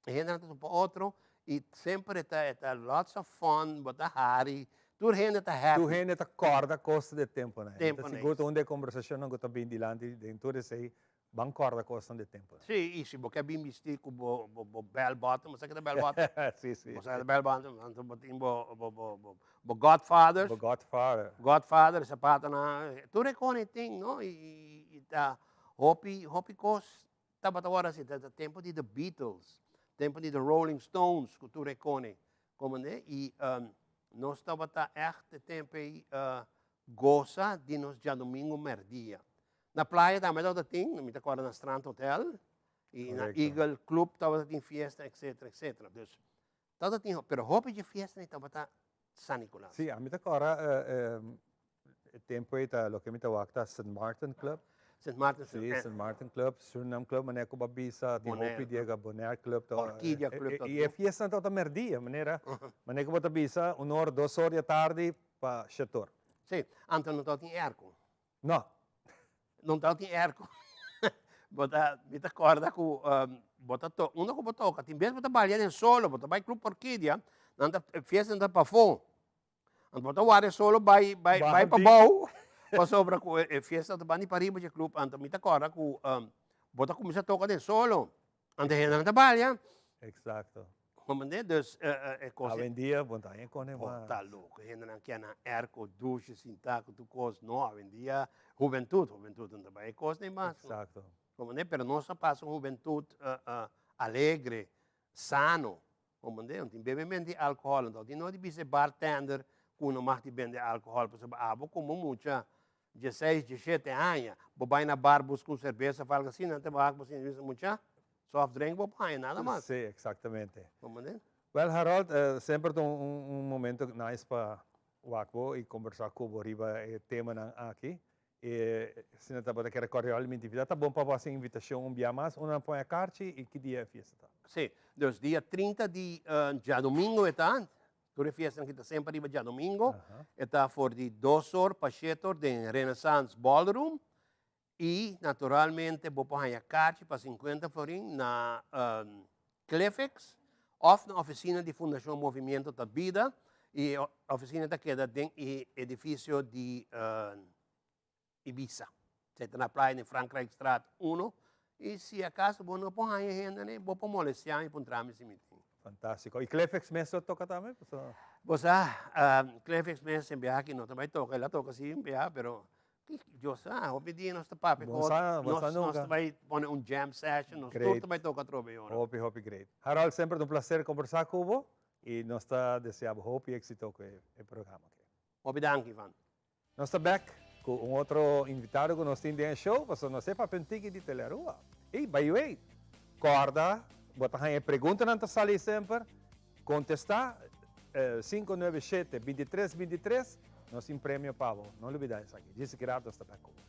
E hendenan ta topa otro y semper e ta e ta lots of fun, bo ta hari, tur hende ta happy. Tur hende ta corda cos di e temponan. Mi ta Temponan. sigur ta un di e conversacionnan cu ta bin dilanti den tur esey, ban corda cosnan di e temponan. Sí, y si bo ke bin bisti cu bo bo bo bell bottom, bo sa ke ta bell bottom? Sí, sí. Bo sa ke ta bell bottom, anto bo tin bo bo bo bo bo godfathers. Bo godfather. Godfather, zapatonan, tur e cosnan tin, no? Y y ta hopi hopi cos Tabata ora si ta tempo di The Beatles, tempo di The Rolling Stones cu tur e cone, comprende? Y nos tabata echt e tempo ey goza di nos djadomingo merdia. Na playa tambe tabata tin, mi ta corda na Strand Hotel y na Eagle Club tabata tin fiesta etcetera etcetera. Dus tabata tin, pero hopi dje fiesta ey tabata San Nicolas. Sí, ami ta corda e tempo ey ta loke mi ta wak ta Saint Martin Club. Sint Maarten Sí, Sint Maarten Club, Suriname Club, manera ku bo a bisa, tin hopi dia ku Bonaire Club ta. Orquídea Club ta. I e fiestanan tabata merdia, manera, manera ku bo ta bisa, un or, dos or di atardi pa shetor. Sí, anto no tabatin airco. No. No tabatin airco. Bo ta, mi ta kòrda ku bo ta to, unda ku bo toka, tin bes bo ta balia den solo, bo ta bai Club Orquídea, nan ta, e fiestanan ta pafó. Anto bo ta wara e solo bai bai bai pa bou pasobra ku e fiesta ta bani pariba dje club anto mi ta kòrda ku bo ta kuminsá toka den solo anto hendenan ta balia. Exacto. Comprende? Dus e kos. Awendia bo ta haña kone mas. Bo ta loko hendenan kia nan airco dushi sintá ku tur kos no awendia hubentut hubentut no ta bai e kos nei mas. Exacto. Comprende? Pero nos a pasa un hubentut alegre sano. Comprende? No tin bebement di alcohol, anto tin no di bisa e bartender cu no mag di bende alcohol, pasobra abo como mucha dieseis, diesshete aña, bo bay na bar busca un cerveza of algo asina, nan ta wak bo asina y bisa mucha, soft drink bo por haña, nada mas. Sí, exactamente. Comprende? Well Harold, semper ta un momento nice pa wak bo y conversa cu bo riba e temanan aki. E si nan tabata kere kòrda yòl mi intividad ta bon pa bo hasi invitashon un bia mas unda nan pon e karchi i ki dia e fiesta ta. Sí, dus dia 30 di djadumingu e ta, tur e fiestanan ki ta semper riba djadumingu, e ta for di dos or pa shete or den Renaissance Ballroom i naturalmente bo por haña karchi pa sinkuenta florin na Clifix òf na ofisina di Fundashon Movimiento ta Bida i e ofisina ta keda den e edifisio di Ibisa. Esei ta na playa den Frankrijkstraat uno i si akaso bo no por haña hende nei bo por molestiá mi puntra mi si mi tin. Fantástiko. I Clifix mes lo toka tambe? Pasobra. Bo sa, Clifix mes e biaha aki no ta bai toka, el a toka si un biaha pero Dios sa, hopi dia nos ta papia ku otro, nos nos ta bai pone un jam session, nos tur ta bai toka atrobe yora. Hopi, hopi great. Harold, semper ta un placer kombersá ku bo i nos ta desea bo hopi éxito ku e programa aki. Hopi danki, Ivan. Nos ta bek ku un otro invitado ku nos tin den e show, pasobra nos e papia un tiki di Telearuba. Ey, by the way, kòrda bo ta haña e preguntanan ta sali semper. Contesta 597 23 23 nos tin premio pa bo no lubida esaki Djis Gerardo sta back cu bo.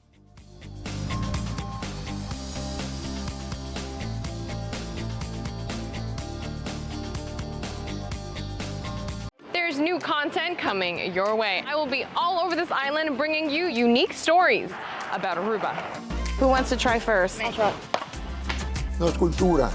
There's new content coming your way. I will be all over this island bringing you unique stories about Aruba. Who wants to try first? Nos cultura.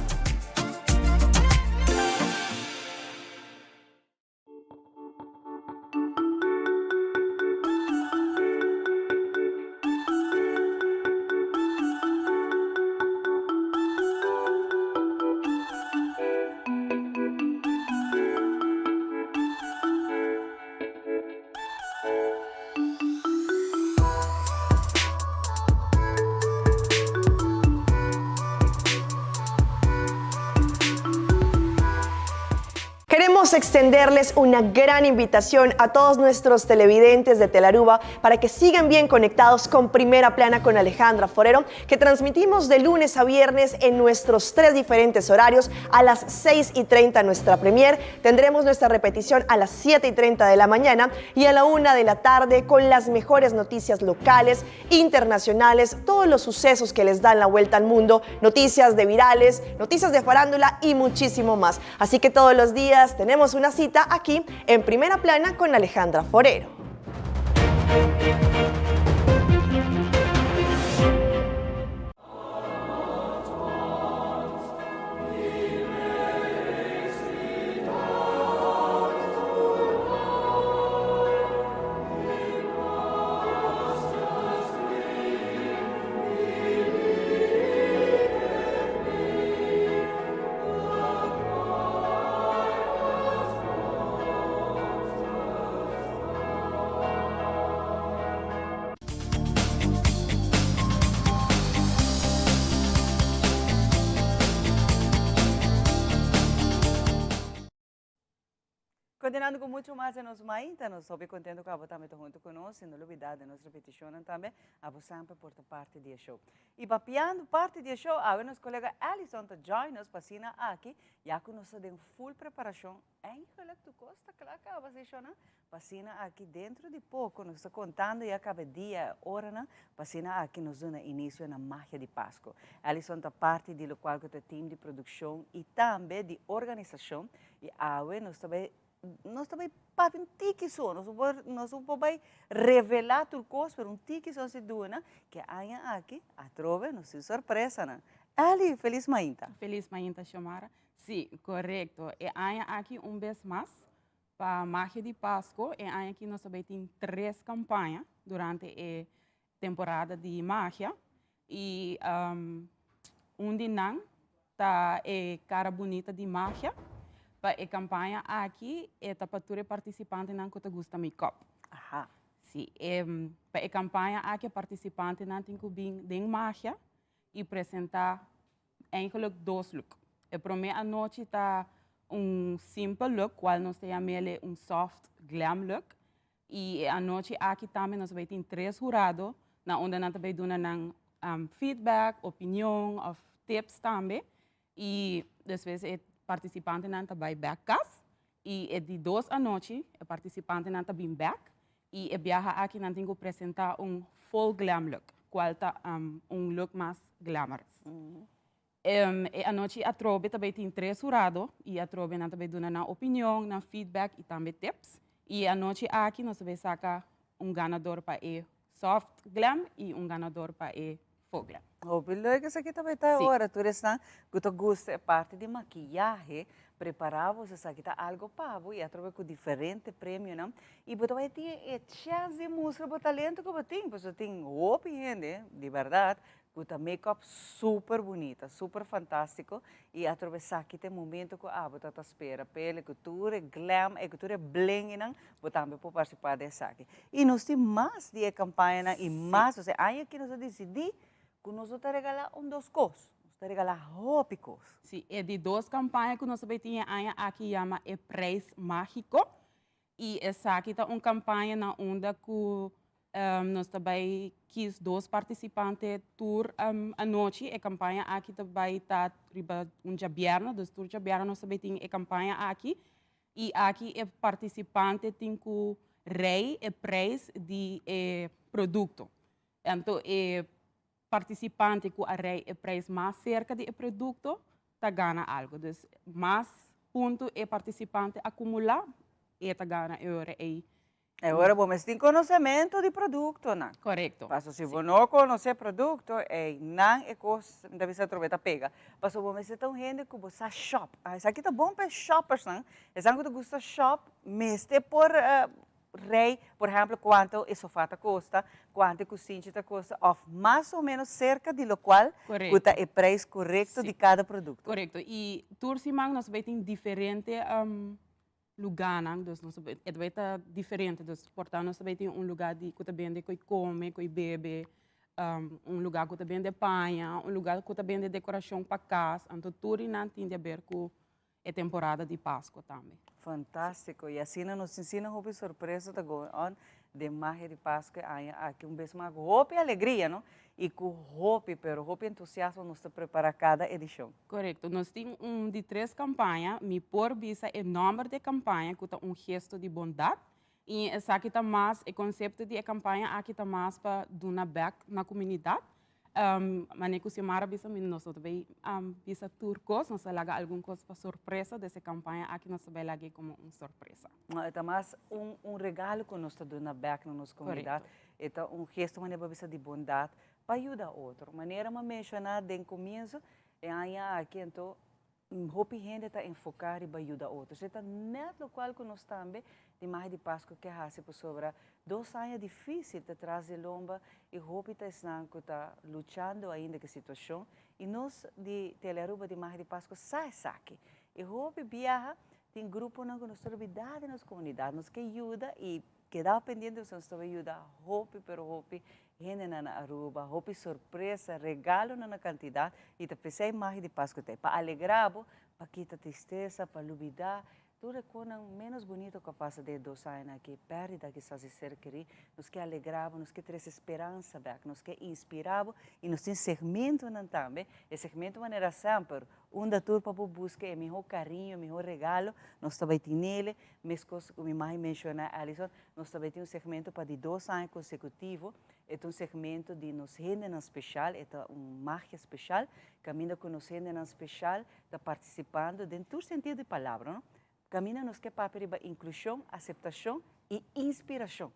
Queremos extenderles una gran invitación a todos nuestros televidentes de Telaruba para que sigan bien conectados con Primera Plana con Alejandra Forero, que transmitimos de lunes a viernes en nuestros tres diferentes horarios a las 6 y 30 nuestra premier. Tendremos nuestra repetición a las 7 y 30 de la mañana y a la 1 de la tarde con las mejores noticias locales, internacionales, todos los sucesos que les dan la vuelta al mundo, noticias de virales, noticias de farándula y muchísimo más. Así que todos los días tenemos una cita aquí en Primera Plana con Alejandra Forero. Continuando cu mucho mas den nos mainta, nos hopi contento cu abo tambe ta hunto cu nos y no lubida den nos repeticionnan tambe, abo semper por ta parti di e show. Y papiando parti di e show, awe nos colega Alison ta join nos pa asina aki, ya cu nos ta den full preparacion, eigenlijk tur cos ta cla caba si shownan, pa asina aki dentro di poco nos ta contando ya caba e dia e oranan, pa asina aki nos duna inicio na Magia di Pasco. Alison ta parti di locual cu ta e team di produccion y tambe di organisacion I awe nos ta bai, nos ta bai papia un tiki so, nos no por, nos no por bai revelá tur kos, pero un tiki so si duna, ke aña aki atrobe nos tin sorpresanan. Elly, felis mainta. Felis mainta, Xiomara. Sí, korekto. E aña aki un bes mas, pa Magia di Pasko, e aña aki nos ta bai tin tres kampaña durante e temporada di magia y un di nan ta e cara bunita di magia. Pa e campaña aki e ta pa tur e participantenan cu ta gusta make-up. Aha. Si, e, pa e campaña aki e participantenan tin cu bin den magia y presenta Eigenlijk dos look. E prome anochi ta un simple look, cual nos ta yamele un soft glam look. Y e anochi aki tambe nos bay tin tres hurado na unda nan ta bay duna nan feedback, opinion of tips tambe. Y despues e participantenan ta bay back cas. Y e di dos anochi e participantenan ta bin back y e biaha aki nan tin cu presenta un full glam look, cual ta un look mas glamorous. E anochi atrobe ta bay tin tres hurado y atrobe nan ta bay duna nan opinion, nan feedback y tambe tips. Y e anochi aki nos ta bay saca un ganador pa e soft glam y un ganador pa e full glam. Hopi leuk esaki ta bay ta ora tur esnan cu ta gusta e parti di makiyahe prepara bo esaki ta algo pa bo y atrobe cu diferente premionan y bo ta bay tin e chance di mustra bo talento cu bo tin pasobra tin hopi hende di berdad cu ta make up super bunita super fantastico y atrobe esaki ta e momento cu abo ta ta spera p'e cu tur e glam e cu tur e blenginan bo tambe por participa den esaki. Y nos tin mas di e campañanan y mas, osea aña aki nos a dicidi cu nos no ta regala un dos cos, nos ta regala hopi cos. Si, e di dos campaña cu nos a bay tin e aña aki yama e Prijs Magico y esaki ta un campaña na unda cu nos ta bay kies dos participante tur anochi. E campaña aki ta bay ta riba un djabièrnè, dus tur djabièrnè nos ta bay tin e campaña aki. Y aki e participante tin cu rei e prijs di e producto. Anto e participante cu a rei e prijs mas cerca di e producto ta gana algo. Dus mas punto e participante acumula, e ta gana e ora ey. E ora bo mester tin conocemento di productonan. Correcto. Paso si bo no conoce producto, ey nan e cos, mi ta bisa atrobe ta pega. Paso bo mester ta un hende cu bo sa shop. Esaki ta bon pa e shoppersnan, esnan cu ta gusta shop mester por rei, por ehemplo, cuanto e sofa ta costa, cuanto e cusinchi ta costa, of mas o menos cerca di locual cu ta e prijs corecto di cada producto. Correcto. Y tur siman nos bay tin diferente lugánan, dus nos e ta bai ta diferente, dus por ta nos ta bai tin un lugá di ku ta bende koi kome, koi bebe, un lugá ku ta bende paña, un lugá ku ta bende dekorashon pa kas, anto tur esnan tin di aber ku e temporada di Pasko tambe. Fantástiko, i asina nos tin asina hopi sorpresa ta going on den magia di Pasko e aña aki, un bes mas ku hopi alegria no, I ku hopi, pero hopi entusiasmo nos ta prepará kada edishon. Korekto. Nos tin un di tres kampaña. Mi por bisa e nòmber di e kampaña ku ta un gesto di bondat. I esaki ta mas, e konsepto di e kampaña aki ta mas pa duna bèk na komunidat. Manera ku Xiomara bisa mi nos no ta bai bisa tur kos, nos ta laga algun kos pa sorpresa, des e kampaña aki nos ta bai lag'é komo un sorpresa. No, e ta mas un un regalo ku nos ta duna bèk na nos komunidat. E ta un gesto manera bo a bisa di bondat pa yuda otro. Manera mi a menshoná den komienso, e aña aki anto hopi hende ta enfoká riba yuda otro. Esei ta nèt lokual ku nos tambe di Magia di Pasku ke hasi pasobra dos aña difísil ta tras di lomba i hopi ta esnan ku ta luchando ainda ku e situashon i nos di Telearuba di Magia di Pasku sa esaki. I hopi biaha tin gruponan ku nos ta olbidá den nos komunidat, nos ke yuda i Keda pendiente pasobra nos ta bay yuda hopi pero hopi hendenan na Aruba, hopi sorpresa, regalonan na cantidad y ta pesey magia di Pascu ta ey, pa alegra bo, pa kita tristesa, pa lubida. Tur e konan ménos bunito ku a pasa den e dos añanan aki, pèrdida kisas di ser kerí, nos ke alegrá bo, nos ke trese speransa bèk, nos ke inspirá bo i nos tin segmentonan tambe, e segmento manera semper, unda tur pa bo buska e mihó kariño, e mihó regalo, nos ta bai tinele, meskos ku mi mai menshoná Alison, nos ta bai tin un segmento pa di dos aña konsekutivo, e ta un segmento di nos hendenan speshal, e ta un magia speshal, kaminda ku nos hendenan speshal ta partisipando den tur sentido di palabra, no? Kaminda nos ke papia riba inklushon, aseptashon i inspirashon.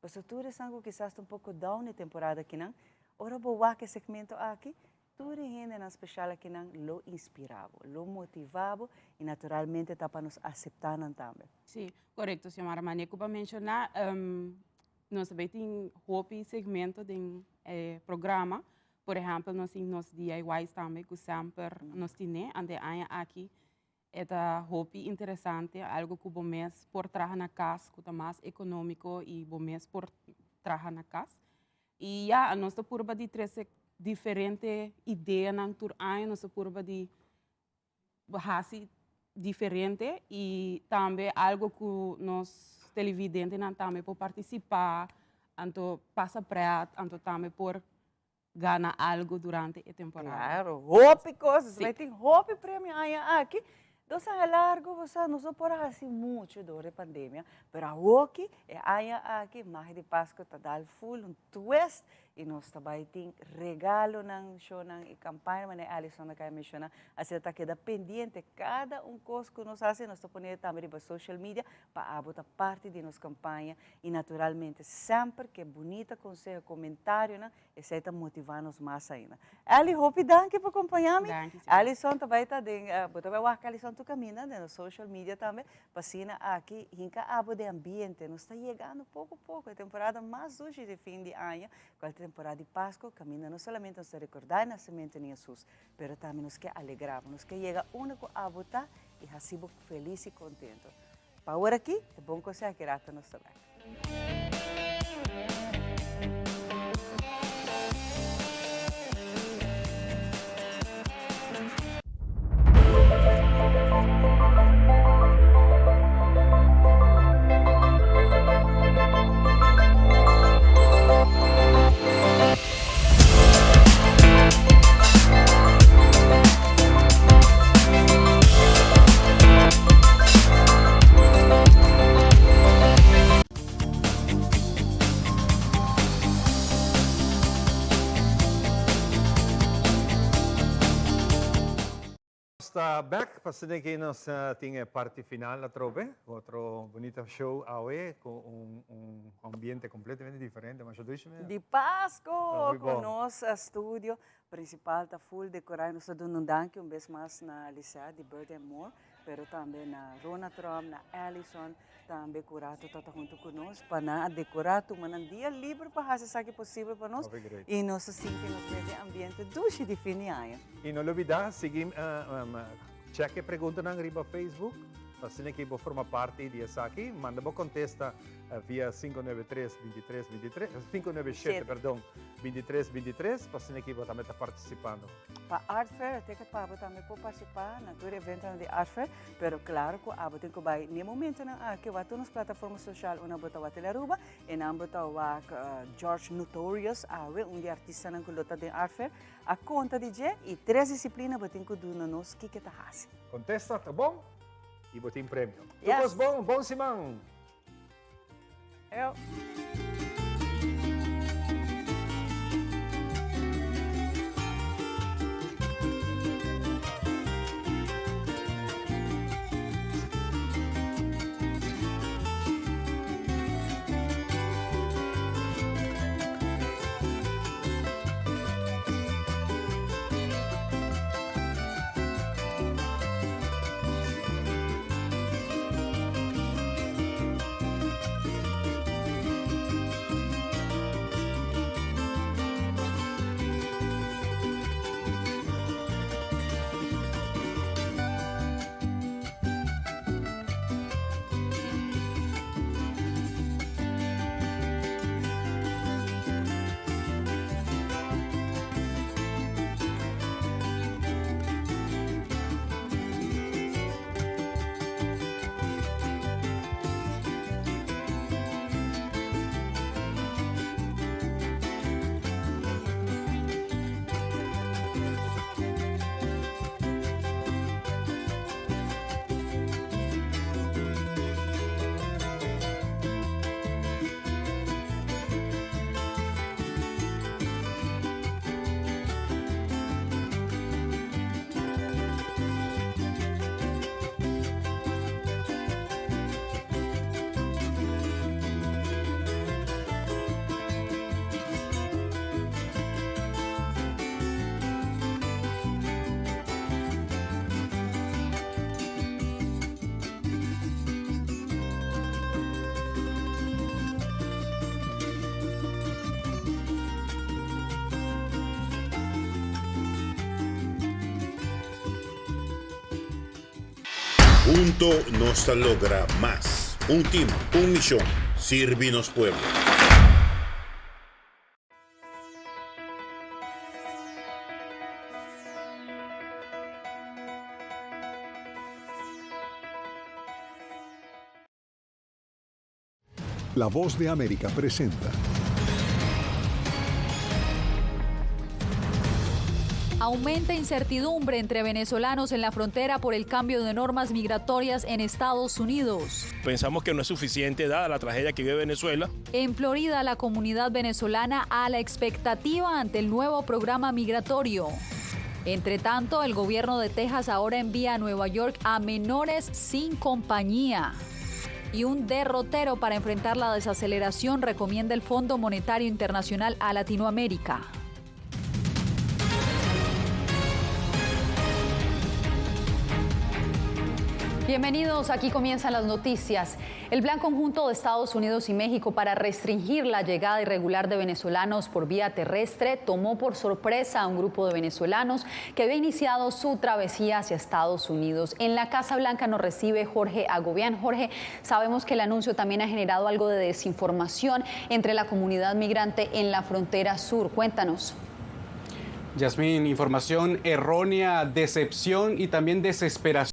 Pasobra tur esnan ku kisas ta un poko down e temporada akinan, ora bo wak e segmento aki, tur e hendenan speshal akinan lo inspirá bo, lo motivá bo i naturalmente ta pa nos aseptá nan tambe. Sí, korekto, Xiomara. Mane ku bo a menshoná, nos ta bai tin hopi segmento den e programa. Por ehèmpel nos tin nos DIY's tambe ku semper nos tine, ante e aña aki e ta hopi interesante, algu ku bo mes por traha na kas ku ta mas ekonómiko i bo mes por traha na kas. I ya, nos ta purba di trese diferente ideanan tur aña, nos ta purba di hasi diferente i tambe algo ku nos televidentenan tambe por partisipá, anto pasa prèt, anto tambe por gana algo durante e temporada. Claro, hopi kos, sí. Tin hopi premio aña aki. Dos aña largo, bo sa, nos no por a hasi mucho door e pandemia, pero awoki, e aña aki, Magia di Pasco ta dal full un twist I nos ta bai tin regalonan, shownan i kampaña manera Alison a kai menshoná. Asina ta keda pendiente kada un kos ku nos hasi, nos ta pone tambe riba social media pa abo ta parti di nos kampaña i naturalmente semper ke bunita konseho, komentarionan, esei ta motivá nos mas ainda. Elly, hopi danki pa kompañá mi. Alison ta bai ta den, bo ta bai wak Alison tur kaminda den nos social media tambe pa asina aki hinka abo den ambiente. Nos ta yegando poko poko e temporada mas dushi di fin di aña, cual ta temporada di Pasco, caminda no solamente nos ta recorda e nacemento di Jesus, pero tambe nos ke alegra bo, nos ke yega unda cu abo ta y haci bo feliz y contento. Pa awor aki, e bon conseho aki rato nos ta bek. Nos ta bek pa asina ki nos tin e parti final atrobe cu otro bunita show awe cu un ambiente completamente diferente. Masha dushi mira. Di Pasco cu nos studio principal ta full decora y nos ta duna un danki un bes mas na Lisette di Birthday and More. pero tambe na Rona Trump, na Allison, tambe cu rato ta ta hunto cu nos pa nan a decora, tuma nan dia liber pa haci esaki posibel pa nos y nos ta sinti nos mes den ambiente dushi di fin di aña. Y no lubida sigui check e preguntanan riba Facebook pa asina ki bo forma parti di esaki. Manda bo contesta via 593 23 23, 597 perdon, 23 23 pa asina ki bo tambe ta participando. Pa Art Fair, e ticket pa abo tambe por participá na tur eventonan di Art Fair, pero claro cu abo tin cu bai n'e momentonan aki wak tur nos plataforma social unda bo ta wak Telearuba y nan bo ta wak George Notorious awe, un di e artistanan cu lo ta den Art Fair, a conta di dje y tres disciplina bo tin cu duna nos kiko ta haci. Contesta ta bon y bo tin premio. Tur cos bon, bon siman! Ew. Hunto nos ta logra mas. Un team, un mision, sirbi nos pueblo. La Voz de América presenta. Aumenta incertidumbre entre venezolanos en la frontera por el cambio de normas migratorias en Estados Unidos. Pensamos que no es suficiente dada la tragedia que vive Venezuela. En Florida, la comunidad venezolana a la expectativa ante el nuevo programa migratorio. Entre tanto, el gobierno de Texas ahora envía a Nueva York a menores sin compañía. Y un derrotero para enfrentar la desaceleración recomienda el Fondo Monetario Internacional a Latinoamérica. Bienvenidos, aquí comienzan las noticias. El plan conjunto de Estados Unidos y México para restringir la llegada irregular de venezolanos por vía terrestre tomó por sorpresa a un grupo de venezolanos que había iniciado su travesía hacia Estados Unidos. En la Casa Blanca nos recibe Jorge Agobián. Jorge, sabemos que el anuncio también ha generado algo de desinformación entre la comunidad migrante en la frontera sur. Cuéntanos. Yasmín, información errónea, decepción y también desesperación.